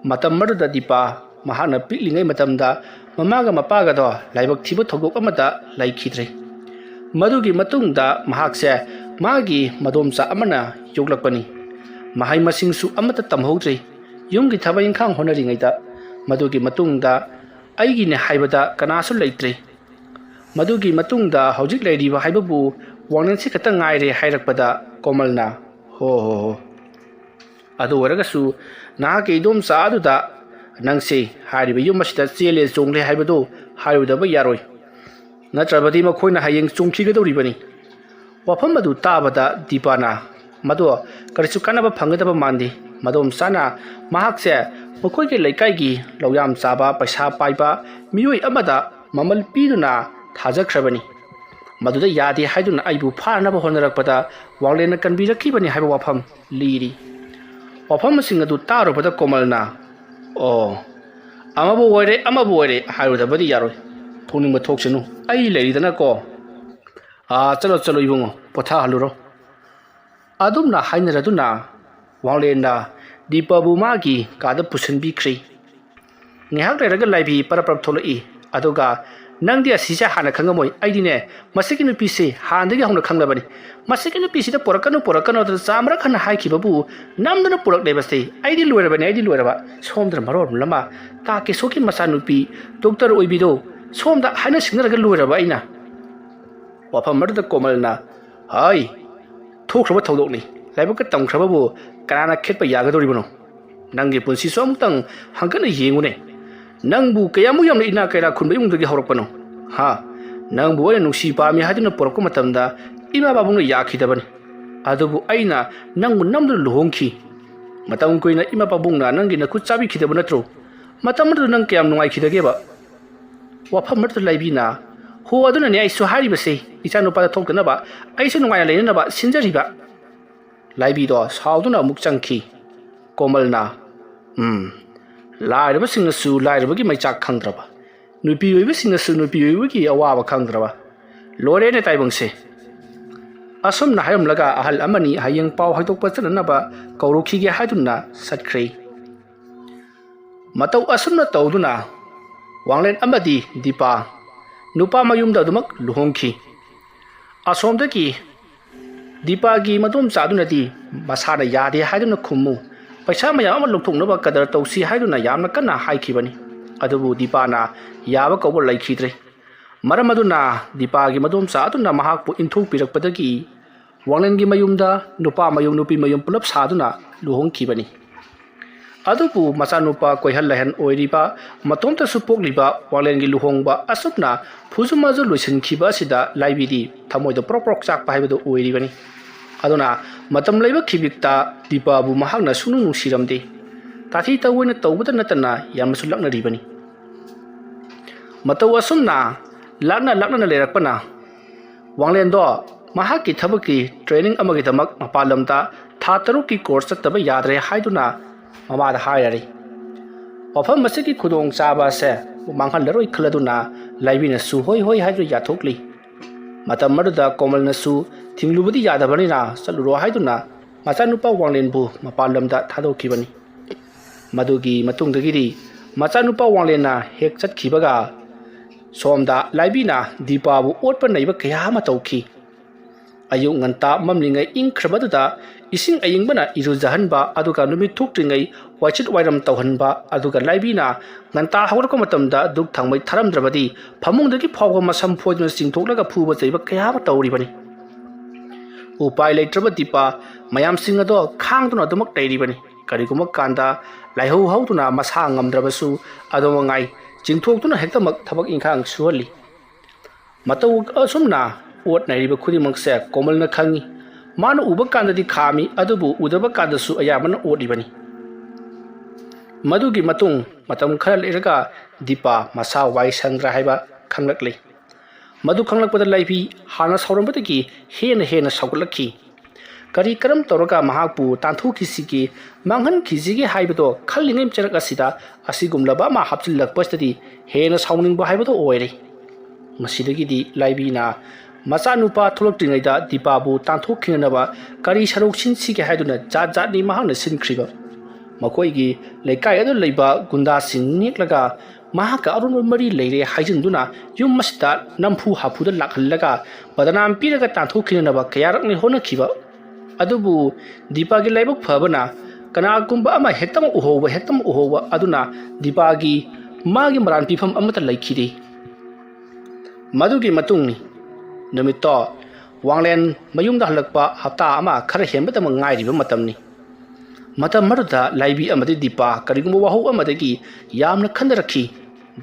ꯃꯇꯝ ꯑꯗꯨꯗ ꯗꯤꯄꯥ ꯃꯍꯥꯛꯅ ꯄꯤꯛꯂꯤꯉꯩ ꯃꯇꯝꯗ ꯃꯃꯥꯒ ꯃꯄꯥꯒꯗꯣ ꯂꯥꯏꯕꯛ ꯊꯤꯕ ꯊꯧꯗꯣꯛ ꯑꯃꯗ ꯂꯩꯈꯤꯗ꯭ꯔꯦ꯫ ꯃꯗꯨꯒꯤ ꯃꯇꯨꯡꯗ ꯃꯍꯥꯛꯁꯦ ꯃꯥꯒꯤ ꯃꯗꯣꯝꯆꯥ ꯑꯃꯅ ꯌꯣꯛꯂꯛꯄꯅꯤ꯫ ꯃꯍꯩ ꯃꯁꯤꯡꯁꯨ ꯑꯃꯠꯇ ꯇꯝꯍꯧꯗ꯭ꯔꯦ꯫ ꯌꯨꯝꯒꯤ ꯊꯕꯛ ꯏꯪꯈꯥꯡ ꯍꯣꯠꯅꯔꯤꯉꯩꯗ꯫ ꯃꯗꯨꯒꯤ ꯃꯇꯨꯡꯗ ꯑꯩꯒꯤꯅꯦ ꯍꯥꯏꯕꯗ ꯀꯅꯥꯁꯨ ꯂꯩꯇ꯭ꯔꯦ꯫ ꯃꯗꯨꯒꯤ ꯃꯇꯨꯡꯗ ꯍꯧꯖꯤꯛ ꯂꯩꯔꯤꯕ ꯍꯥꯏꯕꯕꯨ ꯋꯥꯡꯂꯦꯟꯁꯤ ꯈꯛꯇ ꯉꯥꯏꯔꯦ ꯍꯥꯏꯔꯛꯄꯗ ꯀꯣꯃꯜꯅ, "ꯍꯣ ꯍꯣ ꯍꯣ꯫ ꯑꯗꯨ ꯑꯣꯏꯔꯒꯁꯨ ꯅꯍꯥꯛꯀꯤ ꯏꯗꯣꯝꯆꯥ ꯑꯗꯨꯗ ꯅꯪꯁꯦ ꯍꯥꯏꯔꯤꯕ ꯌꯨꯝ ꯑꯁꯤꯗ ꯆꯦꯜꯂꯦ ꯆꯣꯡꯂꯦ ꯍꯥꯏꯕꯗꯨ ꯍꯥꯏꯔꯨꯗꯕ ꯌꯥꯔꯣꯏ꯫ ꯅꯠꯇ꯭ꯔꯕꯗꯤ ꯃꯈꯣꯏꯅ ꯍꯌꯦꯡ ꯆꯣꯡꯈꯤꯒꯗꯧꯔꯤꯕꯅꯤ꯫" ꯋꯥꯐꯝ ꯑꯗꯨ ꯇꯥꯕꯗ ꯗꯤꯄꯥꯅ, "ꯃꯗꯣ ꯀꯔꯤꯁꯨ ꯀꯥꯟꯅꯕ ꯐꯪꯒꯗꯕ ꯃꯥꯟꯗꯦ꯫ ꯃꯗꯣꯝꯆꯥꯅ ꯃꯍꯥꯛꯁꯦ ꯃꯈꯣꯏꯒꯤ ꯂꯩꯀꯥꯏꯒꯤ ꯂꯧꯌꯥꯝ ꯆꯥꯕ, ꯄꯩꯁꯥ ꯄꯥꯏꯕ ꯃꯤꯑꯣꯏ ꯑꯃꯗ ꯃꯃꯜ ꯄꯤꯗꯨꯅ ꯊꯥꯖꯈ꯭ꯔꯕꯅꯤ꯫ ꯃꯗꯨꯗ ꯌꯥꯗꯦ ꯍꯥꯏꯗꯨꯅ ꯑꯩꯕꯨ ꯐꯥꯅꯕ ꯍꯣꯠꯅꯔꯛꯄꯗ ꯋꯥꯡꯂꯦꯟꯅ ꯀꯟꯕꯤꯔꯛꯈꯤꯕꯅꯤ" ꯍꯥꯏꯕ ꯋꯥꯐꯝ ꯂꯤꯔꯤ꯫ ꯋꯥꯐꯝꯁꯤꯡ ꯑꯗꯨ ꯇꯥꯔꯨꯕꯗ ꯀꯣꯃꯜꯅ, "ꯑꯣ, ꯑꯃꯕꯨ ꯑꯣꯏꯔꯦ, ꯑꯃꯕꯨ ꯑꯣꯏꯔꯦ ꯍꯥꯏꯔꯨꯗꯕꯗꯤ ꯌꯥꯔꯣꯏ꯫ ꯊꯣꯛꯅꯤꯡꯕ ꯊꯣꯛꯁꯅꯨ, ꯑꯩ ꯂꯩꯔꯤꯗꯅꯀꯣ꯫ ꯑꯥ, ꯆꯠꯂꯣ, ꯆꯠꯂꯣ ꯏꯕꯨꯡꯉꯣ, ꯄꯣꯊꯥꯍꯜꯂꯨꯔꯣ꯫" ꯑꯗꯨꯝꯅ ꯍꯥꯏꯅꯔꯗꯨꯅ ꯋꯥꯡꯂꯦꯟꯅ ꯗꯤꯄꯥꯕꯨ ꯃꯥꯒꯤ ꯀꯥꯗ ꯄꯨꯁꯤꯟꯕꯤꯈ꯭ꯔꯦ꯫ ꯉꯥꯏꯍꯥꯛ ꯂꯩꯔꯒ ꯂꯥꯏꯕꯤ ꯄꯔꯞ ꯄꯔꯞ ꯊꯣꯛꯂꯛꯏ꯫ ꯑꯗꯨꯒ, "ꯅꯪꯗꯤ ꯑꯁꯤꯁꯦ ꯍꯥꯟꯅ ꯈꯪꯉꯝꯃꯣꯏ꯫ ꯑꯩꯗꯤꯅꯦ, ꯃꯁꯤꯒꯤ ꯅꯨꯄꯤꯁꯦ ꯍꯥꯟꯅꯗꯒꯤ ꯍꯧꯅ ꯈꯪꯂꯕꯅꯤ꯫ ꯃꯁꯤꯒꯤ ꯅꯨꯄꯤꯁꯤꯗ ꯄꯨꯔꯛꯀꯅꯨ, ꯄꯨꯔꯛꯀꯅꯨ ꯑꯗꯨ ꯆꯥꯝꯃꯔꯛ ꯍꯟꯅ ꯍꯥꯏꯈꯤꯕꯕꯨ ꯅꯝꯗꯨꯅ ꯄꯨꯔꯛꯂꯦꯕꯁꯦ꯫ ꯑꯩꯗꯤ ꯂꯣꯏꯔꯕꯅꯤ, ꯑꯩꯗꯤ ꯂꯣꯏꯔꯕ꯫ ꯁꯣꯝꯗꯅ ꯃꯔꯣꯜ ꯑꯃ ꯇꯥ ꯀꯦꯁꯣꯒꯤ ꯃꯆꯥꯅꯨꯄꯤ ꯗꯣꯛꯇꯔ ꯑꯣꯏꯕꯤꯗꯣ ꯁꯣꯝꯗ ꯍꯥꯏꯅ ꯁꯤꯡꯅꯔꯒ ꯂꯣꯏꯔꯕ ꯑꯩꯅ꯫" ꯋꯥꯐꯝ ꯑꯗꯨꯗ ꯀꯣꯃꯜꯅ, "ꯍꯥꯏ, ꯊꯣꯛꯈ꯭ꯔꯕ ꯊꯧꯗꯣꯛꯅꯤ꯫ ꯂꯥꯏꯕꯛꯀ ꯇꯝꯈ꯭ꯔꯕꯕꯨ ꯀꯅꯥꯅ ꯈꯦꯠꯄ ꯌꯥꯒꯗꯧꯔꯤꯕꯅꯣ? ꯅꯪꯒꯤ ꯄꯨꯟꯁꯤꯁꯨ ꯑꯃꯨꯛꯇꯪ ꯍꯪꯒꯠꯅ ꯌꯦꯡꯉꯨꯅꯦ꯫ ꯅꯪꯕꯨ ꯀꯌꯥꯃꯨꯛ ꯌꯥꯝꯅ ꯏꯅꯥꯛ ꯀꯩꯔꯥꯛ ꯈꯨꯟꯕ ꯏꯃꯨꯡꯗꯒꯤ ꯍꯧꯔꯛꯄꯅꯣ? ꯍꯥ? ꯅꯪꯕꯨ ꯑꯩꯅ ꯅꯨꯡꯁꯤ ꯄꯥꯝꯃꯤ ꯍꯥꯏꯗꯨꯅ ꯄꯨꯔꯛꯄ ꯃꯇꯝꯗ ꯏꯃꯥ ꯄꯥꯕꯨꯡꯅ ꯌꯥꯈꯤꯗꯕꯅꯤ꯫ ꯑꯗꯨꯕꯨ ꯑꯩꯅ ꯅꯪꯕꯨ ꯅꯝꯗꯨꯅ ꯂꯨꯍꯣꯡꯈꯤ꯫ ꯃꯇꯝ ꯀꯨꯏꯅ ꯏꯃꯥ ꯄꯥꯕꯨꯡꯅ ꯅꯪꯒꯤ ꯅꯈꯨꯠ ꯆꯥꯕꯤꯈꯤꯗꯕ ꯅꯠꯇ꯭ꯔꯣ? ꯃꯇꯝ ꯑꯗꯨꯗ ꯅꯪ ꯀꯌꯥꯝ ꯅꯨꯡꯉꯥꯏꯈꯤꯗꯒꯦꯕ? ꯋꯥꯐꯝ ꯑꯗꯨꯗ ꯂꯥꯏꯕꯤꯅ, "ꯍꯣ, ꯑꯗꯨꯅꯅꯦ ꯑꯩꯁꯨ ꯍꯥꯏꯔꯤꯕꯁꯦ, ꯏꯆꯥꯅꯨꯄꯥꯗ ꯊꯣꯛꯇꯅꯕ, ꯑꯩꯁꯨ ꯅꯨꯡꯉꯥꯏꯅ ꯂꯩꯅꯅꯕ ꯁꯤꯟꯖꯔꯤꯕ"꯫ ꯂꯥꯏꯕꯤꯗꯣ ꯁꯥꯎꯗꯨꯅ ꯑꯃꯨꯛ ꯆꯪꯈꯤ꯫ ꯀꯣꯃꯜꯅ, "ꯎꯝ, ꯂꯥꯏꯔꯕꯁꯤꯡꯅꯁꯨ ꯂꯥꯏꯔꯕꯒꯤ ꯃꯩꯆꯥꯛ ꯈꯪꯗ꯭ꯔꯕ, ꯅꯨꯄꯤ ꯑꯣꯏꯕꯁꯤꯡꯅꯁꯨ ꯅꯨꯄꯤ ꯑꯣꯏꯕꯒꯤ ꯑꯋꯥꯕ ꯈꯪꯗ꯭ꯔꯕ, ꯂꯣꯏꯔꯦꯅꯦ ꯇꯥꯏꯕꯪꯁꯦ"꯫ ꯑꯁꯨꯝꯅ ꯍꯥꯏꯔꯝꯂꯒ ꯑꯍꯜ ꯑꯃꯅꯤ ꯍꯌꯦꯡ ꯄꯥꯎ ꯍꯥꯏꯗꯣꯛꯄ ꯆꯠꯅꯅꯕ ꯀꯧꯔꯨꯈꯤꯒꯦ ꯍꯥꯏꯗꯨꯅ ꯆꯠꯈ꯭ꯔꯦ꯫ ꯃꯇꯧ ꯑꯁꯨꯝꯅ ꯇꯧꯗꯨꯅ ꯋꯥꯡꯂꯦꯟ ꯑꯃꯗꯤ ꯗꯤꯄꯥ ꯅꯨꯄꯥ ꯃꯌꯨꯝꯗ ꯑꯗꯨꯃꯛ ꯂꯨꯍꯣꯡꯈꯤ꯫ ꯑꯁꯣꯝꯗꯒꯤ ꯗꯤꯄꯥꯒꯤ ꯃꯗꯣꯝꯆꯥꯗꯨꯅꯗꯤ ꯃꯁꯥꯅ ꯌꯥꯗꯦ ꯍꯥꯏꯗꯨꯅ ꯈꯨꯝꯃꯨ, ꯄꯩꯁꯥ ꯃꯌꯥꯝ ꯑꯃ ꯂꯧꯊꯣꯛꯅꯕ ꯀꯗꯔ ꯇꯧꯁꯤ ꯍꯥꯏꯗꯨꯅ ꯌꯥꯝꯅ ꯀꯟꯅ ꯍꯥꯏꯈꯤꯕꯅꯤ꯫ ꯑꯗꯨꯕꯨ ꯗꯤꯄꯥꯅ ꯌꯥꯕ ꯀꯧꯕ ꯂꯩꯈꯤꯗ꯭ꯔꯦ꯫ ꯃꯔꯝ ꯑꯗꯨꯅ ꯗꯤꯄꯥꯒꯤ ꯃꯗꯣꯝꯆꯥ ꯑꯗꯨꯅ ꯃꯍꯥꯛꯄꯨ ꯏꯟꯊꯣꯛꯄꯤꯔꯛꯄꯗꯒꯤ ꯋꯥꯡꯂꯦꯟꯒꯤ ꯃꯌꯨꯝꯗ ꯅꯨꯄꯥ ꯃꯌꯨꯝ ꯅꯨꯄꯤ ꯃꯌꯨꯝ ꯄꯨꯂꯞ ꯁꯥꯗꯨꯅ ꯂꯨꯍꯣꯡꯈꯤꯕꯅꯤ꯫ ꯑꯗꯨꯕꯨ ꯃꯆꯥꯅꯨꯄꯥ ꯀꯣꯏꯍꯜ ꯂꯥꯏꯍꯜ ꯑꯣꯏꯔꯤꯕ, ꯃꯇꯣꯝꯇꯁꯨ ꯄꯣꯛꯂꯤꯕ ꯋꯥꯡꯂꯦꯟꯒꯤ ꯂꯨꯍꯣꯡꯕ ꯑꯁꯨꯝꯅ ꯐꯨꯖꯨ ꯃꯥꯖꯨ ꯂꯣꯏꯁꯤꯟꯈꯤꯕ ꯑꯁꯤꯗ ꯂꯥꯏꯕꯤꯗꯤ ꯊꯃꯣꯏꯗ ꯄ꯭ꯔꯣꯛ ꯄ꯭ꯔꯣꯛ ꯆꯥꯛꯄ ꯍꯥꯏꯕꯗꯨ ꯑꯣꯏꯔꯤꯕꯅꯤ꯫ ꯑꯗꯨꯅ ꯃꯇꯝ ꯂꯩꯕ ꯈꯤꯕꯤꯛꯇ ꯗꯤꯄꯥꯕꯨ ꯃꯍꯥꯛꯅ ꯁꯨꯡꯅꯨꯡ ꯅꯨꯡꯁꯤꯔꯝꯗꯦ꯫ ꯇꯥꯊꯤ ꯇꯧꯑꯣꯏꯅ ꯇꯧꯕꯗ ꯅꯠꯇꯅ ꯌꯥꯝꯅꯁꯨ ꯂꯛꯅꯔꯤꯕꯅꯤ꯫ ꯃꯇꯧ ꯑꯁꯨꯝꯅ ꯂꯥꯛꯅ ꯂꯥꯛꯅꯅ ꯂꯩꯔꯛꯄꯅ ꯋꯥꯡꯂꯦꯟꯗꯣ ꯃꯍꯥꯛꯀꯤ ꯊꯕꯛꯀꯤ training ꯑꯃꯒꯤꯗꯃꯛ ꯃꯄꯥꯟ ꯂꯝꯗ ꯊꯥ ꯇꯔꯨꯛꯀꯤ course ꯆꯠꯇꯕ ꯌꯥꯗ꯭ꯔꯦ ꯍꯥꯏꯗꯨꯅ ꯃꯃꯥꯗ ꯍꯥꯏꯔꯔꯤ꯫ ꯋꯥꯐꯝ ꯑꯁꯤꯒꯤ ꯈꯨꯗꯣꯡꯆꯥꯕ ꯑꯁꯦ ꯃꯥꯡꯍꯜꯂꯔꯣꯏ ꯈꯜꯂꯗꯨꯅ ꯂꯥꯏꯕꯤꯅꯁꯨ ꯍꯣꯏ ꯍꯣꯏ ꯍꯥꯏꯗꯨꯅ ꯌꯥꯊꯣꯛꯂꯤ꯫ ꯃꯇꯝ ꯑꯗꯨꯗ ꯀꯣꯃꯜꯅꯁꯨ ꯊꯤꯡꯂꯨꯕꯗꯤ ꯌꯥꯗꯕꯅꯤꯅ ꯆꯠꯂꯨꯔꯣ ꯍꯥꯏꯗꯨꯅ ꯃꯆꯥꯅꯨꯄꯥ ꯋꯥꯡꯂꯦꯟꯕꯨ ꯃꯄꯥꯟ ꯂꯝꯗ ꯊꯥꯗꯣꯛꯈꯤꯕꯅꯤ꯫ ꯃꯗꯨꯒꯤ ꯃꯇꯨꯡꯗꯒꯤꯗꯤ ꯃꯆꯥꯅꯨꯄꯥ ꯋꯥꯡꯂꯦꯟꯅ ꯍꯦꯛ ꯆꯠꯈꯤꯕꯒ ꯁꯣꯝꯗ ꯂꯥꯏꯕꯤꯅ ꯗꯤꯄꯥꯕꯨ ꯑꯣꯠꯄ ꯅꯩꯕ ꯀꯌꯥ ꯑꯃ ꯇꯧꯈꯤ꯫ ꯑꯌꯨꯛ ꯉꯟꯇꯥ ꯃꯝꯂꯤꯉꯩ ꯏꯪꯈ꯭ꯔꯕꯗꯨꯗ ꯏꯁꯤꯡ ꯑꯏꯪꯕꯅ ꯏꯔꯨꯖꯍꯟꯕ, ꯑꯗꯨꯒ ꯅꯨꯃꯤꯠ ꯊꯣꯛꯇ꯭ꯔꯤꯉꯩ ꯋꯥꯏꯆꯤꯠ ꯋꯥꯏꯔꯝ ꯇꯧꯍꯟꯕ, ꯑꯗꯨꯒ ꯂꯥꯏꯕꯤꯅ ꯉꯟꯇꯥ ꯍꯧꯒꯠꯂꯛꯄ ꯃꯇꯝꯗ ꯙꯨꯛ ꯊꯥꯎꯃꯩ ꯊꯥꯔꯝꯗ꯭ꯔꯕꯗꯤ ꯐꯃꯨꯡꯗꯒꯤ ꯐꯥꯎꯕ ꯃꯁꯝ ꯐꯣꯏꯗꯨꯅ ꯆꯤꯡꯊꯣꯛꯂꯒ ꯐꯨꯕ ꯆꯩꯕ ꯀꯌꯥ ꯑꯃ ꯇꯧꯔꯤꯕꯅꯤ꯫ ꯎꯄꯥꯏ ꯂꯩꯇ꯭ꯔꯕ ꯗꯤꯄꯥ ꯃꯌꯥꯝꯁꯤꯡ ꯑꯗꯣ ꯈꯥꯡꯗꯨꯅ ꯑꯗꯨꯃꯛ ꯂꯩꯔꯤꯕꯅꯤ꯫ ꯀꯔꯤꯒꯨꯝꯕ ꯀꯥꯟꯗ ꯂꯥꯏꯍꯧ ꯍꯧꯗꯨꯅ ꯃꯁꯥ ꯉꯝꯗ꯭ꯔꯕꯁꯨ ꯑꯗꯨ ꯃꯉꯥꯏ ꯆꯤꯡꯊꯣꯛꯇꯨꯅ ꯍꯦꯛꯇꯃꯛ ꯊꯕꯛ ꯏꯪꯈꯥꯡ ꯁꯨꯍꯜꯂꯤ꯫ ꯃꯇꯧ ꯑꯁꯨꯝꯅ ꯑꯣꯠ ꯅꯩꯔꯤꯕ ꯈꯨꯗꯤꯡꯃꯛꯁꯦ ꯀꯣꯃꯜꯅ ꯈꯪꯏ꯫ ꯃꯥꯅ ꯎꯕ ꯀꯥꯟꯗꯗꯤ ꯈꯥꯝꯃꯤ, ꯑꯗꯨꯕꯨ ꯎꯗꯕ ꯀꯥꯟꯗꯁꯨ ꯑꯌꯥꯝꯕꯅ ꯑꯣꯠꯂꯤꯕꯅꯤ꯫ ꯃꯗꯨꯒꯤ ꯃꯇꯨꯡ ꯃꯇꯝ ꯈꯔ ꯂꯩꯔꯒ ꯗꯤꯄꯥ ꯃꯁꯥ ꯋꯥꯏ ꯁꯪꯗ꯭ꯔꯦ ꯍꯥꯏꯕ ꯈꯪꯂꯛꯂꯤ꯫ ꯃꯗꯨ ꯈꯪꯂꯛꯄꯗ ꯂꯥꯏꯕꯤ ꯍꯥꯟꯅ ꯁꯥꯎꯔꯝꯕꯗꯒꯤ ꯍꯦꯟꯅ ꯍꯦꯟꯅ ꯁꯥꯎꯒꯠꯂꯛꯈꯤ꯫ ꯀꯔꯤ ꯀꯔꯝ ꯇꯧꯔꯒ ꯃꯍꯥꯛꯄꯨ ꯇꯥꯟꯊꯣꯛꯈꯤꯁꯤꯒꯦ, ꯃꯥꯡꯍꯟꯈꯤꯁꯤꯒꯦ ꯍꯥꯏꯕꯗꯣ ꯈꯜꯂꯤꯉꯩ ꯆꯔꯛ ꯑꯁꯤꯗ ꯑꯁꯤꯒꯨꯝꯂꯕ ꯑꯃ ꯍꯥꯞꯆꯤꯜꯂꯛꯄꯁꯤꯗꯗꯤ ꯍꯦꯟꯅ ꯁꯥꯎꯅꯤꯡꯕ ꯍꯥꯏꯕꯗꯣ ꯑꯣꯏꯔꯦ꯫ ꯃꯁꯤꯗꯒꯤꯗꯤ ꯂꯥꯏꯕꯤꯅ ꯃꯆꯥꯅꯨꯄꯥ ꯊꯣꯛꯂꯛꯇ꯭ꯔꯤꯉꯩꯗ ꯗꯤꯄꯥꯕꯨ ꯇꯥꯟꯊꯣꯛꯈꯤꯅꯅꯕ ꯀꯔꯤ ꯁꯔꯧ ꯁꯤꯟꯁꯤꯒꯦ ꯍꯥꯏꯗꯨꯅ ꯖꯥꯠ ꯖꯥꯠꯅꯤ ꯃꯍꯥꯛꯅ ꯁꯤꯟꯈ꯭ꯔꯤꯕ꯫ ꯃꯈꯣꯏꯒꯤ ꯂꯩꯀꯥꯏ ꯑꯗꯨ ꯂꯩꯕ ꯒꯨꯟꯗꯥꯁꯤꯡ ꯅꯦꯛꯂꯒ ꯃꯍꯥꯛꯀ ꯑꯔꯣꯟꯕ ꯃꯔꯤ ꯂꯩꯔꯦ ꯍꯥꯏꯖꯤꯟꯗꯨꯅ ꯌꯨꯝ ꯑꯁꯤꯗ ꯅꯝꯐꯨ ꯍꯥꯐꯨꯗ ꯂꯥꯛꯍꯜꯂꯒ ꯕꯗꯅꯥꯝ ꯄꯤꯔꯒ ꯇꯥꯟꯊꯣꯛꯈꯤꯅꯅꯕ ꯀꯌꯥꯔꯛꯅꯤ ꯍꯣꯠꯅꯈꯤꯕ꯫ ꯑꯗꯨꯕꯨ ꯗꯤꯄꯥꯒꯤ ꯂꯥꯏꯕꯛ ꯐꯕꯅ ꯀꯅꯥꯒꯨꯝꯕ ꯑꯃ ꯍꯦꯛꯇꯃꯛ ꯎꯍꯧꯕ, ꯍꯦꯛꯇꯃꯛ ꯎꯍꯧꯕ ꯑꯗꯨꯅ ꯗꯤꯄꯥꯒꯤ ꯃꯥꯒꯤ ꯃꯔꯥꯟ ꯄꯤꯐꯝ ꯑꯃꯠꯇ ꯂꯩꯈꯤꯗꯦ꯫ ꯃꯗꯨꯒꯤ ꯃꯇꯨꯡꯅꯤ ꯅꯨꯃꯤꯠꯇꯣ ꯋꯥꯡꯂꯦꯟ ꯃꯌꯨꯝꯗ ꯍꯜꯂꯛꯄ ꯍꯞꯇꯥ ꯑꯃ ꯈꯔ ꯍꯦꯟꯕꯇꯃꯛ ꯉꯥꯏꯔꯤꯕ ꯃꯇꯝꯅꯤ꯫ ꯃꯇꯝ ꯑꯗꯨꯗ ꯂꯥꯏꯕꯤ ꯑꯃꯗꯤ ꯗꯤꯄꯥ ꯀꯔꯤꯒꯨꯝꯕ ꯋꯥꯍꯧ ꯑꯃꯗꯒꯤ ꯌꯥꯝꯅ ꯈꯟꯅꯔꯛꯈꯤ꯫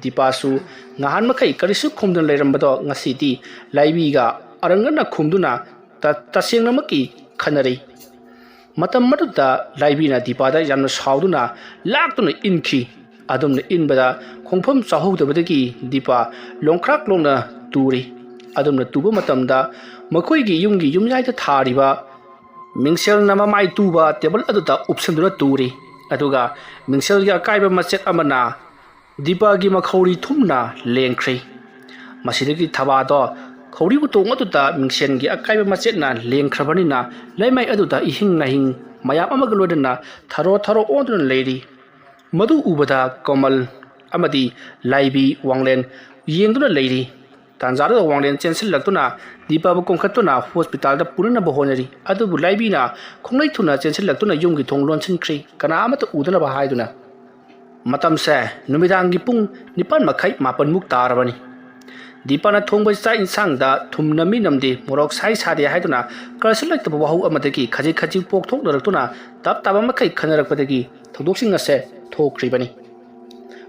ꯗꯤꯄꯥꯁꯨ ꯉꯍꯥꯟ ꯃꯈꯩ ꯀꯔꯤꯁꯨ ꯈꯨꯝꯗꯨꯅ ꯂꯩꯔꯝꯕꯗꯣ ꯉꯁꯤꯗꯤ ꯂꯥꯏꯕꯤꯒ ꯑꯔꯪꯒꯅ ꯈꯨꯝꯗꯨꯅ ꯇ-, ꯇꯁꯦꯡꯅꯃꯛꯀꯤ ꯈꯟꯅꯔꯤ꯫ ꯃꯇꯝ ꯑꯗꯨꯗ ꯂꯥꯏꯕꯤꯅ ꯗꯤꯄꯥꯗ ꯌꯥꯝꯅ ꯁꯥꯎꯗꯨꯅ ꯂꯥꯛꯇꯨꯅ ꯏꯟꯈꯤ꯫ ꯑꯗꯨꯝꯅ ꯏꯟꯕꯗ ꯈꯣꯡꯐꯝ ꯆꯥꯍꯧꯗꯕꯗꯒꯤ ꯗꯤꯄꯥ ꯂꯣꯡꯈ꯭ꯔꯥꯛ ꯂꯣꯡꯅ ꯇꯨꯔꯤ꯫ ꯑꯗꯨꯝꯅ ꯇꯨꯕ ꯃꯇꯝꯗ ꯃꯈꯣꯏꯒꯤ ꯌꯨꯝꯒꯤ ꯌꯨꯝꯌꯥꯏꯗ ꯊꯥꯔꯤꯕ ꯃꯤꯡꯁꯦꯜꯅ ꯃꯃꯥꯏ ꯇꯨꯕ ꯇꯦꯕꯜ ꯑꯗꯨꯗ ꯎꯞꯁꯟꯗꯨꯅ ꯇꯨꯔꯤ꯫ ꯑꯗꯨꯒ ꯃꯤꯡꯁꯦꯜꯒꯤ ꯑꯀꯥꯏꯕ ꯃꯆꯦꯠ ꯑꯃꯅ ꯗꯤꯄꯥꯒꯤ ꯃꯈꯧꯔꯤ ꯊꯨꯝꯅ ꯂꯦꯡꯈ꯭ꯔꯦ꯫ ꯃꯁꯤꯗꯒꯤ ꯊꯕꯥꯗꯣ ꯈꯧꯔꯤ ꯎꯇꯣꯡ ꯑꯗꯨꯗ ꯃꯤꯡꯁꯦꯜꯒꯤ ꯑꯀꯥꯏꯕ ꯃꯆꯦꯠꯅ ꯂꯦꯡꯈ꯭ꯔꯕꯅꯤꯅ ꯂꯩꯃꯥꯏ ꯑꯗꯨꯗ ꯏꯍꯤꯡ ꯅꯥꯍꯤꯡ ꯃꯌꯥꯝ ꯑꯃꯒ ꯂꯣꯏꯅꯅ ꯊꯔꯣ ꯊꯔꯣ ꯑꯣꯟꯗꯨꯅ ꯂꯩꯔꯤ꯫ ꯃꯗꯨ ꯎꯕꯗ ꯀꯃꯜ ꯑꯃꯗꯤ ꯂꯥꯏꯕꯤ ꯋꯥꯡꯂꯦꯟ ꯌꯦꯡꯗꯨꯅ ꯂꯩꯔꯤ꯫ ꯇꯥꯟꯖꯥꯗꯨꯗ ꯋꯥꯡꯂꯦꯟ ꯆꯦꯟꯁꯤꯜꯂꯛꯇꯨꯅ ꯗꯤꯄꯥꯕꯨ ꯀꯣꯟꯈꯠꯇꯨꯅ ꯍꯣꯁꯄꯤꯇꯥꯜꯗ ꯄꯨꯅꯅꯕ ꯍꯣꯠꯅꯔꯤ꯫ ꯑꯗꯨꯕꯨ ꯂꯥꯏꯕꯤꯅ ꯈꯣꯡꯂꯩ ꯊꯨꯅ ꯆꯦꯟꯁꯤꯜꯂꯛꯇꯨꯅ ꯌꯨꯝꯒꯤ ꯊꯣꯡ ꯂꯣꯟꯁꯤꯟꯈ꯭ꯔꯦ, ꯀꯅꯥ ꯑꯃꯠꯇ ꯎꯗꯅꯕ ꯍꯥꯏꯗꯨꯅ꯫ ꯃꯇꯝꯁꯦ ꯅꯨꯃꯤꯗꯥꯡꯒꯤ ꯄꯨꯡ ꯅꯤꯄꯥꯟ ꯃꯈꯥꯏ, ꯃꯥꯄꯟꯃꯨꯛ ꯇꯥꯔꯕꯅꯤ꯫ ꯗꯤꯄꯥꯅ ꯊꯣꯡꯕ ꯆꯥꯛ ꯏꯟꯁꯥꯡꯗ ꯊꯨꯝ ꯅꯝꯃꯤ ꯅꯝꯗꯦ, ꯃꯣꯔꯣꯛ ꯁꯥꯏ ꯁꯥꯗꯦ ꯍꯥꯏꯗꯨꯅ ꯀꯔꯤꯁꯨ ꯂꯩꯇꯕ ꯋꯥꯍꯧ ꯑꯃꯗꯒꯤ ꯈꯖꯤꯛ ꯈꯖꯤꯛ ꯄꯣꯛꯊꯣꯛꯅꯔꯛꯇꯨꯅ ꯇꯞ ꯇꯥꯕ ꯃꯈꯩ ꯈꯟꯅꯔꯛꯄꯗꯒꯤ ꯊꯧꯗꯣꯛꯁꯤꯡ ꯑꯁꯦ ꯊꯣꯛꯈ꯭ꯔꯤꯕꯅꯤ꯫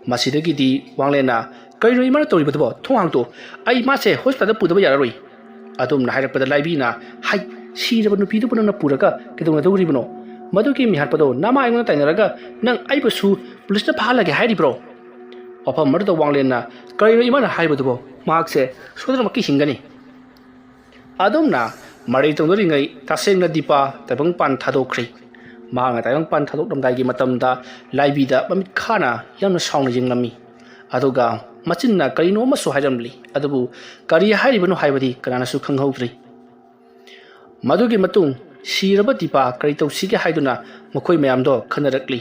ꯃꯁꯤꯗꯒꯤꯗꯤ ꯋꯥꯡꯂꯦꯟꯅ, "ꯀꯔꯤꯅꯣ ꯏꯃꯥꯅ ꯇꯧꯔꯤꯕꯗꯨꯕꯣ? ꯊꯣꯡ ꯍꯥꯡꯇꯣ꯫ ꯑꯩ ꯃꯥꯁꯦ ꯍꯣꯁꯄꯤꯇꯥꯜꯗ ꯄꯨꯗꯕ ꯌꯥꯔꯔꯣꯏ꯫" ꯑꯗꯨꯝꯅ ꯍꯥꯏꯔꯛꯄꯗ ꯂꯥꯏꯕꯤꯅ, "ꯍꯩ, ꯁꯤꯔꯕ ꯅꯨꯄꯤꯗꯨꯕꯨ ꯅꯪꯅ ꯄꯨꯔꯒ ꯀꯩꯗꯧꯅꯗꯧꯔꯤꯕꯅꯣ? ꯃꯗꯨꯒꯤ ꯃꯤꯍꯥꯠꯄꯗꯣ ꯅꯃꯥ ꯑꯩꯉꯣꯟꯗ ꯇꯥꯏꯅꯔꯒ ꯅꯪ ꯑꯩꯕꯨꯁꯨ ꯄꯨꯂꯤꯁꯇ ꯐꯥꯍꯜꯂꯒꯦ ꯍꯥꯏꯔꯤꯕ꯭ꯔꯣ?" ꯋꯥꯐꯝ ꯑꯗꯨꯗ ꯋꯥꯡꯂꯦꯟꯅ, "ꯀꯔꯤꯅꯣ ꯏꯃꯥꯅ ꯍꯥꯏꯕꯗꯨꯕꯣ? ꯃꯍꯥꯛꯁꯦ ꯁꯣꯏꯗꯅꯃꯛꯀꯤ ꯍꯤꯡꯒꯅꯤ꯫" ꯑꯗꯨꯝꯅ ꯃꯔꯩ ꯇꯧꯅꯔꯤꯉꯩ ꯇꯁꯦꯡꯅ ꯗꯤꯄꯥ ꯇꯥꯏꯕꯪꯄꯥꯟ ꯊꯥꯗꯣꯛꯈ꯭ꯔꯤ꯫ ꯃꯍꯥꯛꯅ ꯇꯥꯏꯕꯪꯄꯥꯟ ꯊꯥꯗꯣꯛꯂꯝꯗꯥꯏꯒꯤ ꯃꯇꯝꯗ ꯂꯥꯏꯕꯤꯗ ꯃꯃꯤꯠ ꯈꯥꯅ ꯌꯥꯝꯅ ꯁꯥꯎꯅ ꯌꯦꯡꯂꯝꯃꯤ꯫ ꯑꯗꯨꯒ ꯃꯆꯤꯟꯅ ꯀꯔꯤꯅꯣ ꯑꯃꯁꯨ ꯍꯥꯏꯔꯝꯂꯤ, ꯑꯗꯨꯕꯨ ꯀꯔꯤ ꯍꯥꯏꯔꯤꯕꯅꯣ ꯍꯥꯏꯕꯗꯤ ꯀꯅꯥꯅꯁꯨ ꯈꯪꯍꯧꯗ꯭ꯔꯤ꯫ ꯃꯗꯨꯒꯤ ꯃꯇꯨꯡ ꯁꯤꯔꯕ ꯗꯤꯄꯥ ꯀꯔꯤ ꯇꯧꯁꯤꯒꯦ ꯍꯥꯏꯗꯨꯅ ꯃꯈꯣꯏ ꯃꯌꯥꯝꯗꯣ ꯈꯟꯅꯔꯛꯂꯤ꯫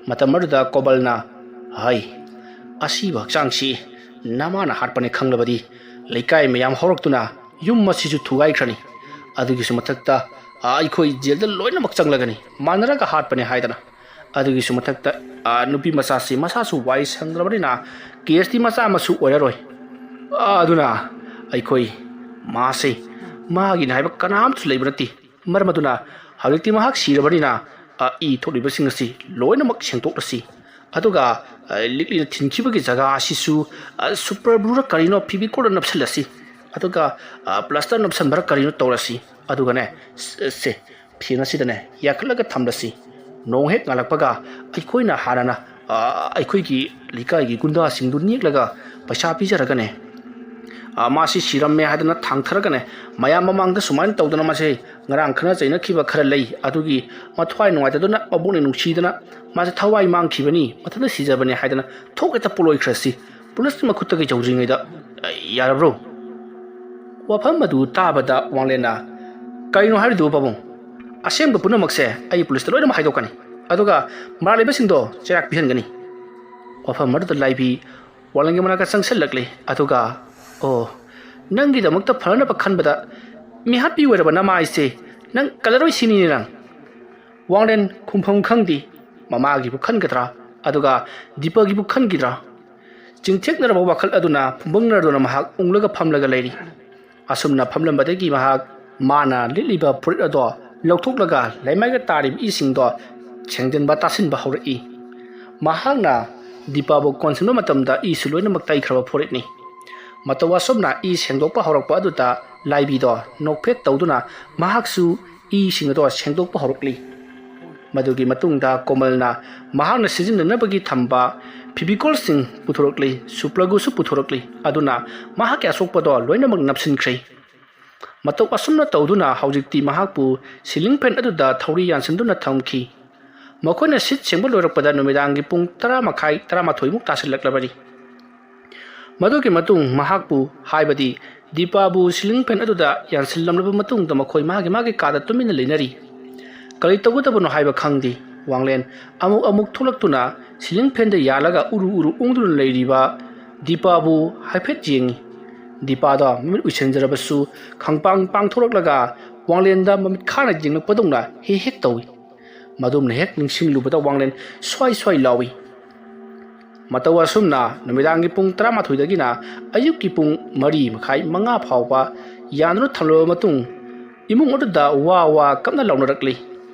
ꯃꯇꯝ ꯑꯗꯨꯗ ꯀꯣꯕꯜꯅ, "ꯍꯩ, ꯑꯁꯤꯕ ꯍꯛꯆꯥꯡꯁꯤ ꯅꯃꯥꯅ ꯍꯥꯠꯄꯅꯤ ꯈꯪꯂꯕꯗꯤ ꯂꯩꯀꯥꯏ ꯃꯌꯥꯝ ꯍꯧꯔꯛꯇꯨꯅ ꯌꯨꯝ ꯑꯁꯤꯁꯨ ꯊꯨꯒꯥꯏꯈ꯭ꯔꯅꯤ꯫ ꯑꯗꯨꯒꯤꯁꯨ ꯃꯊꯛꯇ, ꯑ, ꯑꯩꯈꯣꯏ ꯖꯦꯜꯗ ꯂꯣꯏꯅꯃꯛ ꯆꯪꯂꯒꯅꯤ, ꯃꯥꯟꯅꯔꯒ ꯍꯥꯠꯄꯅꯤ ꯍꯥꯏꯗꯅ꯫ ꯑꯗꯨꯒꯤꯁꯨ ꯃꯊꯛꯇ, ꯑ, ꯅꯨꯄꯤ ꯃꯆꯥꯁꯤ ꯃꯁꯥꯁꯨ ꯋꯥꯏ ꯁꯪꯗ꯭ꯔꯕꯅꯤꯅ ꯀꯦꯁꯇꯤ ꯃꯆꯥ ꯑꯃꯁꯨ ꯑꯣꯏꯔꯔꯣꯏ꯫ ꯑ, ꯑꯗꯨꯅ ꯑꯩꯈꯣꯏ ꯃꯥꯁꯦ ꯃꯥꯒꯤꯅꯤ ꯍꯥꯏꯕ ꯀꯅꯥꯝꯁꯨ ꯂꯩꯕ ꯅꯠꯇꯦ꯫ ꯃꯔꯝ ꯑꯗꯨꯅ ꯍꯧꯖꯤꯛꯇꯤ ꯃꯍꯥꯛ ꯁꯤꯔꯕꯅꯤꯅ, ꯑ, ꯏ ꯊꯣꯛꯂꯤꯕꯁꯤꯡ ꯑꯁꯤ ꯂꯣꯏꯅꯃꯛ ꯁꯦꯡꯗꯣꯛꯂꯁꯤ꯫ ꯑꯗꯨꯒ, ꯑ, ꯂꯤꯛꯂꯤꯅ ꯊꯤꯟꯈꯤꯕꯒꯤ ꯖꯒꯥ ꯑꯁꯤꯁꯨ, ꯑ, ꯁꯨꯄꯔ ꯒ꯭ꯂꯨꯔ ꯀꯔꯤꯅꯣ ꯐꯤꯕꯤꯀꯣꯜꯅ ꯅꯞꯁꯤꯜꯂꯁꯤ꯫ ꯑꯗꯨꯒ, ꯑ, ꯄ꯭ꯂꯥꯁꯇꯔ ꯅꯞꯁꯤꯟꯕꯔ ꯀꯔꯤꯅꯣ ꯇꯧꯔꯁꯤ꯫ ꯑꯗꯨꯒꯅꯦ, ꯁ-, ꯁꯦ, ꯐꯦꯟ ꯑꯁꯤꯗꯅꯦ ꯌꯥꯈꯠꯂꯒ ꯊꯝꯂꯁꯤ꯫ ꯅꯣꯡ ꯍꯦꯛ ꯉꯥꯜꯂꯛꯄꯒ ꯑꯩꯈꯣꯏꯅ ꯍꯥꯟꯅꯅ, ꯑ, ꯑꯩꯈꯣꯏꯒꯤ ꯂꯩꯀꯥꯏꯒꯤ ꯒꯨꯟꯗꯥꯁꯤꯡꯗꯨ ꯅꯦꯛꯂꯒ ꯄꯩꯁꯥ ꯄꯤꯖꯔꯒꯅꯦ, ꯑ, ꯃꯥꯁꯤ ꯁꯤꯔꯝꯃꯦ ꯍꯥꯏꯗꯅ ꯊꯥꯡꯊꯔꯒꯅꯦ, ꯃꯌꯥꯝ ꯃꯃꯥꯡꯗ ꯁꯨꯃꯥꯏꯅ ꯇꯧꯗꯅ ꯃꯥꯁꯦ ꯉꯔꯥꯡ ꯈꯠꯅ ꯆꯩꯅꯈꯤꯕ ꯈꯔ ꯂꯩ, ꯑꯗꯨꯒꯤ ꯃꯊ꯭ꯋꯥꯏ ꯅꯨꯡꯉꯥꯏꯇꯗꯨꯅ ꯃꯕꯨꯛꯅꯤꯡ ꯅꯨꯡꯁꯤꯗꯅ ꯃꯥꯁꯦ ꯊꯋꯥꯏ ꯃꯥꯡꯈꯤꯕꯅꯤ, ꯃꯊꯟꯇ ꯁꯤꯖꯕꯅꯦ ꯍꯥꯏꯗꯅ ꯊꯣꯛ ꯍꯦꯛꯇ ꯄꯣꯠꯂꯣꯏꯈ꯭ꯔꯁꯤ꯫ ꯄꯨꯂꯤꯁꯀꯤ ꯃꯈꯨꯠꯇꯒꯤ ꯌꯧꯗ꯭ꯔꯤꯉꯩꯗ, ꯑ, ꯌꯥꯔꯕ꯭ꯔꯣ?" ꯋꯥꯐꯝ ꯑꯗꯨ ꯇꯥꯕꯗ ꯋꯥꯡꯂꯦꯟꯅ, "ꯀꯔꯤꯅꯣ ꯍꯥꯏꯔꯤꯗꯨꯕꯨ ꯄꯥꯕꯨꯡ? ꯑꯁꯦꯡꯕ ꯄꯨꯝꯅꯃꯛꯁꯦ ꯑꯩ ꯄꯨꯂꯤꯁꯇ ꯂꯣꯏꯅꯃꯛ ꯍꯥꯏꯗꯣꯛꯀꯅꯤ꯫ ꯑꯗꯨꯒ ꯃꯔꯥꯜ ꯂꯩꯕꯁꯤꯡꯗꯣ ꯆꯩꯔꯥꯛ ꯄꯤꯍꯟꯒꯅꯤ꯫" ꯋꯥꯐꯝ ꯑꯗꯨꯗ ꯂꯥꯏꯕꯤ ꯋꯥꯡꯂꯦꯟꯒꯤ ꯃꯅꯥꯛꯇ ꯆꯪꯁꯤꯜꯂꯛꯂꯤ꯫ ꯑꯗꯨꯒ, "ꯑꯣ, ꯅꯪꯒꯤꯗꯃꯛꯇ ꯐꯅꯕ ꯈꯟꯕꯗ ꯃꯤꯍꯥꯠꯄꯤ ꯑꯣꯏꯔꯕ ꯅꯃꯥꯏꯁꯦ ꯅꯪ ꯀꯜꯂꯔꯣꯏ ꯁꯤꯅꯤꯅꯦ ꯅꯪ?" ꯋꯥꯡꯂꯦꯟ ꯈꯨꯝꯐꯝ ꯈꯪꯗꯦ꯫ ꯃꯃꯥꯒꯤꯕꯨ ꯈꯟꯒꯗ꯭ꯔꯥ? ꯑꯗꯨꯒ ꯗꯤꯄꯒꯤꯕꯨ ꯈꯟꯈꯤꯗ꯭ꯔꯥ? ꯆꯤꯡꯊꯦꯛꯅꯔꯕ ꯋꯥꯈꯜ ꯑꯗꯨꯅ ꯐꯨꯝꯕꯪꯅꯔꯗꯨꯅ ꯃꯍꯥꯛ ꯎꯪꯂꯒ ꯐꯝꯂꯒ ꯂꯩꯔꯤ꯫ ꯑꯁꯨꯝꯅ ꯐꯝꯂꯝꯕꯗꯒꯤ ꯃꯍꯥꯛ ꯃꯥꯅ ꯂꯤꯠꯂꯤꯕ ꯐꯨꯔꯤꯠ ꯑꯗꯣ ꯂꯧꯊꯣꯛꯂꯒ ꯂꯩꯃꯥꯏꯗ ꯇꯥꯔꯤꯕ ꯏꯁꯤꯡꯗꯣ ꯁꯦꯡꯖꯤꯟꯕ ꯇꯥꯁꯤꯟꯕ ꯍꯧꯔꯛꯏ꯫ ꯃꯍꯥꯛꯅ ꯗꯤꯄꯥꯕꯨ ꯀꯣꯟꯁꯤꯟꯕ ꯃꯇꯝꯗ ꯏꯁꯨ ꯂꯣꯏꯅꯃꯛ ꯇꯩꯈ꯭ꯔꯕ ꯐꯨꯔꯤꯠꯅꯤ꯫ ꯃꯇꯧ ꯑꯁꯨꯝꯅ ꯏ ꯁꯦꯡꯗꯣꯛꯄ ꯍꯧꯔꯛꯄ ꯑꯗꯨꯗ ꯂꯥꯏꯕꯤꯗꯣ ꯅꯣꯛꯐꯦꯠ ꯇꯧꯗꯨꯅ ꯃꯍꯥꯛꯁꯨ ꯏꯁꯤꯡ ꯑꯗꯣ ꯁꯦꯡꯗꯣꯛꯄ ꯍꯧꯔꯛꯂꯤ꯫ ꯃꯗꯨꯒꯤ ꯃꯇꯨꯡꯗ ꯀꯣꯃꯜꯅ ꯃꯍꯥꯛꯅ ꯁꯤꯖꯤꯟꯅꯅꯕꯒꯤ ꯊꯝꯕ ꯐꯤꯕꯤꯀꯣꯜꯁꯤꯡ ꯄꯨꯊꯣꯔꯛꯂꯤ, ꯁꯨꯄ꯭ꯂꯒꯨꯁꯨ ꯄꯨꯊꯣꯔꯛꯂꯤ꯫ ꯑꯗꯨꯅ ꯃꯍꯥꯛꯀꯤ ꯑꯁꯣꯛꯄꯗꯣ ꯂꯣꯏꯅꯃꯛ ꯅꯞꯁꯤꯟꯈ꯭ꯔꯦ꯫ ꯃꯇꯧ ꯑꯁꯨꯝꯅ ꯇꯧꯗꯨꯅ ꯍꯧꯖꯤꯛꯇꯤ ꯃꯍꯥꯛꯄꯨ ꯁꯤꯂꯤꯡ ꯐꯦꯟ ꯑꯗꯨꯗ ꯊꯧꯔꯤ ꯌꯥꯟꯁꯤꯟꯗꯨꯅ ꯊꯝꯈꯤ꯫ ꯃꯈꯣꯏꯅ ꯁꯤꯠ ꯁꯦꯡꯕ ꯂꯣꯏꯔꯛꯄꯗ ꯅꯨꯃꯤꯗꯥꯡꯒꯤ ꯄꯨꯡ ꯇꯔꯥ ꯃꯈꯥꯏ, ꯇꯔꯥꯃꯥꯊꯣꯏꯃꯨꯛ ꯇꯥꯁꯤꯜꯂꯛꯂꯕꯅꯤ꯫ ꯃꯗꯨꯒꯤ ꯃꯇꯨꯡ ꯃꯍꯥꯛꯄꯨ, ꯍꯥꯏꯕꯗꯤ ꯗꯤꯄꯥꯕꯨ ꯁꯤꯂꯤꯡ ꯐꯦꯟ ꯑꯗꯨꯗ ꯌꯥꯟꯁꯤꯜꯂꯝꯂꯕ ꯃꯇꯨꯡꯗ ꯃꯈꯣꯏ ꯃꯥꯒꯤ ꯃꯥꯒꯤ ꯀꯥꯗ ꯇꯨꯃꯤꯟꯅ ꯂꯩꯅꯔꯤ꯫ ꯀꯔꯤ ꯇꯧꯒꯗꯕꯅꯣ ꯍꯥꯏꯕ ꯈꯪꯗꯦ꯫ ꯋꯥꯡꯂꯦꯟ ꯑꯃꯨꯛ ꯑꯃꯨꯛ ꯊꯣꯛꯂꯛꯇꯨꯅ ꯁꯤꯂꯤꯡ ꯐꯦꯟꯗ ꯌꯥꯜꯂꯒ ꯎꯔꯨ ꯎꯔꯨ ꯎꯪꯗꯨꯅ ꯂꯩꯔꯤꯕ ꯗꯤꯄꯥꯕꯨ ꯍꯥꯏꯐꯦꯠ ꯌꯦꯡꯏ꯫ ꯗꯤꯄꯥꯗꯣ ꯃꯃꯤꯠ ꯎꯏꯁꯤꯟꯖꯔꯕꯁꯨ ꯈꯪꯄꯥꯡ ꯄꯥꯡꯊꯣꯔꯛꯂꯒ ꯋꯥꯡꯂꯦꯟꯗ ꯃꯃꯤꯠ ꯈꯥꯅ ꯌꯦꯡꯂꯛꯄꯗꯧꯅ ꯍꯦꯛ ꯍꯦꯛ ꯇꯧꯏ꯫ ꯃꯗꯨꯝꯅ ꯍꯦꯛ ꯅꯤꯡꯁꯤꯡꯂꯨꯕꯗ ꯋꯥꯡꯂꯦꯟ ꯁ꯭ꯋꯥꯏ ꯁ꯭ꯋꯥꯏ ꯂꯥꯎꯏ꯫ ꯃꯇꯧ ꯑꯁꯨꯝꯅ ꯅꯨꯃꯤꯗꯥꯡꯒꯤ ꯄꯨꯡ ꯇꯔꯥꯃꯥꯊꯣꯏꯗꯒꯤꯅ ꯑꯌꯨꯛꯀꯤ ꯄꯨꯡ ꯃꯔꯤ ꯃꯈꯥꯏ, ꯃꯉꯥ ꯐꯥꯎꯕ ꯌꯥꯟꯗꯨꯅ ꯊꯝꯂꯕ ꯃꯇꯨꯡ ꯏꯃꯨꯡ ꯑꯗꯨꯗ ꯋꯥ ꯋꯥ ꯀꯞꯅ ꯂꯥꯎꯅꯔꯛꯂꯤ꯫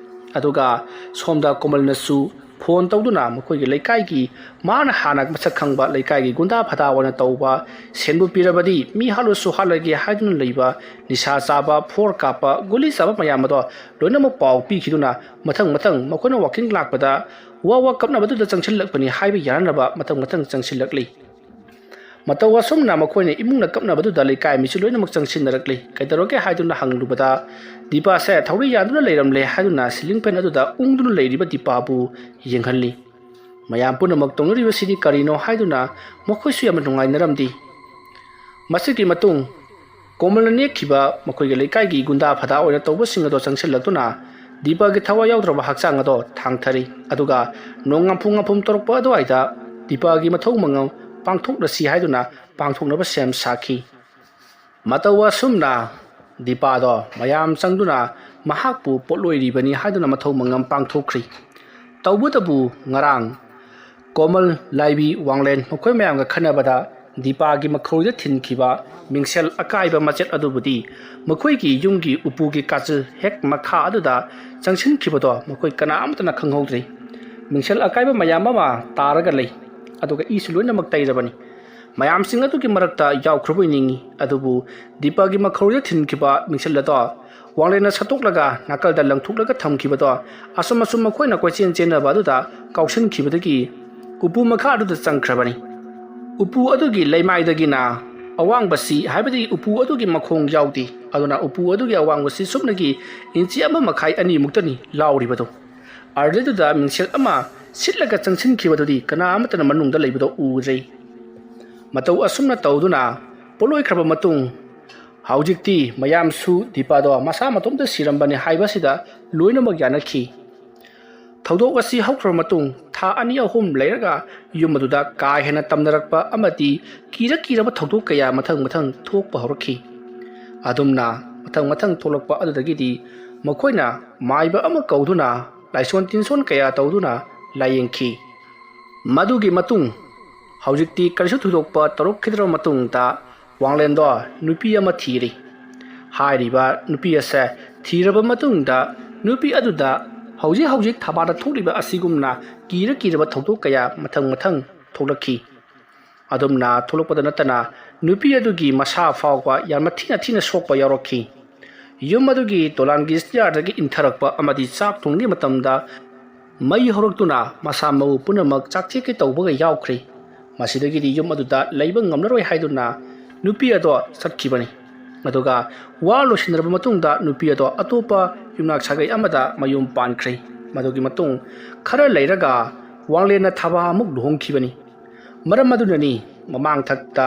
ꯑꯗꯨꯒ ꯁꯣꯝꯗ ꯀꯣꯃꯜꯅꯁꯨ ꯐꯣꯟ ꯇꯧꯗꯨꯅ ꯃꯈꯣꯏꯒꯤ ꯂꯩꯀꯥꯏꯒꯤ, ꯃꯥꯅ ꯍꯥꯟꯅ ꯃꯁꯛ ꯈꯪꯕ ꯂꯩꯀꯥꯏꯒꯤ ꯒꯨꯟꯗꯥ ꯐꯗꯥ ꯑꯣꯏꯅ ꯇꯧꯕ, ꯁꯦꯟꯕꯨ ꯄꯤꯔꯕꯗꯤ ꯃꯤ ꯍꯥꯠꯂꯁꯨ ꯍꯥꯠꯂꯒꯦ ꯍꯥꯏꯗꯨꯅ ꯂꯩꯕ, ꯅꯤꯁꯥ ꯆꯥꯕ, ꯐꯣꯔ ꯀꯥꯞꯄ, ꯒꯨꯂꯤ ꯆꯥꯕ ꯃꯌꯥꯝ ꯑꯗꯣ ꯂꯣꯏꯅꯃꯛ ꯄꯥꯎ ꯄꯤꯈꯤꯗꯨꯅ ꯃꯊꯪ ꯃꯊꯪ ꯃꯈꯣꯏꯅ ꯋꯥꯀꯤꯡ ꯂꯥꯛꯄꯗ ꯋꯥ ꯋꯥ ꯀꯞꯅꯕꯗꯨꯗ ꯆꯪꯁꯤꯜꯂꯛꯄꯅꯤ ꯍꯥꯏꯕ ꯌꯥꯅꯅꯕ ꯃꯊꯪ ꯃꯊꯪ ꯆꯪꯁꯤꯜꯂꯛꯂꯤ꯫ ꯃꯇꯧ ꯑꯁꯨꯝꯅ ꯃꯈꯣꯏꯅ ꯏꯃꯨꯡꯅ ꯀꯞꯅꯕꯗꯨꯗ ꯂꯩꯀꯥꯏ ꯃꯤꯁꯨ ꯂꯣꯏꯅꯃꯛ ꯆꯪꯁꯤꯟꯅꯔꯛꯂꯤ꯫ ꯀꯩꯗꯧꯔꯒꯦ ꯍꯥꯏꯗꯨꯅ ꯍꯪꯂꯨꯕꯗ ꯗꯤꯄꯥꯁꯦ ꯊꯧꯔꯤ ꯌꯥꯟꯗꯨꯅ ꯂꯩꯔꯝꯂꯦ ꯍꯥꯏꯗꯨꯅ ꯁꯤꯂꯤꯡ ꯐꯦꯟ ꯑꯗꯨꯗ ꯎꯪꯗꯨꯅ ꯂꯩꯔꯤꯕ ꯗꯤꯄꯥꯕꯨ ꯌꯦꯡꯍꯜꯂꯤ꯫ ꯃꯌꯥꯝ ꯄꯨꯝꯅꯃꯛ ꯇꯧꯅꯔꯤꯕꯁꯤꯗꯤ ꯀꯔꯤꯅꯣ ꯍꯥꯏꯗꯨꯅ ꯃꯈꯣꯏꯁꯨ ꯌꯥꯝꯅ ꯅꯨꯡꯉꯥꯏꯅꯔꯝꯗꯦ꯫ ꯃꯁꯤꯒꯤ ꯃꯇꯨꯡ ꯀꯣꯃꯜꯅ ꯅꯦꯛꯈꯤꯕ ꯃꯈꯣꯏꯒꯤ ꯂꯩꯀꯥꯏꯒꯤ ꯒꯨꯟꯗꯥ ꯐꯗꯥ ꯑꯣꯏꯅ ꯇꯧꯕꯁꯤꯡ ꯑꯗꯣ ꯆꯪꯁꯤꯜꯂꯛꯇꯨꯅ ꯗꯤꯄꯥꯒꯤ ꯊꯋꯥꯏ ꯌꯥꯎꯗ꯭ꯔꯕ ꯍꯛꯆꯥꯡ ꯑꯗꯣ ꯊꯥꯡꯊꯔꯤ꯫ ꯑꯗꯨꯒ ꯅꯣꯡ ꯉꯝꯐꯨ ꯉꯝꯐꯨꯝ ꯇꯧꯔꯛꯄ ꯑꯗꯨꯋꯥꯏꯗ ꯗꯤꯄꯥꯒꯤ ꯃꯊꯧ ꯃꯉꯝ ꯄꯥꯡꯊꯣꯛꯂꯁꯤ ꯍꯥꯏꯗꯨꯅ ꯄꯥꯡꯊꯣꯛꯅꯕ ꯁꯦꯝ ꯁꯥꯈꯤ꯫ ꯃꯇꯧ ꯑꯁꯨꯝꯅ ꯗꯤꯄꯥꯗꯣ ꯃꯌꯥꯝ ꯆꯪꯗꯨꯅ ꯃꯍꯥꯛꯄꯨ ꯄꯣꯠꯂꯣꯏꯔꯤꯕꯅꯤ ꯍꯥꯏꯗꯨꯅ ꯃꯊꯧ ꯃꯉꯝ ꯄꯥꯡꯊꯣꯛꯈ꯭ꯔꯤ꯫ ꯇꯧꯕꯇꯕꯨ ꯉꯔꯥꯡ ꯀꯣꯃꯜ, ꯂꯥꯏꯕꯤ, ꯋꯥꯡꯂꯦꯟ ꯃꯈꯣꯏ ꯃꯌꯥꯝꯒ ꯈꯟꯅꯕꯗ ꯗꯤꯄꯥꯒꯤ ꯃꯈꯧꯔꯤꯗ ꯊꯤꯟꯈꯤꯕ ꯃꯤꯡꯁꯦꯜ ꯑꯀꯥꯏꯕ ꯃꯆꯦꯠ ꯑꯗꯨꯕꯨꯗꯤ ꯃꯈꯣꯏꯒꯤ ꯌꯨꯝꯒꯤ ꯎꯄꯨꯒꯤ ꯀꯥꯆꯤꯜ ꯍꯦꯛ ꯃꯈꯥ ꯑꯗꯨꯗ ꯆꯪꯁꯤꯟꯈꯤꯕꯗꯣ ꯃꯈꯣꯏ ꯀꯅꯥ ꯑꯃꯠꯇꯅ ꯈꯪꯍꯧꯗ꯭ꯔꯤ꯫ ꯃꯤꯡꯁꯦꯜ ꯑꯀꯥꯏꯕ ꯃꯌꯥꯝ ꯑꯃ ꯇꯥꯔꯒ ꯂꯩ, ꯑꯗꯨꯒ ꯏꯁꯨ ꯂꯣꯏꯅꯃꯛ ꯇꯩꯔꯕꯅꯤ꯫ ꯃꯌꯥꯝꯁꯤꯡ ꯑꯗꯨꯒꯤ ꯃꯔꯛꯇ ꯌꯥꯎꯈ꯭ꯔꯕꯣꯏ ꯅꯤꯡꯏ, ꯑꯗꯨꯕꯨ ꯗꯤꯄꯥꯒꯤ ꯃꯈꯧꯔꯤꯗ ꯊꯤꯟꯈꯤꯕ ꯃꯤꯡꯁꯦꯜ ꯑꯗꯣ ꯋꯥꯡꯂꯦꯟꯅ ꯁꯠꯇꯣꯛꯂꯒ ꯅꯥꯀꯜꯗ ꯂꯪꯊꯣꯛꯂꯒ ꯊꯝꯈꯤꯕꯗꯣ ꯑꯁꯨꯝ ꯑꯁꯨꯝ ꯃꯈꯣꯏꯅ ꯀꯣꯏꯆꯦꯟ ꯆꯦꯟꯅꯕ ꯑꯗꯨꯗ ꯀꯥꯎꯁꯤꯟꯈꯤꯕꯗꯒꯤ ꯎꯄꯨ ꯃꯈꯥ ꯑꯗꯨꯗ ꯆꯪꯈ꯭ꯔꯕꯅꯤ꯫ ꯎꯄꯨ ꯑꯗꯨꯒꯤ ꯂꯩꯃꯥꯏꯗꯒꯤꯅ ꯑꯋꯥꯡꯕꯁꯤ, ꯍꯥꯏꯕꯗꯤ ꯎꯄꯨ ꯑꯗꯨꯒꯤ ꯃꯈꯣꯡ ꯌꯥꯎꯗꯦ, ꯑꯗꯨꯅ ꯎꯄꯨ ꯑꯗꯨꯒꯤ ꯑꯋꯥꯡꯕꯁꯤ ꯁꯨꯞꯅꯒꯤ ꯏꯟꯆꯤ ꯑꯃ ꯃꯈꯥꯏ ꯑꯅꯤꯃꯨꯛꯇꯅꯤ ꯂꯥꯎꯔꯤꯕꯗꯨ꯫ ꯑꯗꯨꯗꯨꯗ ꯃꯤꯡꯁꯦꯜ ꯑꯃ ꯁꯤꯠꯂꯒ ꯆꯪꯁꯤꯟꯈꯤꯕꯗꯨꯗꯤ ꯀꯅꯥ ꯑꯃꯠꯇꯅ ꯃꯅꯨꯡꯗ ꯂꯩꯕꯗꯣ ꯎꯗ꯭ꯔꯦ꯫ ꯃꯇꯧ ꯑꯁꯨꯝꯅ ꯇꯧꯗꯨꯅ ꯄꯣꯠꯂꯣꯏꯈ꯭ꯔꯕ ꯃꯇꯨꯡ, ꯍꯧꯖꯤꯛꯇꯤ ꯃꯌꯥꯝꯁꯨ ꯗꯤꯄꯥꯗꯣ ꯃꯁꯥ ꯃꯇꯣꯝꯇ ꯁꯤꯔꯝꯕꯅꯤ ꯍꯥꯏꯕꯁꯤꯗ ꯂꯣꯏꯅꯃꯛ ꯌꯥꯅꯈꯤ꯫ ꯊꯧꯗꯣꯛ ꯑꯁꯤ ꯍꯧꯈ꯭ꯔꯕ ꯃꯇꯨꯡ ꯊꯥ ꯑꯅꯤ ꯑꯍꯨꯝ ꯂꯩꯔꯒ ꯌꯨꯝ ꯑꯗꯨꯗ ꯀꯥ ꯍꯦꯟꯅ ꯇꯝꯅꯔꯛꯄ ꯑꯃꯗꯤ ꯀꯤꯔ ꯀꯤꯔꯕ ꯊꯧꯗꯣꯛ ꯀꯌꯥ ꯃꯊꯪ ꯃꯊꯪ ꯊꯣꯛꯄ ꯍꯧꯔꯛꯈꯤ꯫ ꯑꯗꯨꯝꯅ ꯃꯊꯪ ꯃꯊꯪ ꯊꯣꯛꯂꯛꯄ ꯑꯗꯨꯗꯒꯤꯗꯤ ꯃꯈꯣꯏꯅ ꯃꯥꯏꯕ ꯑꯃ ꯀꯧꯗꯨꯅ ꯂꯥꯏꯁꯣꯟ ꯇꯤꯟꯁꯣꯟ ꯀꯌꯥ ꯇꯧꯗꯨꯅ ꯂꯥꯏꯌꯦꯡꯈꯤ꯫ ꯃꯗꯨꯒꯤ ꯃꯇꯨꯡ ꯍꯧꯖꯤꯛꯇꯤ ꯀꯔꯤꯁꯨ ꯊꯣꯏꯗꯣꯛꯄ ꯇꯧꯔꯛꯈꯤꯗ꯭ꯔꯕ ꯃꯇꯨꯡꯗ ꯋꯥꯡꯂꯦꯟꯗꯣ ꯅꯨꯄꯤ ꯑꯃ ꯊꯤꯔꯤ꯫ ꯍꯥꯏꯔꯤꯕ ꯅꯨꯄꯤ ꯑꯁꯦ ꯊꯤꯔꯕ ꯃꯇꯨꯡꯗ ꯅꯨꯄꯤ ꯑꯗꯨꯗ ꯍꯧꯖꯤꯛ ꯍꯧꯖꯤꯛ ꯊꯕꯥꯗ ꯊꯣꯛꯂꯤꯕ ꯑꯁꯤꯒꯨꯝꯅ ꯀꯤꯔ ꯀꯤꯔꯕ ꯊꯧꯗꯣꯛ ꯀꯌꯥ ꯃꯊꯪ ꯃꯊꯪ ꯊꯣꯛꯂꯛꯈꯤ꯫ ꯑꯗꯨꯝꯅ ꯊꯣꯛꯂꯛꯄꯗ ꯅꯠꯇꯅ ꯅꯨꯄꯤ ꯑꯗꯨꯒꯤ ꯃꯁꯥ ꯐꯥꯎꯕ ꯌꯥꯝꯅ ꯊꯤꯅ ꯊꯤꯅ ꯁꯣꯛꯄ ꯌꯥꯎꯔꯛꯈꯤ꯫ ꯌꯨꯝ ꯑꯗꯨꯒꯤ ꯗꯣꯂꯥꯟꯒꯤ ꯁ꯭ꯇꯤꯌꯥꯔꯗꯒꯤ ꯏꯟꯊꯔꯛꯄ ꯑꯃꯗꯤ ꯆꯥꯛ ꯊꯣꯡꯒꯤ ꯃꯇꯝꯗ ꯃꯩ ꯍꯧꯔꯛꯇꯨꯅ ꯃꯁꯥ ꯃꯎ ꯄꯨꯝꯅꯃꯛ ꯆꯥꯛꯊꯦꯛꯀꯦ ꯇꯧꯕꯒ ꯌꯥꯎꯈ꯭ꯔꯦ꯫ ꯃꯁꯤꯗꯒꯤꯗꯤ ꯌꯨꯝ ꯑꯗꯨꯗ ꯂꯩꯕ ꯉꯝꯂꯔꯣꯏ ꯍꯥꯏꯗꯨꯅ ꯅꯨꯄꯤ ꯑꯗꯣ ꯆꯠꯈꯤꯕꯅꯤ꯫ ꯑꯗꯨꯒ ꯋꯥ ꯂꯣꯏꯁꯤꯟꯅꯔꯕ ꯃꯇꯨꯡꯗ ꯅꯨꯄꯤ ꯑꯗꯣ ꯑꯇꯣꯞꯄ ꯌꯨꯝꯅꯥꯛ ꯁꯥꯒꯩ ꯑꯃꯗ ꯃꯌꯨꯝ ꯄꯥꯟꯈ꯭ꯔꯦ꯫ ꯃꯗꯨꯒꯤ ꯃꯇꯨꯡ ꯈꯔ ꯂꯩꯔꯒ ꯋꯥꯡꯂꯦꯟꯅ ꯊꯕꯥ ꯑꯃꯨꯛ ꯂꯨꯍꯣꯡꯈꯤꯕꯅꯤ꯫ ꯃꯔꯝ ꯑꯗꯨꯅꯅꯤ ꯃꯃꯥꯡꯊꯛꯇ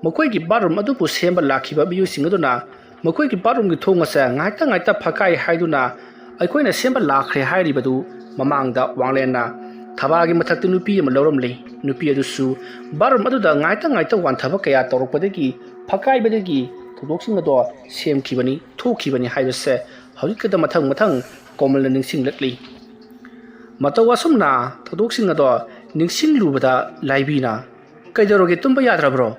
ꯃꯈꯣꯏꯒꯤ ꯕꯥꯠꯔꯨꯝ ꯑꯗꯨꯕꯨ ꯁꯦꯝꯕ ꯂꯥꯛꯈꯤꯕ ꯃꯤꯑꯣꯏꯁꯤꯡ ꯑꯗꯨꯅ ꯃꯈꯣꯏꯒꯤ ꯕꯥꯠꯔꯨꯝꯒꯤ ꯊꯣꯡ ꯑꯁꯦ ꯉꯥꯏꯍꯥꯛꯇ ꯉꯥꯏꯍꯥꯛꯇ ꯐꯛꯀꯥꯏ ꯍꯥꯏꯗꯨꯅ ꯑꯩꯈꯣꯏꯅ ꯁꯦꯝꯕ ꯂꯥꯛꯈ꯭ꯔꯦ ꯍꯥꯏꯔꯤꯕꯗꯨ ꯃꯃꯥꯡꯗ ꯋꯥꯡꯂꯦꯟꯅ ꯊꯕꯥꯒꯤ ꯃꯊꯛꯇ ꯅꯨꯄꯤ ꯑꯃ ꯂꯧꯔꯝꯂꯤ꯫ ꯅꯨꯄꯤ ꯑꯗꯨꯁꯨ ꯕꯥꯠꯔꯨꯝ ꯑꯗꯨꯗ ꯉꯥꯏꯍꯥꯛꯇ ꯉꯥꯏꯍꯥꯛꯇ ꯋꯥꯟꯊꯕ ꯀꯌꯥ ꯇꯧꯔꯛꯄꯗꯒꯤ ꯐꯛꯀꯥꯏꯕꯗꯒꯤ ꯊꯧꯗꯣꯛꯁꯤꯡ ꯑꯗꯣ ꯁꯦꯝꯈꯤꯕꯅꯤ, ꯊꯣꯛꯈꯤꯕꯅꯤ ꯍꯥꯏꯕꯁꯦ ꯍꯧꯖꯤꯛꯈꯛꯇ ꯃꯊꯪ ꯃꯊꯪ ꯀꯣꯃꯜꯅ ꯅꯤꯡꯁꯤꯡꯂꯛꯂꯤ꯫ ꯃꯇꯧ ꯑꯁꯨꯝꯅ ꯊꯧꯗꯣꯛꯁꯤꯡ ꯑꯗꯣ ꯅꯤꯡꯁꯤꯡꯂꯨꯕꯗ ꯂꯥꯏꯕꯤꯅ, "ꯀꯩꯗꯧꯔꯒꯦ, ꯇꯨꯝꯕ ꯌꯥꯗ꯭ꯔꯕ꯭ꯔꯣ?"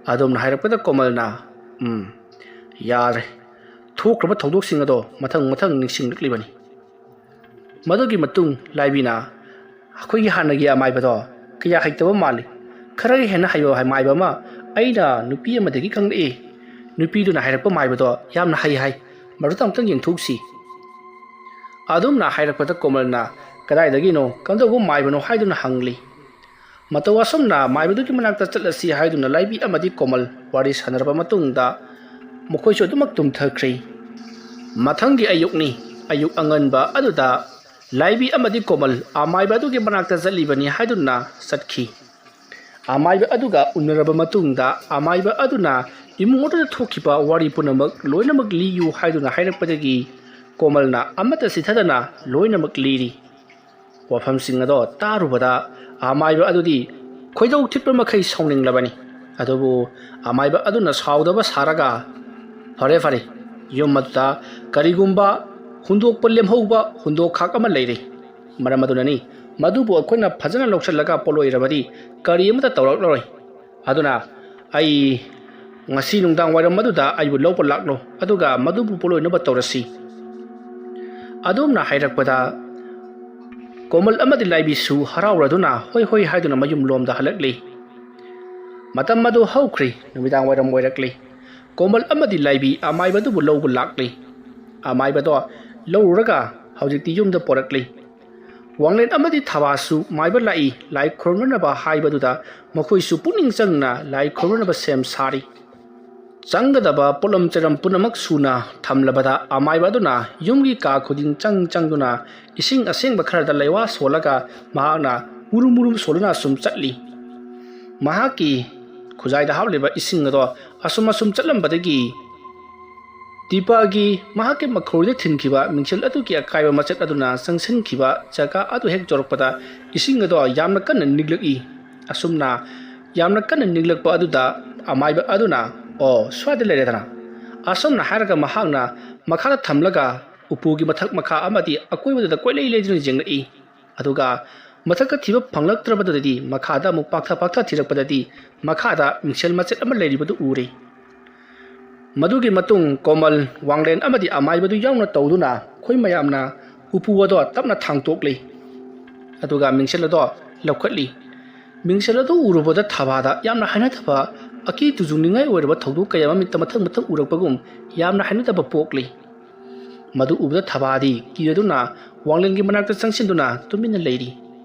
ꯑꯗꯣꯝꯅ ꯍꯥꯏꯔꯛꯄꯗ ꯀꯣꯃꯜꯅ, "ꯎꯝ, ꯌꯥꯗ꯭ꯔꯦ꯫ ꯊꯣꯛꯈ꯭ꯔꯕ ꯊꯧꯗꯣꯛꯁꯤꯡ ꯑꯗꯣ ꯃꯊꯪ ꯃꯊꯪ ꯅꯤꯡꯁꯤꯡꯂꯛꯂꯤꯕꯅꯤ"꯫ ꯃꯗꯨꯒꯤ ꯃꯇꯨꯡ ꯂꯥꯏꯕꯤꯅ, "ꯑꯩꯈꯣꯏꯒꯤ ꯍꯥꯟꯅꯒꯤ ꯑꯃꯥꯏꯕꯗꯣ ꯀꯌꯥ ꯍꯩꯇꯕ ꯃꯥꯜꯂꯤ꯫ ꯈꯔ ꯍꯦꯟꯅ ꯍꯩꯕ ꯑꯃꯥꯏꯕ ꯑꯃ ꯑꯩꯅ ꯅꯨꯄꯤ ꯑꯃꯗꯒꯤ ꯈꯪꯂꯛꯏ꯫ ꯅꯨꯄꯤꯗꯨꯅ ꯍꯥꯏꯔꯛꯄ ꯃꯥꯏꯕꯗꯣ ꯌꯥꯝꯅ ꯍꯩ ꯍꯥꯏ꯫ ꯃꯗꯨꯗ ꯑꯃꯨꯛꯇꯪ ꯌꯦꯡꯊꯣꯛꯁꯤ"꯫ ꯑꯗꯨꯝꯅ ꯍꯥꯏꯔꯛꯄꯗ ꯀꯣꯃꯜꯅ, "ꯀꯗꯥꯏꯗꯒꯤꯅꯣ? ꯀꯝꯗꯧꯕ ꯃꯥꯏꯕꯅꯣ?" ꯍꯥꯏꯗꯨꯅ ꯍꯪꯂꯤ꯫ ꯃꯇꯧ ꯑꯁꯨꯝꯅ ꯃꯥꯏꯕꯗꯨꯒꯤ ꯃꯅꯥꯛꯇ ꯆꯠꯂꯁꯤ ꯍꯥꯏꯗꯨꯅ ꯂꯥꯏꯕꯤ ꯑꯃꯗꯤ ꯀꯣꯃꯜ ꯋꯥꯔꯤ ꯁꯥꯟꯅꯔꯕ ꯃꯇꯨꯡꯗ ꯃꯈꯣꯏꯁꯨ ꯑꯗꯨꯃꯛ ꯇꯨꯝꯊꯈ꯭ꯔꯤ꯫ ꯃꯊꯪꯒꯤ ꯑꯌꯨꯛꯅꯤ꯫ ꯑꯌꯨꯛ ꯑꯉꯟꯕ ꯑꯗꯨꯗ ꯂꯥꯏꯕꯤ ꯑꯃꯗꯤ ꯀꯣꯃꯜ ꯑꯃꯥꯏꯕ ꯑꯗꯨꯒꯤ ꯃꯅꯥꯛꯇ ꯆꯠꯂꯤꯕꯅꯤ ꯍꯥꯏꯗꯨꯅ ꯆꯠꯈꯤ꯫ ꯑꯃꯥꯏꯕ ꯑꯗꯨꯒ ꯎꯅꯔꯕ ꯃꯇꯨꯡꯗ ꯑꯃꯥꯏꯕ ꯑꯗꯨꯅ ꯏꯃꯨꯡ ꯑꯗꯨꯗ ꯊꯣꯛꯈꯤꯕ ꯋꯥꯔꯤ ꯄꯨꯝꯅꯃꯛ ꯂꯣꯏꯅꯃꯛ ꯂꯤꯌꯨ ꯍꯥꯏꯗꯨꯅ ꯍꯥꯏꯔꯛꯄꯗꯒꯤ ꯀꯣꯃꯜꯅ ꯑꯃꯠꯇ ꯆꯤꯊꯗꯅ ꯂꯣꯏꯅꯃꯛ ꯂꯤꯔꯤ꯫ ꯋꯥꯐꯝꯁꯤꯡ ꯑꯗꯣ ꯇꯥꯔꯨꯕꯗ ꯑꯃꯥꯏꯕ ꯑꯗꯨꯗꯤ ꯈꯣꯏꯗꯧ ꯊꯤꯠꯄ ꯃꯈꯩ ꯁꯥꯎꯅꯤꯡꯂꯕꯅꯤ꯫ ꯑꯗꯨꯕꯨ ꯑꯃꯥꯏꯕ ꯑꯗꯨꯅ ꯁꯥꯎꯗꯕ ꯁꯥꯔꯒ, "ꯐꯔꯦ, ꯐꯔꯦ, ꯌꯨꯝ ꯑꯗꯨꯗ ꯀꯔꯤꯒꯨꯝꯕ ꯍꯨꯟꯗꯣꯛꯄ ꯂꯦꯝꯍꯧꯕ ꯍꯨꯟꯗꯣꯛꯈꯥꯛ ꯑꯃ ꯂꯩꯔꯤ꯫ ꯃꯔꯝ ꯑꯗꯨꯅꯅꯤ, ꯃꯗꯨꯕꯨ ꯑꯩꯈꯣꯏꯅ ꯐꯖꯅ ꯂꯧꯁꯤꯜꯂꯒ ꯄꯣꯠꯂꯣꯏꯔꯕꯗꯤ ꯀꯔꯤ ꯑꯃꯠꯇ ꯇꯧꯔꯛꯂꯔꯣꯏ꯫ ꯑꯗꯨꯅ ꯑꯩ ꯉꯁꯤ ꯅꯨꯡꯗꯥꯡ ꯋꯥꯏꯔꯝ ꯑꯗꯨꯗ ꯑꯩꯕꯨ ꯂꯧꯕ ꯂꯥꯛꯂꯣ, ꯑꯗꯨꯒ ꯃꯗꯨꯕꯨ ꯄꯣꯠꯂꯣꯏꯅꯕ ꯇꯧꯔꯁꯤ"꯫ ꯑꯗꯣꯝꯅ ꯍꯥꯏꯔꯛꯄꯗ ꯀꯣꯃꯜ ꯑꯃꯗꯤ ꯂꯥꯏꯕꯤꯁꯨ ꯍꯔꯥꯎꯔꯗꯨꯅ ꯍꯣꯏ ꯍꯣꯏ ꯍꯥꯏꯗꯨꯅ ꯃꯌꯨꯝ ꯂꯣꯝꯗ ꯍꯜꯂꯛꯂꯤ꯫ ꯃꯇꯝ ꯑꯗꯨ ꯍꯧꯈ꯭ꯔꯤ꯫ ꯅꯨꯃꯤꯗꯥꯡ ꯋꯥꯏꯔꯝ ꯑꯣꯏꯔꯛꯂꯤ꯫ ꯀꯣꯃꯜ ꯑꯃꯗꯤ ꯂꯥꯏꯕꯤ ꯑꯃꯥꯏꯕꯗꯨꯕꯨ ꯂꯧꯕ ꯂꯥꯛꯂꯤ꯫ ꯑꯃꯥꯏꯕꯗꯣ ꯂꯧꯔꯨꯔꯒ ꯍꯧꯖꯤꯛꯇꯤ ꯌꯨꯝꯗ ꯄꯣꯔꯛꯂꯤ꯫ ꯋꯥꯡꯂꯦꯟ ꯑꯃꯗꯤ ꯊꯕꯥꯁꯨ ꯃꯥꯏꯕ ꯂꯥꯛꯏ, ꯂꯥꯏ ꯈꯨꯔꯨꯝꯅꯅꯕ ꯍꯥꯏꯕꯗꯨꯗ ꯃꯈꯣꯏꯁꯨ ꯄꯨꯛꯅꯤꯡ ꯆꯪꯅ ꯂꯥꯏ ꯈꯨꯔꯨꯝꯅꯕ ꯁꯦꯝ ꯁꯥꯔꯤ꯫ ꯆꯪꯒꯗꯕ ꯄꯣꯠꯂꯝ ꯆꯩꯔꯝ ꯄꯨꯝꯅꯃꯛ ꯁꯨꯅ ꯊꯝꯂꯕꯗ ꯑꯃꯥꯏꯕ ꯑꯗꯨꯅ ꯌꯨꯝꯒꯤ ꯀꯥ ꯈꯨꯗꯤꯡ ꯆꯪ ꯆꯪꯗꯨꯅ ꯏꯁꯤꯡ ꯑꯁꯦꯡꯕ ꯈꯔꯗ ꯂꯩꯋꯥ ꯁꯣꯜꯂꯒ ꯃꯍꯥꯛꯅ ꯃꯨꯔꯨꯝ ꯃꯨꯔꯨꯝ ꯁꯣꯜꯂꯅ ꯑꯁꯨꯝ ꯆꯠꯂꯤ꯫ ꯃꯍꯥꯛꯀꯤ ꯈꯨꯖꯥꯏꯗ ꯍꯥꯞꯂꯤꯕ ꯏꯁꯤꯡ ꯑꯗꯣ ꯑꯁꯨꯝ ꯑꯁꯨꯝ ꯆꯠꯂꯝꯕꯗꯒꯤ ꯗꯤꯄꯥꯒꯤ ꯃꯍꯥꯛꯀꯤ ꯃꯈꯧꯔꯤꯗ ꯊꯤꯟꯈꯤꯕ ꯃꯤꯡꯁꯦꯜ ꯑꯗꯨꯒꯤ ꯑꯀꯥꯏꯕ ꯃꯆꯦꯠ ꯑꯗꯨꯅ ꯆꯪꯁꯤꯟꯈꯤꯕ ꯖꯒꯥ ꯑꯗꯨ ꯍꯦꯛ ꯌꯧꯔꯛꯄꯗ ꯏꯁꯤꯡ ꯑꯗꯣ ꯌꯥꯝꯅ ꯀꯟꯅ ꯅꯤꯛꯂꯛꯏ꯫ ꯑꯁꯨꯝꯅ ꯌꯥꯝꯅ ꯀꯟꯅ ꯅꯤꯛꯂꯛꯄ ꯑꯗꯨꯗ ꯑꯃꯥꯏꯕ ꯑꯗꯨꯅ, "ꯑꯣ, ꯁ꯭ꯋꯥꯏꯗ ꯂꯩꯔꯦꯗꯅ"꯫ ꯑꯁꯨꯝꯅ ꯍꯥꯏꯔꯒ ꯃꯍꯥꯛꯅ ꯃꯈꯥꯗ ꯊꯝꯂꯒ ꯎꯄꯨꯒꯤ ꯃꯊꯛ ꯃꯈꯥ ꯑꯃꯗꯤ ꯑꯀꯣꯏꯕꯗꯨꯗ ꯀꯣꯏꯂꯩ ꯂꯩꯗꯨꯅ ꯌꯦꯡꯂꯛꯏ꯫ ꯑꯗꯨꯒ ꯃꯊꯛꯇ ꯊꯤꯕ ꯐꯪꯂꯛꯇ꯭ꯔꯕꯗꯨꯗꯗꯤ ꯃꯈꯥꯗ ꯑꯃꯨꯛ ꯄꯥꯛꯊ ꯄꯥꯛꯊ ꯊꯤꯔꯛꯄꯗꯗꯤ ꯃꯈꯥꯗ ꯃꯤꯡꯁꯦꯜ ꯃꯆꯦꯠ ꯑꯃ ꯂꯩꯔꯤꯕꯗꯨ ꯎꯔꯦ꯫ ꯃꯗꯨꯒꯤ ꯃꯇꯨꯡ ꯀꯣꯃꯜ, ꯋꯥꯡꯂꯦꯟ ꯑꯃꯗꯤ ꯑꯃꯥꯏꯕꯗꯨ ꯌꯥꯎꯅ ꯇꯧꯗꯨꯅ ꯑꯩꯈꯣꯏ ꯃꯌꯥꯝꯅ ꯎꯄꯨ ꯑꯗꯣ ꯇꯞꯅ ꯊꯥꯡꯇꯣꯛꯂꯤ꯫ ꯑꯗꯨꯒ ꯃꯤꯡꯁꯦꯜ ꯑꯗꯣ ꯂꯧꯈꯠꯂꯤ꯫ ꯃꯤꯡꯁꯦꯜ ꯑꯗꯨ ꯎꯔꯨꯕꯗ ꯊꯕꯥꯗ ꯌꯥꯝꯅ ꯍꯩꯅꯗꯕ ꯑꯀꯤ ꯇꯨꯖꯨꯡꯅꯤꯡꯉꯥꯏ ꯑꯣꯏꯔꯕ ꯊꯧꯗꯣꯛ ꯀꯌꯥ ꯑꯃ ꯃꯤꯠꯇ ꯃꯊꯪ ꯃꯊꯪ ꯎꯔꯛꯄꯒꯨꯝ ꯌꯥꯝꯅ ꯍꯩꯅꯗꯕ ꯄꯣꯛꯂꯤ꯫ ꯃꯗꯨ ꯎꯕꯗ ꯊꯕꯥꯗꯤ ꯀꯤꯔꯗꯨꯅ ꯋꯥꯡꯂꯦꯟꯒꯤ ꯃꯅꯥꯛꯇ ꯆꯪꯁꯤꯟꯗꯨꯅ ꯇꯨꯃꯤꯟꯅ ꯂꯩꯔꯤ꯫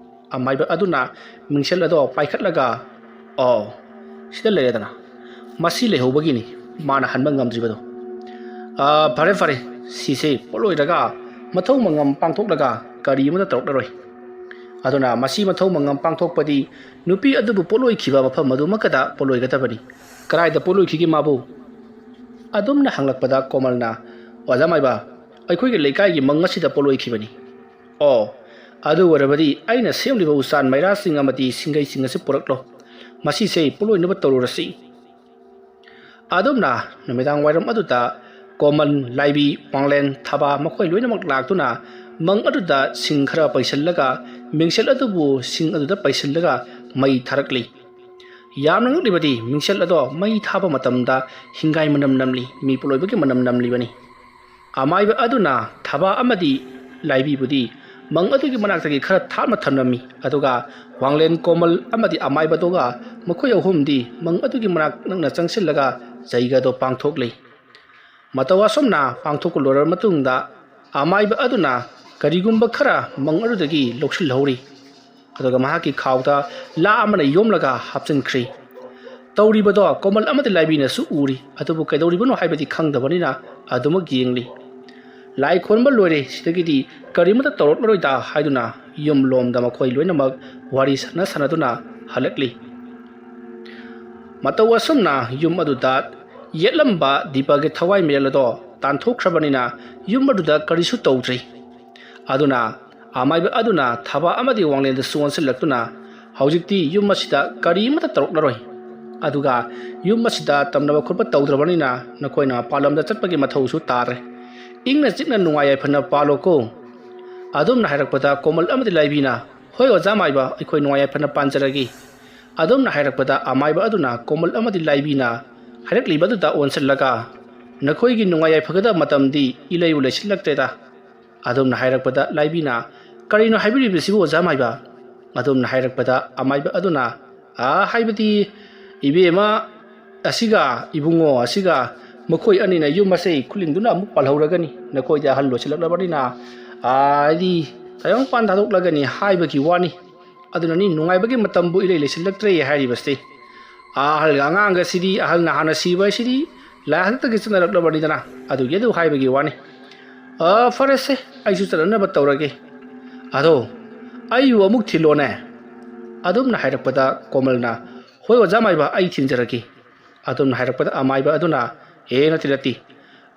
ꯑꯃꯥꯏꯕ ꯑꯗꯨꯅ ꯃꯤꯡꯁꯦꯜ ꯑꯗꯣ ꯄꯥꯏꯈꯠꯂꯒ, "ꯑꯣ, ꯁꯤꯗ ꯂꯩꯔꯦꯗꯅ꯫ ꯃꯁꯤ ꯂꯩꯍꯧꯕꯒꯤꯅꯤ ꯃꯥꯅ ꯍꯟꯕ ꯉꯝꯗ꯭ꯔꯤꯕꯗꯣ꯫ ꯑꯥ, ꯐꯔꯦ, ꯐꯔꯦ, ꯁꯤꯁꯦ ꯄꯣꯠꯂꯣꯏꯔꯒ ꯃꯊꯧ ꯃꯉꯝ ꯄꯥꯡꯊꯣꯛꯂꯒ ꯀꯔꯤ ꯑꯃꯠꯇ ꯇꯧꯔꯛꯂꯔꯣꯏ꯫ ꯑꯗꯨꯅ ꯃꯁꯤ ꯃꯊꯧ ꯃꯉꯝ ꯄꯥꯡꯊꯣꯛꯄꯗꯤ ꯅꯨꯄꯤ ꯑꯗꯨꯕꯨ ꯄꯣꯠꯂꯣꯏꯈꯤꯕ ꯃꯐꯝ ꯑꯗꯨꯃꯛꯀꯗ ꯄꯣꯠꯂꯣꯏꯒꯗꯕꯅꯤ꯫ ꯀꯗꯥꯏꯗ ꯄꯣꯠꯂꯣꯏꯈꯤꯒꯦ ꯃꯥꯕꯨ?" ꯑꯗꯨꯝꯅ ꯍꯪꯂꯛꯄꯗ ꯀꯣꯃꯜꯅ, "ꯑꯣꯖꯥ ꯃꯥꯏꯕ, ꯑꯩꯈꯣꯏꯒꯤ ꯂꯩꯀꯥꯏꯒꯤ ꯃꯪ ꯑꯁꯤꯗ ꯄꯣꯠꯂꯣꯏꯈꯤꯕꯅꯤ꯫" "ꯑꯣ, ꯑꯗꯨ ꯑꯣꯏꯔꯕꯗꯤ ꯑꯩꯅ ꯁꯦꯝꯂꯤꯕ ꯎꯆꯥꯟ ꯃꯩꯔꯥꯁꯤꯡ ꯑꯃꯗꯤ ꯁꯤꯡꯒꯩꯁꯤꯡ ꯑꯁꯤ ꯄꯨꯔꯛꯂꯣ꯫ ꯃꯁꯤꯁꯦ ꯄꯣꯠꯂꯣꯏꯅꯕ ꯇꯧꯔꯨꯔꯁꯤ꯫" ꯑꯗꯨꯝꯅ ꯅꯨꯃꯤꯗꯥꯡ ꯋꯥꯏꯔꯝ ꯑꯗꯨꯗ ꯀꯣꯃꯜ, ꯂꯥꯏꯕꯤ, ꯄꯥꯡꯂꯦꯟ, ꯊꯕꯥ ꯃꯈꯣꯏ ꯂꯣꯏꯅꯃꯛ ꯂꯥꯛꯇꯨꯅ ꯃꯪ ꯑꯗꯨꯗ ꯁꯤꯡ ꯈꯔ ꯄꯩꯁꯤꯜꯂꯒ ꯃꯤꯡꯁꯦꯜ ꯑꯗꯨꯕꯨ ꯁꯤꯡ ꯑꯗꯨꯗ ꯄꯩꯁꯤꯜꯂꯒ ꯃꯩ ꯊꯥꯔꯛꯂꯤ꯫ ꯌꯥꯝꯅ ꯉꯛꯂꯤꯕꯗꯤ ꯃꯤꯡꯁꯦꯜ ꯑꯗꯣ ꯃꯩ ꯊꯥꯕ ꯃꯇꯝꯗ ꯍꯤꯡꯒꯥꯏ ꯃꯅꯝ ꯅꯝꯂꯤ, ꯃꯤ ꯄꯣꯠꯂꯣꯏꯕꯒꯤ ꯃꯅꯝ ꯅꯝꯂꯤꯕꯅꯤ꯫ ꯑꯃꯥꯏꯕ ꯑꯗꯨꯅ ꯊꯕꯥ ꯑꯃꯗꯤ ꯂꯥꯏꯕꯤꯕꯨꯗꯤ ꯃꯪ ꯑꯗꯨꯒꯤ ꯃꯅꯥꯛꯇꯒꯤ ꯈꯔ ꯊꯥꯞꯅ ꯊꯝꯂꯝꯃꯤ, ꯑꯗꯨꯒ ꯋꯥꯡꯂꯦꯟ, ꯀꯣꯃꯜ ꯑꯃꯗꯤ ꯑꯃꯥꯏꯕꯗꯨꯒ ꯃꯈꯣꯏ ꯑꯍꯨꯝꯗꯤ ꯃꯪ ꯑꯗꯨꯒꯤ ꯃꯅꯥꯛ ꯅꯛꯅ ꯆꯪꯁꯤꯜꯂꯒ ꯖꯩꯒ ꯑꯗꯨ ꯄꯥꯡꯊꯣꯛꯂꯤ꯫ ꯃꯇꯧ ꯑꯁꯨꯝꯅ ꯄꯥꯡꯊꯣꯛꯄ ꯂꯣꯏꯔꯕ ꯃꯇꯨꯡꯗ ꯑꯃꯥꯏꯕ ꯑꯗꯨꯅ ꯀꯔꯤꯒꯨꯝꯕ ꯈꯔ ꯃꯪ ꯑꯗꯨꯗꯒꯤ ꯂꯧꯁꯤꯜꯍꯧꯔꯤ꯫ ꯑꯗꯨꯒ ꯃꯍꯥꯛꯀꯤ ꯈꯥꯎꯗ ꯂꯥ ꯑꯃꯅ ꯌꯣꯝꯂꯒ ꯍꯥꯞꯆꯤꯟꯈ꯭ꯔꯤ꯫ ꯇꯧꯔꯤꯕꯗꯣ ꯀꯣꯃꯜ ꯑꯃꯗꯤ ꯂꯥꯏꯕꯤꯅꯁꯨ ꯎꯔꯤ, ꯑꯗꯨꯕꯨ ꯀꯩꯗꯧꯔꯤꯕꯅꯣ ꯍꯥꯏꯕꯗꯤ ꯈꯪꯗꯕꯅꯤꯅ ꯑꯗꯨꯃꯛ ꯌꯦꯡꯂꯤ꯫ ꯂꯥꯏ ꯈꯨꯔꯨꯝꯕ ꯂꯣꯏꯔꯦ, ꯁꯤꯗꯒꯤꯗꯤ ꯀꯔꯤꯃꯠꯇ ꯇꯧꯔꯛꯂꯔꯣꯏꯗ ꯍꯥꯏꯗꯨꯅ ꯌꯨꯝ ꯂꯣꯝꯗ ꯃꯈꯣꯏ ꯂꯣꯏꯅꯃꯛ ꯋꯥꯔꯤ ꯁꯥꯟꯅ ꯁꯥꯟꯅꯗꯨꯅ ꯍꯜꯂꯛꯂꯤ꯫ ꯃꯇꯧ ꯑꯁꯨꯝꯅ ꯌꯨꯝ ꯑꯗꯨꯗ ꯌꯦꯠꯂꯝꯕ ꯗꯤꯄꯒꯤ ꯊꯋꯥꯏ ꯃꯩꯔꯦꯜ ꯑꯗꯣ ꯇꯥꯟꯊꯣꯛꯈ꯭ꯔꯕꯅꯤꯅ ꯌꯨꯝ ꯑꯗꯨꯗ ꯀꯔꯤꯁꯨ ꯇꯧꯗ꯭ꯔꯤ꯫ ꯑꯗꯨꯅ ꯑꯃꯥꯏꯕ ꯑꯗꯨꯅ ꯊꯕꯥ ꯑꯃꯗꯤ ꯋꯥꯡꯂꯦꯟꯗꯁꯨ ꯑꯣꯟꯁꯤꯜꯂꯛꯇꯨꯅ, "ꯍꯧꯖꯤꯛꯇꯤ ꯌꯨꯝ ꯑꯁꯤꯗ ꯀꯔꯤꯃꯠꯇ ꯇꯧꯔꯛꯂꯔꯣꯏ꯫ ꯑꯗꯨꯒ ꯌꯨꯝ ꯑꯁꯤꯗ ꯇꯝꯅꯕ ꯈꯣꯠꯄ ꯇꯧꯗ꯭ꯔꯕꯅꯤꯅ ꯅꯈꯣꯏꯅ ꯃꯄꯥꯟꯂꯝꯗ ꯆꯠꯄꯒꯤ ꯃꯊꯧꯁꯨ ꯇꯥꯔꯦ꯫ ꯏꯪꯅ ꯆꯤꯛꯅ ꯅꯨꯡꯉꯥꯏ ꯌꯥꯏꯐꯅ ꯄꯥꯜꯂꯣꯀꯣ꯫" ꯑꯗꯨꯝꯅ ꯍꯥꯏꯔꯛꯄꯗ ꯀꯣꯃꯜ ꯑꯃꯗꯤ ꯂꯥꯏꯕꯤꯅ, "ꯍꯣꯏ ꯑꯣꯖꯥ ꯃꯥꯏꯕ, ꯑꯩꯈꯣꯏ ꯅꯨꯡꯉꯥꯏ ꯌꯥꯏꯐꯅ ꯄꯥꯟꯖꯔꯒꯦ"꯫ ꯑꯗꯨꯝꯅ ꯍꯥꯏꯔꯛꯄꯗ ꯑꯃꯥꯏꯕ ꯑꯗꯨꯅ ꯀꯣꯃꯜ ꯑꯃꯗꯤ ꯂꯥꯏꯕꯤꯅ ꯍꯥꯏꯔꯛꯂꯤꯕ ꯑꯗꯨꯗ ꯑꯣꯟꯁꯤꯜꯂꯒ, "ꯅꯈꯣꯏꯒꯤ ꯅꯨꯡꯉꯥꯏ ꯌꯥꯏꯐꯒꯗꯕ ꯃꯇꯝꯗꯤ ꯏꯂꯩꯕꯨ ꯂꯩꯁꯤꯜꯂꯛꯇ꯭ꯔꯦꯗ"꯫ ꯑꯗꯨꯝꯅ ꯍꯥꯏꯔꯛꯄꯗ ꯂꯥꯏꯕꯤꯅ, "ꯀꯔꯤꯅꯣ ꯍꯥꯏꯕꯤꯔꯤꯕꯁꯤꯕꯨ ꯑꯣꯖꯥ ꯃꯥꯏꯕ?" ꯑꯗꯨꯝꯅ ꯍꯥꯏꯔꯛꯄꯗ ꯑꯃꯥꯏꯕ ꯑꯗꯨꯅ, "ꯑꯥ, ꯍꯥꯏꯕꯗꯤ ꯏꯕꯦꯝꯃ ꯑꯁꯤꯒ ꯏꯕꯨꯡꯉꯣ ꯑꯁꯤꯒ ꯃꯈꯣꯏ ꯑꯅꯤꯅ ꯌꯨꯝ ꯑꯁꯤ ꯈꯨꯂꯤꯡꯗꯨꯅ ꯑꯃꯨꯛ ꯄꯥꯜꯍꯧꯔꯒꯅꯤ, ꯅꯈꯣꯏꯗꯤ ꯑꯍꯜ ꯑꯣꯏꯁꯤꯜꯂꯛꯂꯕꯅꯤꯅ, ꯑꯥ, ꯍꯥꯏꯗꯤ ꯇꯥꯏꯕꯪꯄꯥꯟ ꯊꯥꯗꯣꯛꯂꯒꯅꯤ ꯍꯥꯏꯕꯒꯤ ꯋꯥꯅꯤ꯫ ꯑꯗꯨꯅꯅꯤ ꯅꯨꯡꯉꯥꯏꯕꯒꯤ ꯃꯇꯝꯕꯨ ꯏꯂꯩ ꯂꯩꯁꯤꯜꯂꯛꯇ꯭ꯔꯦ ꯍꯥꯏꯔꯤꯕꯁꯤ꯫ ꯑꯍꯜꯒ ꯑꯉꯥꯡꯒꯁꯤꯗꯤ, ꯑꯍꯜꯅ ꯍꯥꯟꯅ ꯁꯤꯕ ꯍꯥꯏꯁꯤꯗꯤ ꯂꯥꯏ ꯍꯥꯛꯇꯛꯇꯒꯤ ꯆꯠꯅꯔꯛꯂꯕꯅꯤꯗꯅ, ꯑꯗꯨꯒꯤ ꯑꯗꯨ ꯍꯥꯏꯕꯒꯤ ꯋꯥꯅꯤ꯫ ꯑ, ꯐꯔꯦꯁꯦ, ꯑꯩꯁꯨ ꯆꯠꯅꯅꯕ ꯇꯧꯔꯒꯦ꯫ ꯑꯗꯣ ꯑꯩꯕꯨ ꯑꯃꯨꯛ ꯊꯤꯜꯂꯣꯅꯦ"꯫ ꯑꯗꯨꯝꯅ ꯍꯥꯏꯔꯛꯄꯗ ꯀꯣꯃꯜꯅ, "ꯍꯣꯏ ꯑꯣꯖꯥ ꯃꯥꯏꯕ, ꯑꯩ ꯊꯤꯟꯖꯔꯒꯦ"꯫ ꯑꯗꯨꯝꯅ ꯍꯥꯏꯔꯛꯄꯗ ꯑꯃꯥꯏꯕ ꯑꯗꯨꯅ, "ꯑꯦ, ꯅꯠꯇꯦ, ꯅꯠꯇꯦ,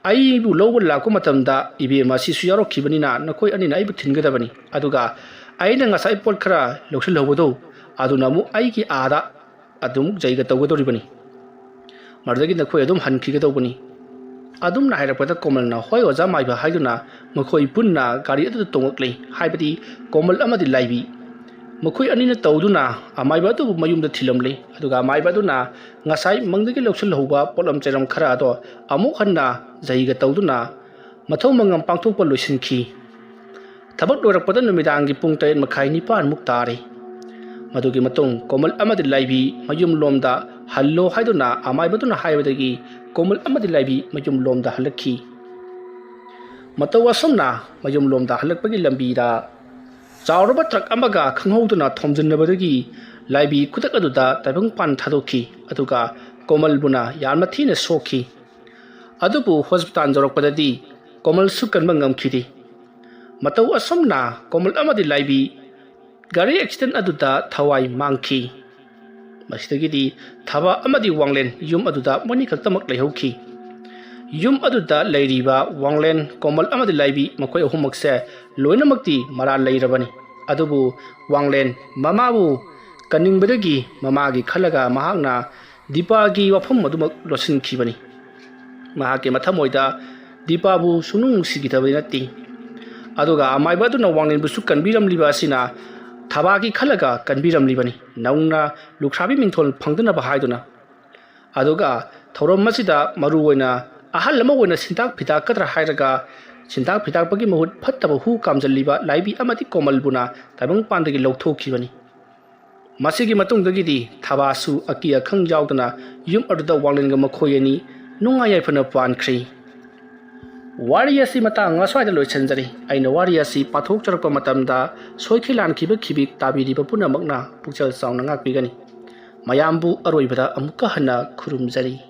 ꯑꯩꯕꯨ ꯂꯧꯕ ꯂꯥꯛꯄ ꯃꯇꯝꯗ ꯏꯕꯦꯝ ꯑꯁꯤꯁꯨ ꯌꯥꯎꯔꯛꯈꯤꯕꯅꯤꯅ ꯅꯈꯣꯏ ꯑꯅꯤꯅ ꯑꯩꯕꯨ ꯊꯤꯟꯒꯗꯕꯅꯤ, ꯑꯗꯨꯒ ꯑꯩꯅ ꯉꯁꯥꯏ ꯄꯣꯠ ꯈꯔ ꯂꯧꯁꯤꯜꯍꯧꯕꯗꯣ, ꯑꯗꯨꯅ ꯑꯃꯨꯛ ꯑꯩꯒꯤ ꯑꯥꯗ ꯑꯗꯨꯝ ꯖꯩꯒ ꯇꯧꯒꯗꯧꯔꯤꯕꯅꯤ꯫ ꯃꯗꯨꯗꯒꯤ ꯅꯈꯣꯏ ꯑꯗꯨꯝ ꯍꯟꯈꯤꯒꯗꯧꯕꯅꯤ"꯫ ꯑꯗꯨꯝꯅ ꯍꯥꯏꯔꯛꯄꯗ ꯀꯣꯃꯜꯅ, "ꯍꯣꯏ ꯑꯣꯖꯥ ꯃꯥꯏꯕ" ꯍꯥꯏꯗꯨꯅ ꯃꯈꯣꯏ ꯄꯨꯟꯅ ꯒꯥꯔꯤ ꯑꯗꯨꯗ ꯇꯣꯡꯂꯛꯂꯤ꯫ ꯍꯥꯏꯕꯗꯤ ꯀꯣꯃꯜ ꯑꯃꯗꯤ ꯂꯥꯏꯕꯤ ꯃꯈꯣꯏ ꯑꯅꯤꯅ ꯇꯧꯗꯨꯅ ꯑꯃꯥꯏꯕ ꯑꯗꯨꯕꯨ ꯃꯌꯨꯝꯗ ꯊꯤꯜꯂꯝꯂꯤ꯫ ꯑꯗꯨꯒ ꯑꯃꯥꯏꯕ ꯑꯗꯨꯅ ꯉꯁꯥꯏ ꯃꯪꯗꯒꯤ ꯂꯧꯁꯤꯜꯍꯧꯕ ꯄꯣꯠꯂꯝ ꯆꯩꯔꯝ ꯈꯔ ꯑꯗꯣ ꯑꯃꯨꯛ ꯍꯟꯅ ꯖꯩꯒ ꯇꯧꯗꯨꯅ ꯃꯊꯧ ꯃꯉꯝ ꯄꯥꯡꯊꯣꯛꯄ ꯂꯣꯏꯁꯤꯟꯈꯤ꯫ ꯊꯕꯛ ꯂꯣꯏꯔꯛꯄꯗ ꯅꯨꯃꯤꯗꯥꯡꯒꯤ ꯄꯨꯡ ꯇꯔꯦꯠ ꯃꯈꯥꯏ ꯅꯤꯄꯥꯟꯃꯨꯛ ꯇꯥꯔꯦ꯫ ꯃꯗꯨꯒꯤ ꯃꯇꯨꯡ ꯀꯣꯃꯜ ꯑꯃꯗꯤ ꯂꯥꯏꯕꯤ ꯃꯌꯨꯝꯂꯣꯝꯗ ꯍꯜꯂꯣ ꯍꯥꯏꯗꯨꯅ ꯑꯃꯥꯏꯕꯗꯨꯅ ꯍꯥꯏꯕꯗꯒꯤ ꯀꯣꯃꯜ ꯑꯃꯗꯤ ꯂꯥꯏꯕꯤ ꯃꯌꯨꯝꯂꯣꯝꯗ ꯍꯜꯂꯛꯈꯤ꯫ ꯃꯇꯧ ꯑꯁꯨꯝꯅ ꯃꯌꯨꯝꯂꯣꯝꯗ ꯍꯜꯂꯛꯄꯒꯤ ꯂꯝꯕꯤꯗ ꯆꯥꯎꯔꯕ ꯇ꯭ꯔꯛ ꯑꯃꯒ ꯈꯪꯍꯧꯗꯅ ꯊꯣꯝꯖꯤꯟꯅꯕꯗꯒꯤ ꯂꯥꯏꯕꯤ ꯈꯨꯗꯛ ꯑꯗꯨꯗ ꯇꯥꯏꯕꯪꯄꯥꯟ ꯊꯥꯗꯣꯛꯈꯤ꯫ ꯑꯗꯨꯒ ꯀꯣꯃꯜꯕꯨꯅ ꯌꯥꯝꯅ ꯊꯤꯅ ꯁꯣꯛꯈꯤ꯫ ꯑꯗꯨꯕꯨ ꯍꯣꯁꯄꯤꯇꯥꯜ ꯌꯧꯔꯛꯄꯗꯗꯤ ꯀꯣꯃꯜꯁꯨ ꯀꯟꯕ ꯉꯝꯈꯤꯗꯦ꯫ ꯃꯇꯧ ꯑꯁꯨꯝꯅ ꯀꯣꯃꯜ ꯑꯃꯗꯤ ꯂꯥꯏꯕꯤ ꯒꯥꯔꯤ ꯑꯦꯛꯁꯤꯗꯦꯟ ꯑꯗꯨꯗ ꯊꯋꯥꯏ ꯃꯥꯡꯈꯤ꯫ ꯃꯁꯤꯗꯒꯤꯗꯤ ꯊꯕꯥ ꯑꯃꯗꯤ ꯋꯥꯡꯂꯦꯟ ꯌꯨꯝ ꯑꯗꯨꯗ ꯃꯣꯏꯅꯤ ꯈꯛꯇꯃꯛ ꯂꯩꯍꯧꯈꯤ꯫ ꯌꯨꯝ ꯑꯗꯨꯗ ꯂꯩꯔꯤꯕ ꯋꯥꯡꯂꯦꯟ, ꯀꯣꯃꯜ ꯑꯃꯗꯤ ꯂꯥꯏꯕꯤ ꯃꯈꯣꯏ ꯑꯍꯨꯝꯃꯛꯁꯦ ꯂꯣꯏꯅꯃꯛꯇꯤ ꯃꯔꯥꯜ ꯂꯩꯔꯕꯅꯤ꯫ ꯑꯗꯨꯕꯨ ꯋꯥꯡꯂꯦꯟ ꯃꯃꯥꯕꯨ ꯀꯟꯅꯤꯡꯕꯗꯒꯤ ꯃꯃꯥꯒꯤ ꯈꯜꯂꯒ ꯃꯍꯥꯛꯅ ꯗꯤꯄꯥꯒꯤ ꯋꯥꯐꯝ ꯑꯗꯨꯃꯛ ꯂꯣꯠꯁꯤꯟꯈꯤꯕꯅꯤ꯫ ꯃꯍꯥꯛꯀꯤ ꯃꯊꯃꯣꯏꯗ ꯗꯤꯄꯥꯕꯨ ꯁꯨꯡꯅꯨꯡ ꯅꯨꯡꯁꯤꯈꯤꯗꯕꯗꯤ ꯅꯠꯇꯦ꯫ ꯑꯗꯨꯒ ꯑꯃꯥꯏꯕ ꯑꯗꯨꯅ ꯋꯥꯡꯂꯦꯟꯕꯨꯁꯨ ꯀꯟꯕꯤꯔꯝꯂꯤꯕ ꯑꯁꯤꯅ ꯊꯕꯥꯒꯤ ꯈꯜꯂꯒ ꯀꯟꯕꯤꯔꯝꯂꯤꯕꯅꯤ, ꯅꯧꯅ ꯂꯨꯈ꯭ꯔꯥꯕꯤ ꯃꯤꯡꯊꯣꯜ ꯐꯪꯗꯅꯕ ꯍꯥꯏꯗꯨꯅ꯫ ꯑꯗꯨꯒ ꯊꯧꯔꯝ ꯑꯁꯤꯗ ꯃꯔꯨ ꯑꯣꯏꯅ ꯑꯍꯜ ꯑꯃ ꯑꯣꯏꯅ ꯁꯤꯟꯇꯥꯛ ꯐꯤꯇꯥꯛꯀꯗ꯭ꯔꯥ ꯍꯥꯏꯔꯒ, ꯁꯤꯟꯇꯥꯛ ꯐꯤꯇꯥꯛꯄꯒꯤ ꯃꯍꯨꯠ ꯐꯠꯇꯕ ꯍꯨ ꯀꯥꯝꯖꯜꯂꯤꯕ ꯂꯥꯏꯕꯤ ꯑꯃꯗꯤ ꯀꯣꯃꯜꯕꯨꯅ ꯇꯥꯏꯕꯪꯄꯥꯟꯗꯒꯤ ꯂꯧꯊꯣꯛꯈꯤꯕꯅꯤ꯫ ꯃꯁꯤꯒꯤ ꯃꯇꯨꯡꯗꯒꯤꯗꯤ ꯊꯕꯥꯁꯨ ꯑꯀꯤ ꯑꯈꯪ ꯌꯥꯎꯗꯅ ꯌꯨꯝ ꯑꯗꯨꯗ ꯋꯥꯡꯂꯦꯟꯒ ꯃꯈꯣꯏ ꯑꯅꯤ ꯅꯨꯡꯉꯥꯏ ꯌꯥꯏꯐꯅ ꯄꯥꯟꯈ꯭ꯔꯤ꯫ ꯋꯥꯔꯤ ꯑꯁꯤ ꯃꯇꯥꯡ ꯑꯁ꯭ꯋꯥꯏꯗ ꯂꯣꯏꯁꯤꯟꯖꯔꯤ꯫ ꯑꯩꯅ ꯋꯥꯔꯤ ꯑꯁꯤ ꯄꯥꯊꯣꯛꯆꯔꯛꯄ ꯃꯇꯝꯗ ꯁꯣꯏꯈꯤ ꯂꯥꯟꯈꯤꯕ ꯈꯤꯕꯤꯛ ꯇꯥꯕꯤꯔꯤꯕ ꯄꯨꯝꯅꯃꯛꯅ ꯄꯨꯛꯆꯦꯜ ꯆꯥꯎꯅ ꯉꯥꯛꯄꯤꯒꯅꯤ꯫ ꯃꯌꯥꯝꯕꯨ ꯑꯔꯣꯏꯕꯗ ꯑꯃꯨꯛꯀ ꯍꯟꯅ ꯈꯨꯔꯨꯝꯖꯔꯤ꯫